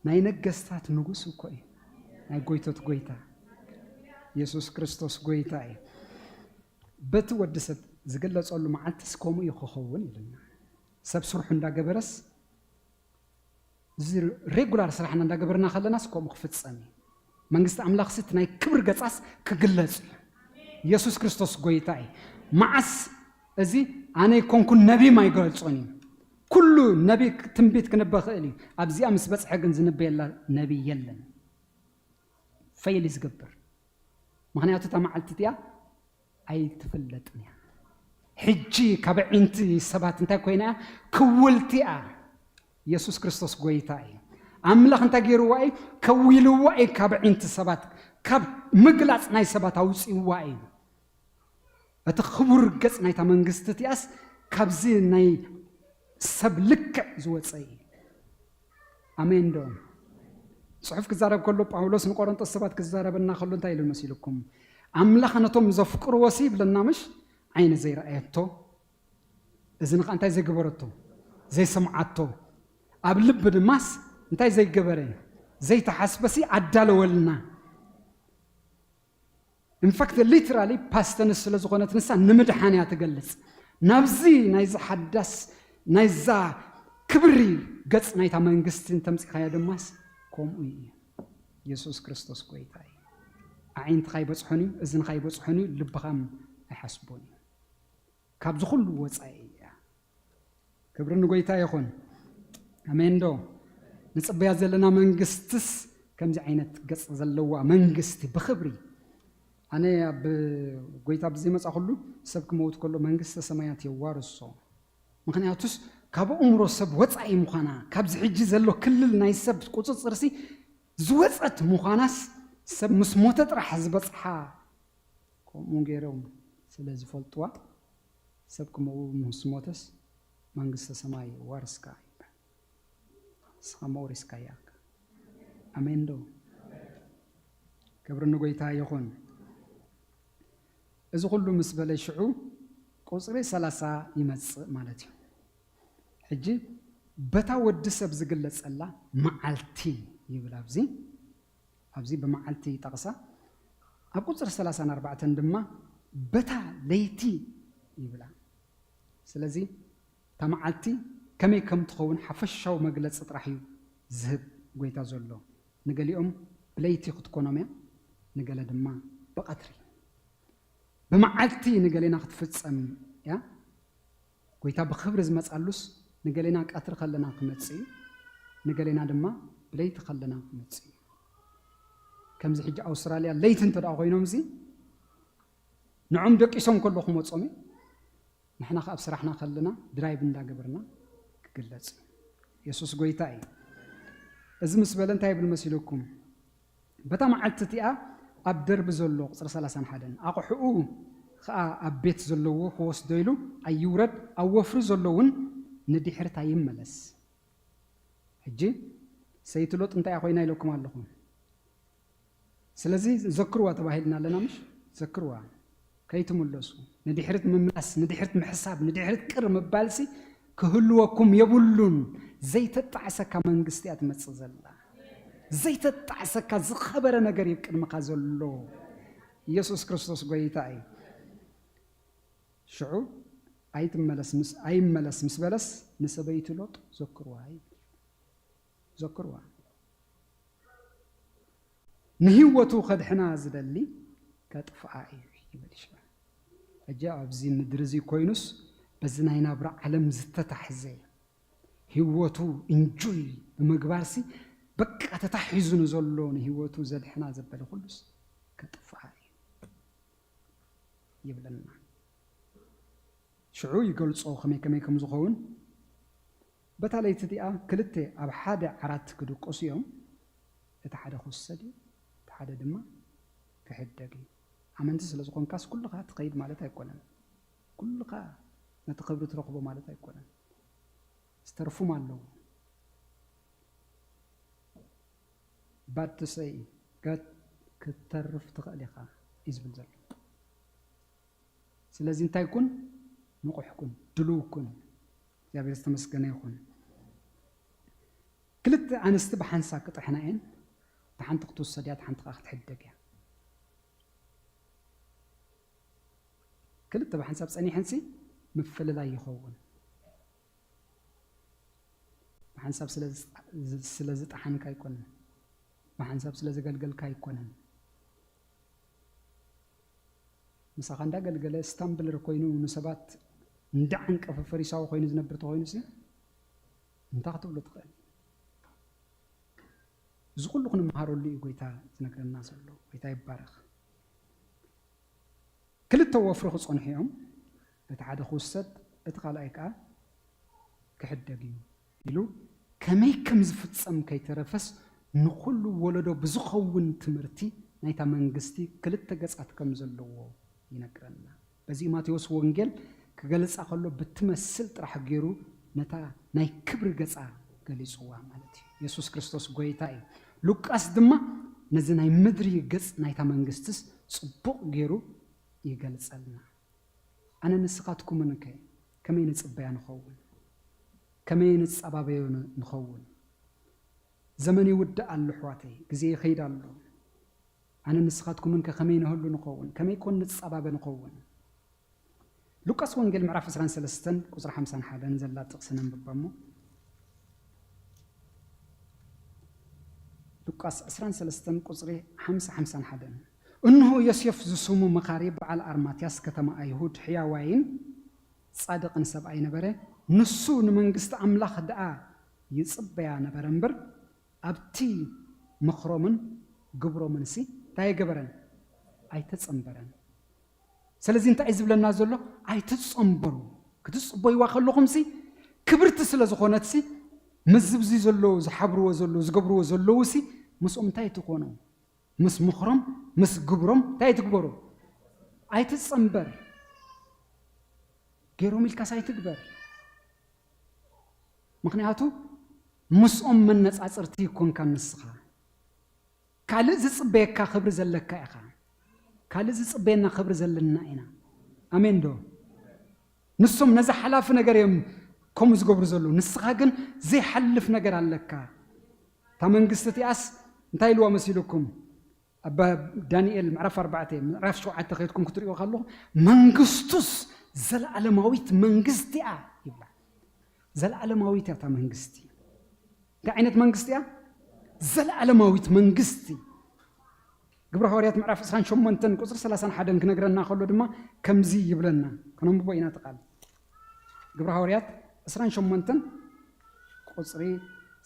ናይ ነገስታት ንጉስ እኮ እዩ። ናይ ጎይቶት ጎይታ የሱስ ክርስቶስ ጎይታ እዩ። በቲ ወዲ ሰብ ዝግለጸሉ መዓልትስ ከምኡ እዩ ክኸውን ኢሉና። ሰብ ስርሑ እንዳገበረስ፣ እዚ ሬጉላር ስራሕና እንዳገበርና ከለናስ ከምኡ ክፍጸም እዩ። መንግስቲ ኣምላኽሲ እቲ ናይ ክብሪ ገጻስ ክግለጽ እዩ። የሱስ ክርስቶስ ጎይታ እዩ። መዓስ እዚ ኣነ ኣይኮንኩን ነቢይ ኣይገልጾን እዩ። ኩሉ ነቢይ ትንቢት ክንበ ክእል እዩ። ኣብዚኣ ምስ በጽሐ ግን ዝንበየላ ነቢይ የለን። ፈይል እዩ ዝገብር። ምኽንያቱ እታ መዓልቲ እቲኣ ኣይትፍለጥን እያ። ሕጂ ካብ ኣዒንቲ ሰባት እንታይ ኮይና እያ? ክውልቲ እያ። የሱስ ክርስቶስ ጎይታ እዩ። ኣምላኽ እንታይ ገይርዋ እዩ? ከዊልዋ እዩ። ካብ ኣዒንቲ ሰባት፣ ካብ ምግላጽ ናይ ሰባት ኣውጽእዋ እዩ። እቲ ክቡር ገጽ ናይታ መንግስቲ እቲኣስ ካብዚ ናይ ሰብ ልክዕ ዝወጸ እዩ። ኣሜን ዶ? ጽሑፍ ክዛረብ ከሎ ጳውሎስ ንቆሮንጦስ ሰባት ክዛረበና ከሎ እንታይ ኢሉ መሲልኩም? ኣምላኽ ነቶም ዘፍቅርዎ ሲ ይብለና ምሽ? ዓይኒ ዘይረኣየቶ፣ እዝኒ ኸዓ እንታይ ዘይገበረቶ? ዘይሰምዓቶ፣ ኣብ ልቢ ድማስ እንታይ ዘይገበረ? ዘይተሓስበ ሲ ኣዳለወልና። ኢንፋክት ሊትራሊ ፓስት ተንስ ስለ ዝኾነት ንሳ ንምድሓን እያ ትገልጽ። ናብዚ ናይዚ ሓዳስ ናይዛ ክብሪ ገጽ ናይታ መንግስቲ እንተምጺኻያ ድማስ ከምኡ እዩ። የሱስ ክርስቶስ ጎይታ እዩ። ኣዒንትኻ ይበጽሖን እዩ፣ እዝንኻ ይበጽሖን እዩ፣ ልብኻም ኣይሓስቦን እዩ። ካብዚ ኩሉ ወጻኢ እያ። ክብሪ ንጎይታ ይኹን። ኣሜን ዶ? ንጽበያ ዘለና መንግስትስ ከምዚ ዓይነት ገጽ ዘለዋ መንግስቲ ብኽብሪ። ኣነ ኣብ ጎይታ ብዘይመጻኹሉ ሰብ ክመውት ከሎ መንግስተ ሰማያት የዋርሶ። ምኽንያቱስ ካብ ኣእምሮ ሰብ ወጻኢ ምዃና፣ ካብዚ ሕጂ ዘሎ ክልል ናይ ሰብ ቁጽጽርሲ ዝወጸት ምዃናስ ሰብ ምስ ሞተ ጥራሕ ዝበጽሓ ከምኡ ገይሮም ስለ ዝፈልጥዋ፣ ሰብ ክምኡ ምስ ሞተስ መንግስተ ሰማይ ዋርስካ ይብል። ንስኻ መውሪስካያ። ኣሜን ዶ? ክብሪ ንጎይታ ይኹን። እዚ ኩሉ ምስ በለ ሽዑ ቁጽሪ ሰላሳ ይመጽእ ማለት እዩ። ሕጂ በታ ወዲ ሰብ ዝግለጸላ መዓልቲ ይብል ኣብዚ። ኣብዚ ብመዓልቲ ይጠቕሳ። ኣብ ቁጽሪ ሰላሳን ኣርባዕተን ድማ በታ ለይቲ ይብላ። ስለዚ እታ መዓልቲ ከመይ ከም ትኸውን ሓፈሻዊ መግለጺ ጥራሕ እዩ ዝህብ ጎይታ ዘሎ። ንገሊኦም ብለይቲ ክትኮኖም እያ፣ ንገለ ድማ ብቐትሪ። ብመዓልቲ ንገሌና ክትፍጸም እያ። ጎይታ ብኽብሪ ዝመጻሉስ ንገሌና ቀትሪ ከለና ክመጽእ እዩ፣ ንገሌና ድማ ብለይቲ ከለና ክመጽእ እዩ። ከምዚ ሕጂ ኣውስትራልያ ለይቲ እንተ ደኣ ኮይኖም እዚ ንዖም ደቂሶም ከሎ ክመጾም እዩ። ንሕና ከኣ ኣብ ስራሕና ከለና ድራይቭ እንዳገበርና ክግለጽ እዩ። የሱስ ጎይታ እዩ። እዚ ምስ በለ እንታይ ይብል መሲልኩም? በታ መዓልቲ እቲኣ ኣብ ደርቢ ዘሎ፣ ቁጽሪ ሰላሳን ሓደን፣ ኣቑሑኡ ኸኣ ኣብ ቤት ዘለዎ ክወስዶ ኢሉ ኣይውረድ፣ ኣብ ወፍሪ ዘሎ እውን ንድሕሪት ኣይመለስ። ሕጂ ሰይቲ ሎጥ እንታይ እያ ኮይና ኢለኩም ኣለኹ? ስለዚ ዘክርዋ ተባሂልና ኣለና፣ ምሽ? ዘክርዋ። ከይትምለሱ። ንድሕሪት ምምላስ፣ ንድሕሪት ምሕሳብ፣ ንድሕሪት ቅር ምባልሲ ክህልወኩም የብሉን። ዘይተጣዕሰካ መንግስቲ እያ ትመጽእ ዘላ። ዘይተጣዕሰካ ዝኸበረ ነገር እዩ ቅድመኻ ዘሎ። ኢየሱስ ክርስቶስ ጎይታ እዩ። ሽዑ ኣይትመለስ ምስ፣ ኣይመለስ ምስ በለስ ንሰበይቲ ሎጥ ዘክርዋ እዩ። ዘክርዋ። ንህይወቱ ከድሕና ዝደሊ ከጥፍኣ እዩ ይብል። ሽዑ ሕጂ ኣብዚ ምድሪ እዚ ኮይኑስ በዚ ናይ ናብራ ዓለም ዝተታሕዘ ህይወቱ እንጆይ ብምግባርሲ በቃ ተታሒዙ ንዘሎ ንህይወቱ ዘድሕና ዘበለ ኩሉስ ከጥፍኣ እዩ ይብለና። ሽዑ ይገልጾ ከመይ ከመይ ከም ዝኸውን። በታ ለይቲ እቲኣ ክልተ ኣብ ሓደ ዓራት ክድቅሱ እዮም። እቲ ሓደ ክውሰድ እዩ፣ እቲ ሓደ ድማ ክሕደግ እዩ። ኣመንቲ ስለ ዝኾንካስ ኩልኻ ትኸይድ ማለት ኣይኮነን። ኩልኻ ነቲ ክብሪ ትረኽቦ ማለት ኣይኮነን። ዝተርፉም ኣለዉ። ባድ ትሰይ ገት ክትተርፍ ትኽእል ኢኻ እዩ ዝብል ዘሎ። ስለዚ እንታይ ኩን? ንቑሕ ኩን፣ ድሉው ኩን። እግዚኣብሔር ዝተመስገነ ይኹን። ክልተ ኣንስቲ ብሓንሳብ ክጥሕና እየን። እታ ሓንቲ ክትውሰድ እያ፣ እታ ሓንቲ ከዓ ክትሕደግ እያ። ክልተ ብሓንሳብ ጸኒሐንሲ ምፍልላይ ይኸውን። ብሓንሳብ ስለ ዝጣ-፣ ስለ ዝጠሓንካ ኣይኮነን። ብሓንሳብ ስለ ዘገልገልካ ኣይኮነን። ምሳኻ እንዳገልገለ ስታምብለር ኮይኑ ንሰባት እንዳዓንቀፈ ፈሪሳዊ ኮይኑ ዝነብር ተኾይኑሲ እንታይ ክትብሎ ትኽእል? እዚ ኩሉ ክንመሃረሉ እዩ ጎይታ ዝነግረና ዘሎ። ጎይታ ይባረኽ። ክልተ ወፍሪ ክጸንሑ እዮም፣ እቲ ሓደ ክውሰድ፣ እቲ ካልኣይ ከኣ ክሕደግ እዩ ኢሉ ከመይ ከም ዝፍጸም ከይተረፈስ ንኹሉ ወለዶ ብዝኸውን ትምህርቲ ናይታ መንግስቲ ክልተ ገጻት ከም ዘለዎ ይነግረና። በዚ ማቴዎስ ወንጌል ክገልጻ ከሎ ብትመስል ጥራሕ ገይሩ ነታ ናይ ክብሪ ገጻ ገሊጽዋ ማለት እዩ። የሱስ ክርስቶስ ጎይታ እዩ። ሉቃስ ድማ ነዚ ናይ ምድሪ ገጽ ናይታ መንግስትስ ጽቡቕ ገይሩ ይገልጸልና። ኣነ ንስኻትኩምን ከ ከመይ ንጽበያ ንኸውን? ከመይ ንጻባበዮ ን-፣ ንኸውን? ዘመን ይውዳእ ኣሎ ኣሕዋተይ፣ ግዜ ይኸይድ ኣሎ። ኣነ ንስኻትኩምን ከ ከመይ ንህሉ ንኸውን? ከመይ ኮን ንጻባበ ንኸውን? ሉቃስ ወንጌል ምዕራፍ ዕስራን ሰለስተን ቁጽሪ ሓምሳን ሓደን ዘላ ጥቕሲ ነንብባ እሞ። ሉቃስ ዕስራን ሰለስተን ቁጽሪ ሓምሳ፣ ሓምሳን ሓደን። እንሆ ዮሴፍ ዝስሙ መኻሪ በዓል ኣርማትያስ ከተማ ኣይሁድ ሕያዋይን ጻድቕን ሰብኣይ ነበረ። ንሱ ንመንግስቲ ኣምላኽ ደኣ ይጽበያ ነበረ እምበር ኣብቲ ምኽሮምን ግብሮምንሲ እንታይ ኣይገበረን? ኣይተጸንበረን። ስለዚ እንታይ እዩ ዝብለና ዘሎ? ኣይትጸንበሩ። ክትጽበይዋ ከለኹምሲ ክብርቲ ስለ ዝኾነትሲ ምስዚ ዘለዉ ዝሓብርዎ ዘለዉ ዝገብርዎ ዘለዉሲ ምስኦም እንታይ ትኾኑ? ምስ ምኽሮም ምስ ግብሮም እንታይ ትግበሩ? ኣይትጸንበር። ገይሮም ኢልካስ ኣይትግበር። ምኽንያቱ ምስኦም መነጻጽርቲ ይኮንካ ንስኻ። ካልእ ዝጽበየካ ክብሪ ዘለካ ኢኻ። ካልእ ዝጽበየና ክብሪ ዘለና ኢና። ኣሜን ዶ? ንሶም ነዚ ሓላፊ ነገር እዮም ከምኡ ዝገብሩ ዘለዉ። ንስኻ ግን ዘይሓልፍ ነገር ኣለካ። እታ መንግስቲ እቲኣስ እንታይ ኢልዋ መሲልኩም? ኣብ ዳንኤል ምዕራፍ ኣርባዕተ፣ ምዕራፍ ሸውዓተ ከይድኩም ክትርእዩ ከለኹም፣ መንግስቱስ ዘለኣለማዊት መንግስቲ እያ ይብላ። ዘለኣለማዊት እያ እታ መንግስቲ። እንታይ ዓይነት መንግስቲ እያ? ዘለኣለማዊት መንግስቲ። ግብረ ሃዋርያት ምዕራፍ ዕስራን ሸሞንተን ቁጽሪ ሰላሳን ሓደን ክነግረና ከሎ ድማ ከምዚ ይብለና። ከነንብቦ ኢና እቲ ቃል። ግብረ ሃዋርያት ዕስራን ሸሞንተን ቁጽሪ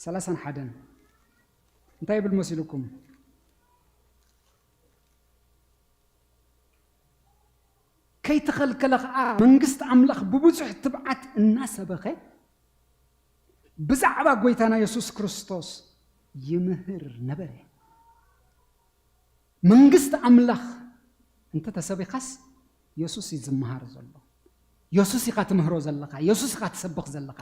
ሰላሳን ሓደን እንታይ ይብል መሲልኩም? ከይተኸልከለ ኸዓ መንግስቲ ኣምላኽ ብብዙሕ ትብዓት እናሰበኸ ብዛዕባ ጐይታና የሱስ ክርስቶስ ይምህር ነበረ። መንግስቲ ኣምላኽ እንተ ተሰቢኻስ የሱስ እዩ ዝመሃር ዘሎ። የሱስ ኢኻ ትምህሮ ዘለኻ፣ የሱስ ኢኻ ትሰብኽ ዘለኻ።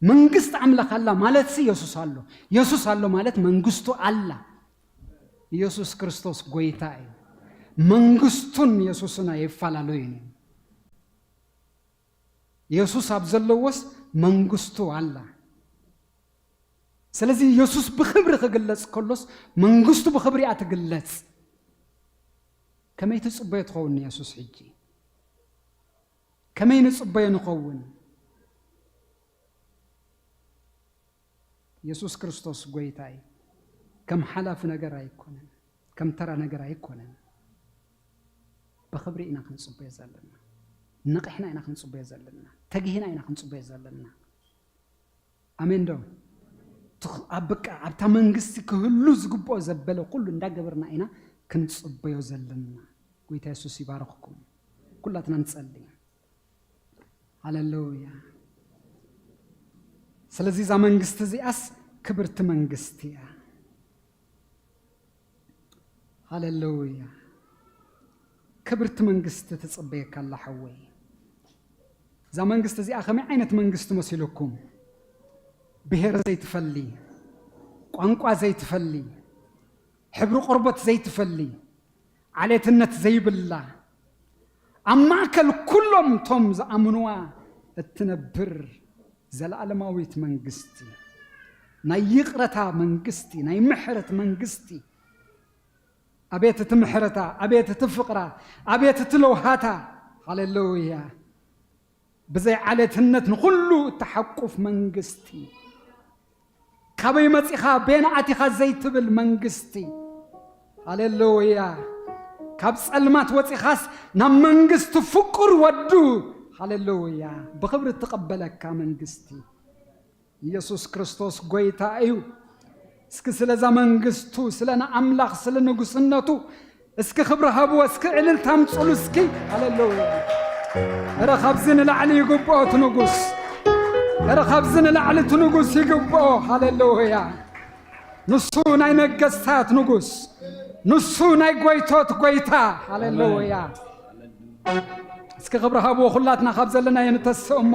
መንግስቲ ኣምላኽ ኣላ ማለትሲ የሱስ ኣሎ። የሱስ ኣሎ ማለት መንግስቱ ኣላ። ኢየሱስ ክርስቶስ ጐይታ እዩ። መንግስቱን የሱስን ኣይፈላለዩን እዮም። የሱስ ኣብ ዘለዎስ መንግስቱ ኣላ። ስለዚ የሱስ ብኽብሪ ክግለጽ ከሎስ መንግስቱ ብኽብሪ እያ ትግለጽ። ከመይ ትጽበዮ ትኸውን ንየሱስ ሕጂ? ከመይ ንጽበዮ ንኸውን? የሱስ ክርስቶስ ጐይታ እዩ። ከም ሓላፊ ነገር ኣይኮነን፣ ከም ተራ ነገር ኣይኮነን። ብኽብሪ ኢና ክንጽበዮ ዘለና። ነቒሕና ኢና ክንጽበዮ ዘለና። ተጊህና ኢና ክንጽበዮ ዘለና። ኣሜን ዶ? ትኽ-፣ ኣብ በቃ ኣብታ መንግስቲ ክህሉ ዝግብኦ ዘበለ ኩሉ እንዳገበርና ኢና ክንጽበዮ ዘለና። ጐይታ የሱስ ይባርኽኩም። ኩላትና ንጸሊ። ሃሌሉያ። ስለዚ እዛ መንግስቲ እዚኣስ ክብርቲ መንግስቲ እያ። ሃሌሉያ። ክብርቲ መንግስቲ ትጽበየካ ኣላ ሓወይ። እዛ መንግስቲ እዚኣ ከመይ ዓይነት መንግስቲ መሲልኩም? ብሄር ዘይትፈሊ፣ ቋንቋ ዘይትፈሊ፣ ሕብሪ ቆርበት ዘይትፈሊ፣ ዓሌትነት ዘይብላ፣ ኣብ ማእከል ኩሎም እቶም ዝኣምንዋ እትነብር ዘለኣለማዊት መንግስቲ፣ ናይ ይቕረታ መንግስቲ፣ ናይ ምሕረት መንግስቲ። ኣቤት እቲ ምሕረታ፣ ኣቤት እቲ ፍቕራ፣ ኣቤት እቲ ለውሃታ። ሃሌሉያ። ብዘይ ዓሌትነት ንኹሉ እትሓቁፍ መንግስቲ። ካበይ መጺኻ፣ ቤና ኣቲኻ ዘይትብል መንግስቲ። ሃሌሉያ። ካብ ጸልማት ወጺኻስ ናብ መንግስቲ ፍቁር ወዱ፣ ሃሌሉያ፣ ብኽብሪ እትቐበለካ መንግስቲ። ኢየሱስ ክርስቶስ ጐይታ እዩ። እስኪ ስለዛ መንግስቱ፣ ስለ ንኣምላኽ፣ ስለ ንጉስነቱ እስኪ ክብሪ ሃብዎ፣ እስኪ ዕልልታ ኣምጽሉ እስኪ። ሃሌሉያ። እረ ካብዚ ንላዕሊ ይግብኦ እቲ ንጉስ። እረ ካብዚ ንላዕሊ እቲ ንጉስ ይግብኦ። ሃሌሉያ። ንሱ ናይ ነገስታት ንጉስ፣ ንሱ ናይ ጐይቶት ጐይታ። ሃሌሉያ። እስኪ ክብሪ ሃብዎ፣ ኩላትና ካብ ዘለናዮ ንተስእ እሞ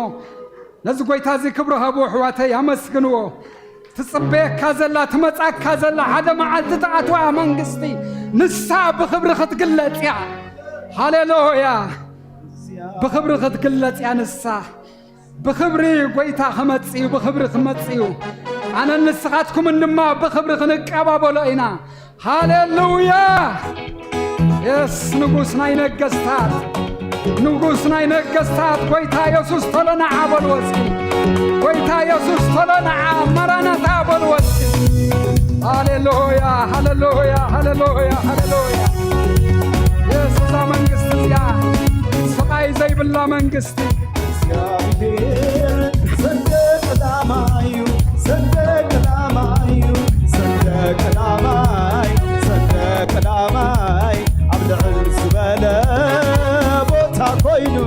ነዚ ጐይታ እዚ ክብሪ ሃብዎ። ኣሕዋተይ ኣመስግንዎ። ትጽበየካ ዘላ፣ ትመጻካ ዘላ፣ ሓደ መዓልቲ ትኣትዋ መንግስቲ፣ ንሳ ብኽብሪ ክትግለጽ እያ። ሃሌሉያ። ብኽብሪ ክትግለጽ እያ ንሳ። ብኽብሪ ጐይታ ክመጽእ እዩ፣ ብኽብሪ ክመጽእ እዩ። ኣነን ንስኻትኩምን ድማ ብኽብሪ ክንቀባበሎ ኢና። ሃሌሉያ። የስ፣ ንጉስ ናይ ነገስታት፣ ንጉስ ናይ ነገስታት ጐይታ የሱስ ቶሎ ንዓ በልዎ እስኪ። ጐይታ የሱስ ቶሎ ንዓ፣ መራናታ በልዎ እስኪ። ሃሌሉያ፣ ሃሌሉያ፣ ሃሌሉያ፣ ሃሌሉያ። የስ፣ እዛ መንግስቲ እዚኣ ስቓይ ዘይብላ መንግስቲ። እግዚኣብሔር ሰንደቅ ዕላማ እዩ፣ ሰንደቅ ዕላማ እዩ፣ ሰንደቅ ዕላማይ፣ ሰንደቅ ዕላማይ ኣብ ልዕል ዝበለ ቦታ ኮይኑ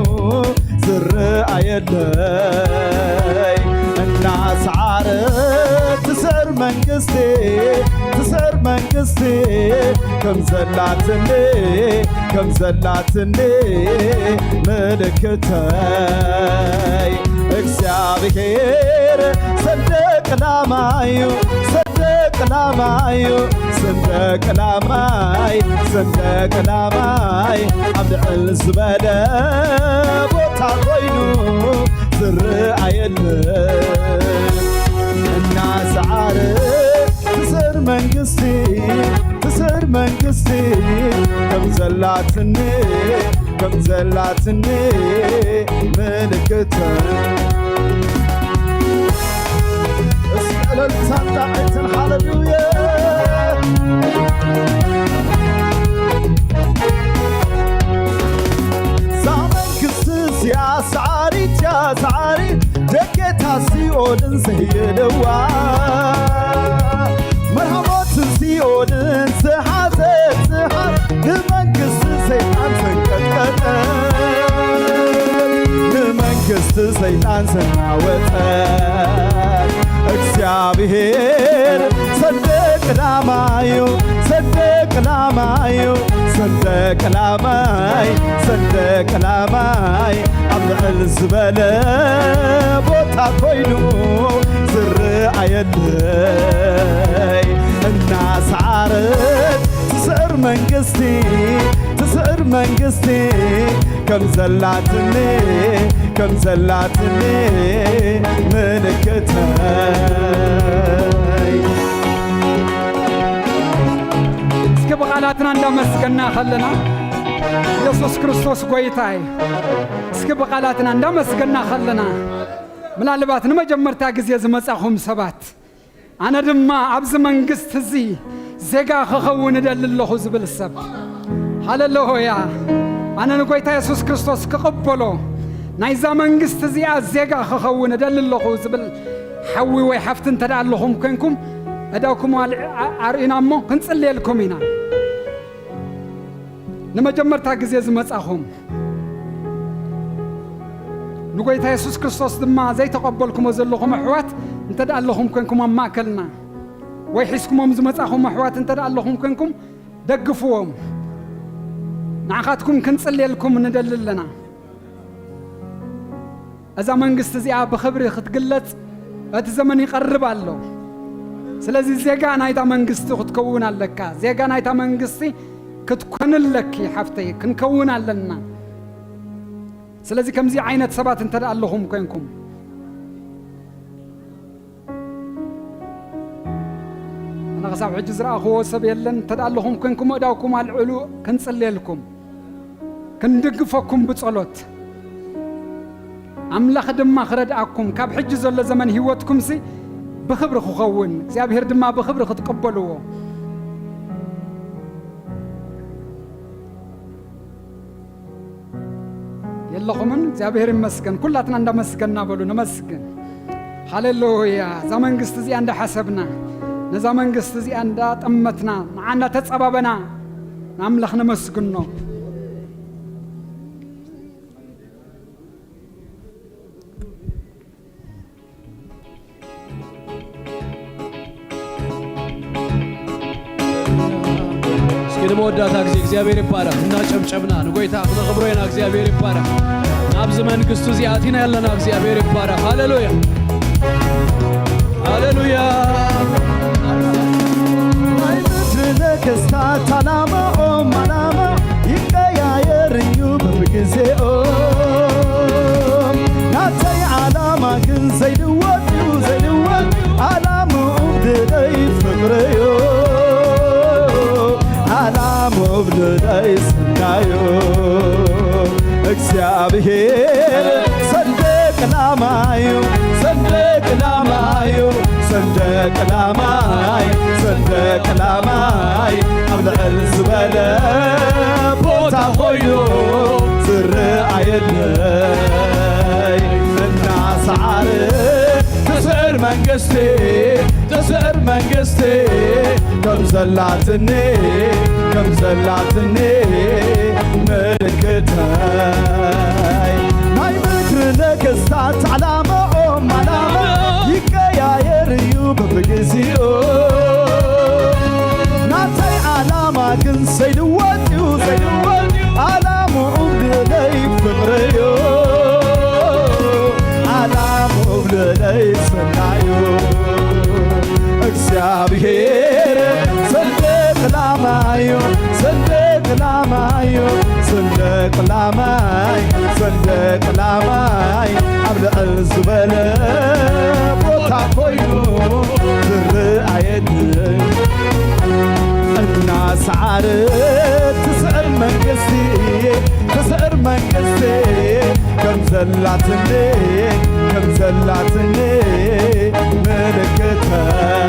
ዝረኣየለይ እናሰዓረ ትስዕር መንግስቲ፣ ትስዕር መንግስቲ ከም ዘላትኒ፣ ከም ዘላትኒ ምልክተይ እግዚኣብሔር ሰንደቅ ዕላማዩ፣ ሰንደቅ ዕላማዩ፣ ሰንደቅ ዕላማይ፣ ሰንደቅ ዕላማይ ኣብ ልዕል ዝበለ ቦታ ኮይኑ ዝረኣየሉ እናሰዓረ ትስዕር መንግስቲ፣ ትስዕር መንግስቲ ከም ዘላትኒ፣ ከም ዘላትኒ ምልክት። እስኪ ዕልልታን ጣዕትን ሃሌሉያ። ጌታ ሲኦልን ዘየለዋ፣ መርሃሞትን ሲኦልን ዝሓዘት፣ ዝሓ-፣ ንመንግስቲ ሰይጣን ዘንቀጥቀጠ፣ ንመንግስቲ ሰይጣን ዘናወጠ፣ እግዚኣብሔር ሰንደቅ ላማዩ፣ ሰንደቅ ላማዩ፣ ሰንደቅ ላማይ፣ ሰንደቅ ላማይ ኣብ ልዕል ዝበለ ቦታ ኮይኑ ዝረኣየለይ፣ እናሰዓረት ትስዕር መንግስቲ፣ ትስዕር መንግስቲ ከም ዘላትኒ፣ ከም ዘላትኒ ምልክተይ። እስኪ ብቓላትና እንዳመስገና ከለና፣ ኢየሱስ ክርስቶስ ጎይታይ፣ እስኪ ብቓላትና እንዳመስገና ከለና፣ ምናልባት ንመጀመርታ ግዜ ዝመጻኹም ሰባት፣ ኣነ ድማ ኣብዚ መንግስቲ እዚ ዜጋ ክኸውን እደሊ ኣለኹ ዝብል ሰብ፣ ሃሌሉያ። ኣነ ንጎይታ የሱስ ክርስቶስ ክቕበሎ፣ ናይዛ መንግስቲ እዚኣ ዜጋ ክኸውን እደሊ ኣለኹ ዝብል ሓዊ ወይ ሓፍቲ እንተ ደኣ ኣለኹም ኮይንኩም፣ እዳውኩም ኣል-፣ ኣ-፣ ኣርእዩና እሞ ክንጽልየልኩም ኢና። ንመጀመርታ ግዜ ዝመጻኹም፣ ንጎይታ የሱስ ክርስቶስ ድማ ዘይተቐበልኩሞ ዘለኹም ኣሕዋት እንተ ደኣ ኣለኹም ኮይንኩም፣ ኣብ ማእከልና ወይ ሒዝኩሞም ዝመጻኹም ኣሕዋት እንተ ደኣ ኣለኹም ኮይንኩም፣ ደግፍዎም። ንዓኻትኩም ክንጽልየልኩም ንደሊ ኣለና። እዛ መንግስቲ እዚኣ ብኽብሪ ክትግለጽ እቲ ዘመን ይቐርብ ኣሎ። ስለዚ ዜጋ ናይታ መንግስቲ ክትከውን ኣለካ። ዜጋ ናይታ መንግስቲ ክትኮኒ ኣለኪ ሓፍተይ፣ ክንከውን ኣለና። ስለዚ ከምዚ ዓይነት ሰባት እንተ ደኣ ኣለኹም ኮይንኩም፣ ኣነ ክሳብ ሕጂ ዝረኣኽዎ ሰብ የለን። እንተ ደኣ ኣለኹም ኮይንኩም፣ ኣእዳውኩም ኣልዕሉ፣ ክንጽልየልኩም፣ ክንድግፈኩም ብጸሎት። ኣምላኽ ድማ ክረድኣኩም፣ ካብ ሕጂ ዘሎ ዘመን ህይወትኩምሲ ብኽብሪ ክኸውን፣ እግዚኣብሔር ድማ ብኽብሪ ክትቅበልዎ። የለኹምን? እግዚኣብሔር ይመስገን። ኩላትና እንዳመስገና በሉ፣ ነመስግን። ሃሌሉያ። እዛ መንግስቲ እዚኣ እንዳሓሰብና፣ ነዛ መንግስቲ እዚኣ እንዳጠመትና፣ ንዓ እንዳተጸባበና ንኣምላኽ ነመስግኖ። እስኪ ንመወዳእታ ግዜ እግዚኣብሔር ይባረኽ። እናጨብጨብና ንጎይታ ክነኽብሮ ኢና። እግዚኣብሔር ይባረኽ። ናብዚ መንግስቱ እዚ ኣቲና ያለና እግዚኣብሔር ይባረኽ። ሃሌሉያ። ሃሌሉያ። ናይ ምድሪ ነገስታት ዓላማኦም ዓላማ ይቀያየር እዩ በብግዜኦም። ናተይ ዓላማ ግን ዘይልወጥ እዩ፣ ዘይልወጥ። ዓላምኡ ብደይ ፍቕሪ እዩ፣ ዓላምኡ ብደይ ስናዩ እግዚኣብሔር ሰንደቅ ላማዩ፣ ሰንደቅ ላማዩ፣ ሰንደቅ ላማይ፣ ሰንደቅ ላማይ ኣብ ልዕል ዝበለ ቦታ ኮይኑ ዝረኣየለይ እናሰዓረ ትስዕር መንግስቲ፣ ትስዕር መንግስቲ ከም ዘላትኒ፣ ከም ዘላትኒ ምልክተይ ናይ ምድሪ ነገስታት ዓላማኦም ዓላማ ይቀያየር እዩ በብግዚኡ። ናተይ ዓላማ ግን ዘይልወጥ እዩ፣ ዘይልወጥ እዩ። ዓላምኡ ብለይ ፍቕሪ እዩ፣ ዓላምኡ ብለይ ሰናዩ። እግዚኣብሔር ሰንደቅ ላማዩ፣ ሰንደቅ ላማዩ፣ ሰንደቅ ላማይ፣ ሰንደቅ ላማይ ኣብ ልዕል ዝበለ ቦታ ኮይኑ ዝረኣየኒ እናሰዓረ ትስዕር መንግስቲ፣ ትስዕር መንግስቲ ከም ዘላትኒ፣ ከም ዘላትኒ ምልክተይ።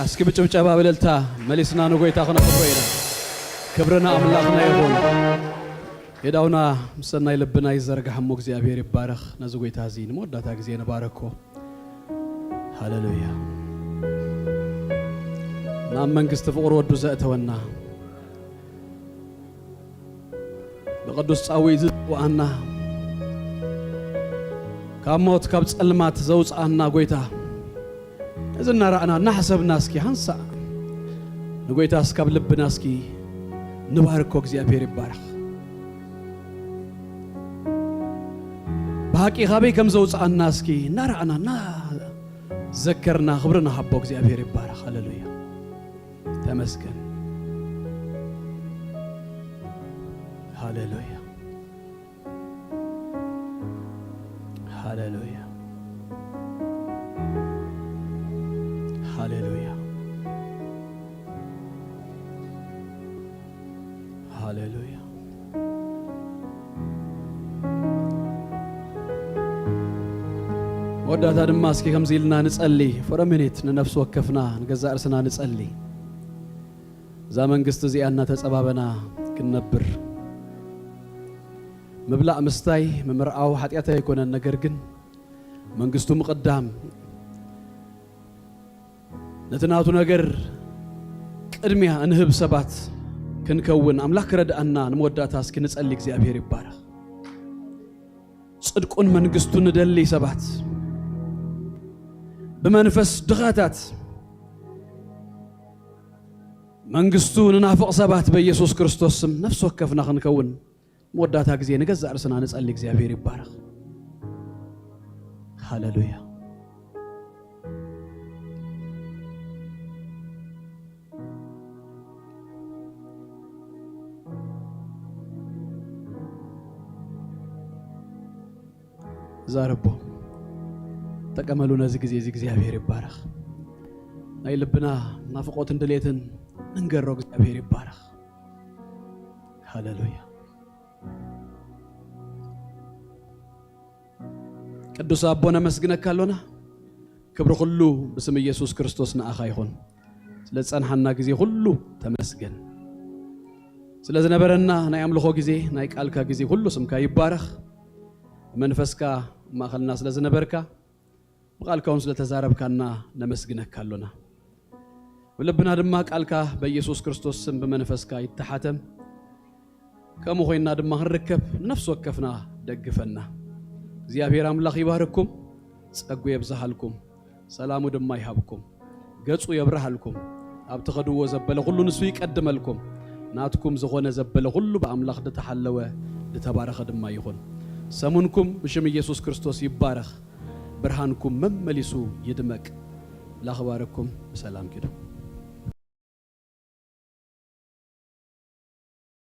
እስኪ ብጭብጨባ ብእልልታ መሊስና ንጎይታ ክነኽብሮ ኢና። ክብሪ ንኣምላኽና ይኹን። የዳውና ምስ ሰናይ ልብና ይዘርጋሕ እሞ እግዚኣብሔር ይባረኽ። ነዚ ጎይታ እዚ ንመወዳእታ ግዜ ንባረኮ። ሃሌሉያ። ናብ መንግስቲ ፍቕሪ ወዱ ዘእተወና፣ ብቅዱስ ጻውዒት ዝጽውዓና፣ ካብ ሞት ካብ ጸልማት ዘውጽኣና ጎይታ፣ እዚ እናረኣና እናሓሰብና እስኪ ሓንሳእ ንጎይታ እስካብ ልብና እስኪ ንባርኮ። እግዚኣብሔር ይባረኽ። ብሓቂ ካበይ ከም ዘውጽኣና እስኪ እናረኣና እናዘከርና ክብሪ ንሃቦ። እግዚኣብሔር ይባረኽ። ሃሌሉያ። ተመስገን። ሃሌሉያ። ሃሌሉያ። ሃሌሉያ። ሃሌሉያ። መወዳእታ ድማ እስኪ ከምዚ ኢልና ንጸሊ። For a minute ንነፍሲ ወከፍና ንገዛእ ርእስና ንጸሊ። እዛ መንግስቲ እዚኣ እናተጸባበና ክንነብር፣ ምብላዕ ምስታይ ምምርዓው ሓጢኣት ኣይኮነን። ነገር ግን መንግስቱ ምቕዳም፣ ነቲ ናቱ ነገር ቅድሚያ እንህብ ሰባት ክንከውን ኣምላኽ ክረድኣና ንመወዳእታ እስኪ ንጸሊ። እግዚኣብሔር ይባረኽ። ጽድቁን መንግስቱን ንደሊ ሰባት፣ ብመንፈስ ድኻታት መንግስቱ ንናፍቕ ሰባት በኢየሱስ ክርስቶስ ስም ነፍሲ ወከፍና ክንከውን መወዳእታ ግዜ ንገዛእ ርእስና ንጸሊ። እግዚኣብሔር ይባረኽ። ሃሌሉያ። ዛረቦ። ጠቀመሉ ነዚ ግዜ እዚ። እግዚኣብሔር ይባረኽ። ናይ ልብና ናፍቆትን ድሌትን ንንገሮ። እግዚኣብሔር ይባረኽ። ሃሌሉያ። ቅዱስ ኣቦ ነመስግነካ ኣሎና። ክብሪ ኩሉ ብስም ኢየሱስ ክርስቶስ ንኣኻ ይኹን። ስለ ዝጸንሓና ግዜ ኩሉ ተመስገን። ስለ ዝነበረና ናይ ኣምልኾ ግዜ፣ ናይ ቃልካ ግዜ ኩሉ ስምካ ይባረኽ። መንፈስካ ማእኸልና ስለ ዝነበርካ፣ ብቃልካ እውን ስለ ተዛረብካና ነመስግነካ ኣሎና። ብልብና ድማ ቃልካ በኢየሱስ ክርስቶስ ስም ብመንፈስካ ይተሓተም። ከምኡ ኮይንና ድማ ክንርከብ ንነፍሲ ወከፍና ደግፈና። እግዚኣብሔር ኣምላኽ ይባርኩም፣ ጸጉ የብዝሃልኩም፣ ሰላሙ ድማ ይሃብኩም፣ ገጹ የብርሃልኩም፣ ኣብ ትኸድዎ ዘበለ ኩሉ ንሱ ይቀድመልኩም፣ ናትኩም ዝኾነ ዘበለ ኩሉ ብኣምላኽ ዝተሓለወ ዝተባረኸ ድማ ይኹን። ሰሙንኩም ብሽም ኢየሱስ ክርስቶስ ይባረኽ፣ ብርሃንኩም መመሊሱ ይድመቅ። ላኽባረኩም፣ ብሰላም ኪዱ።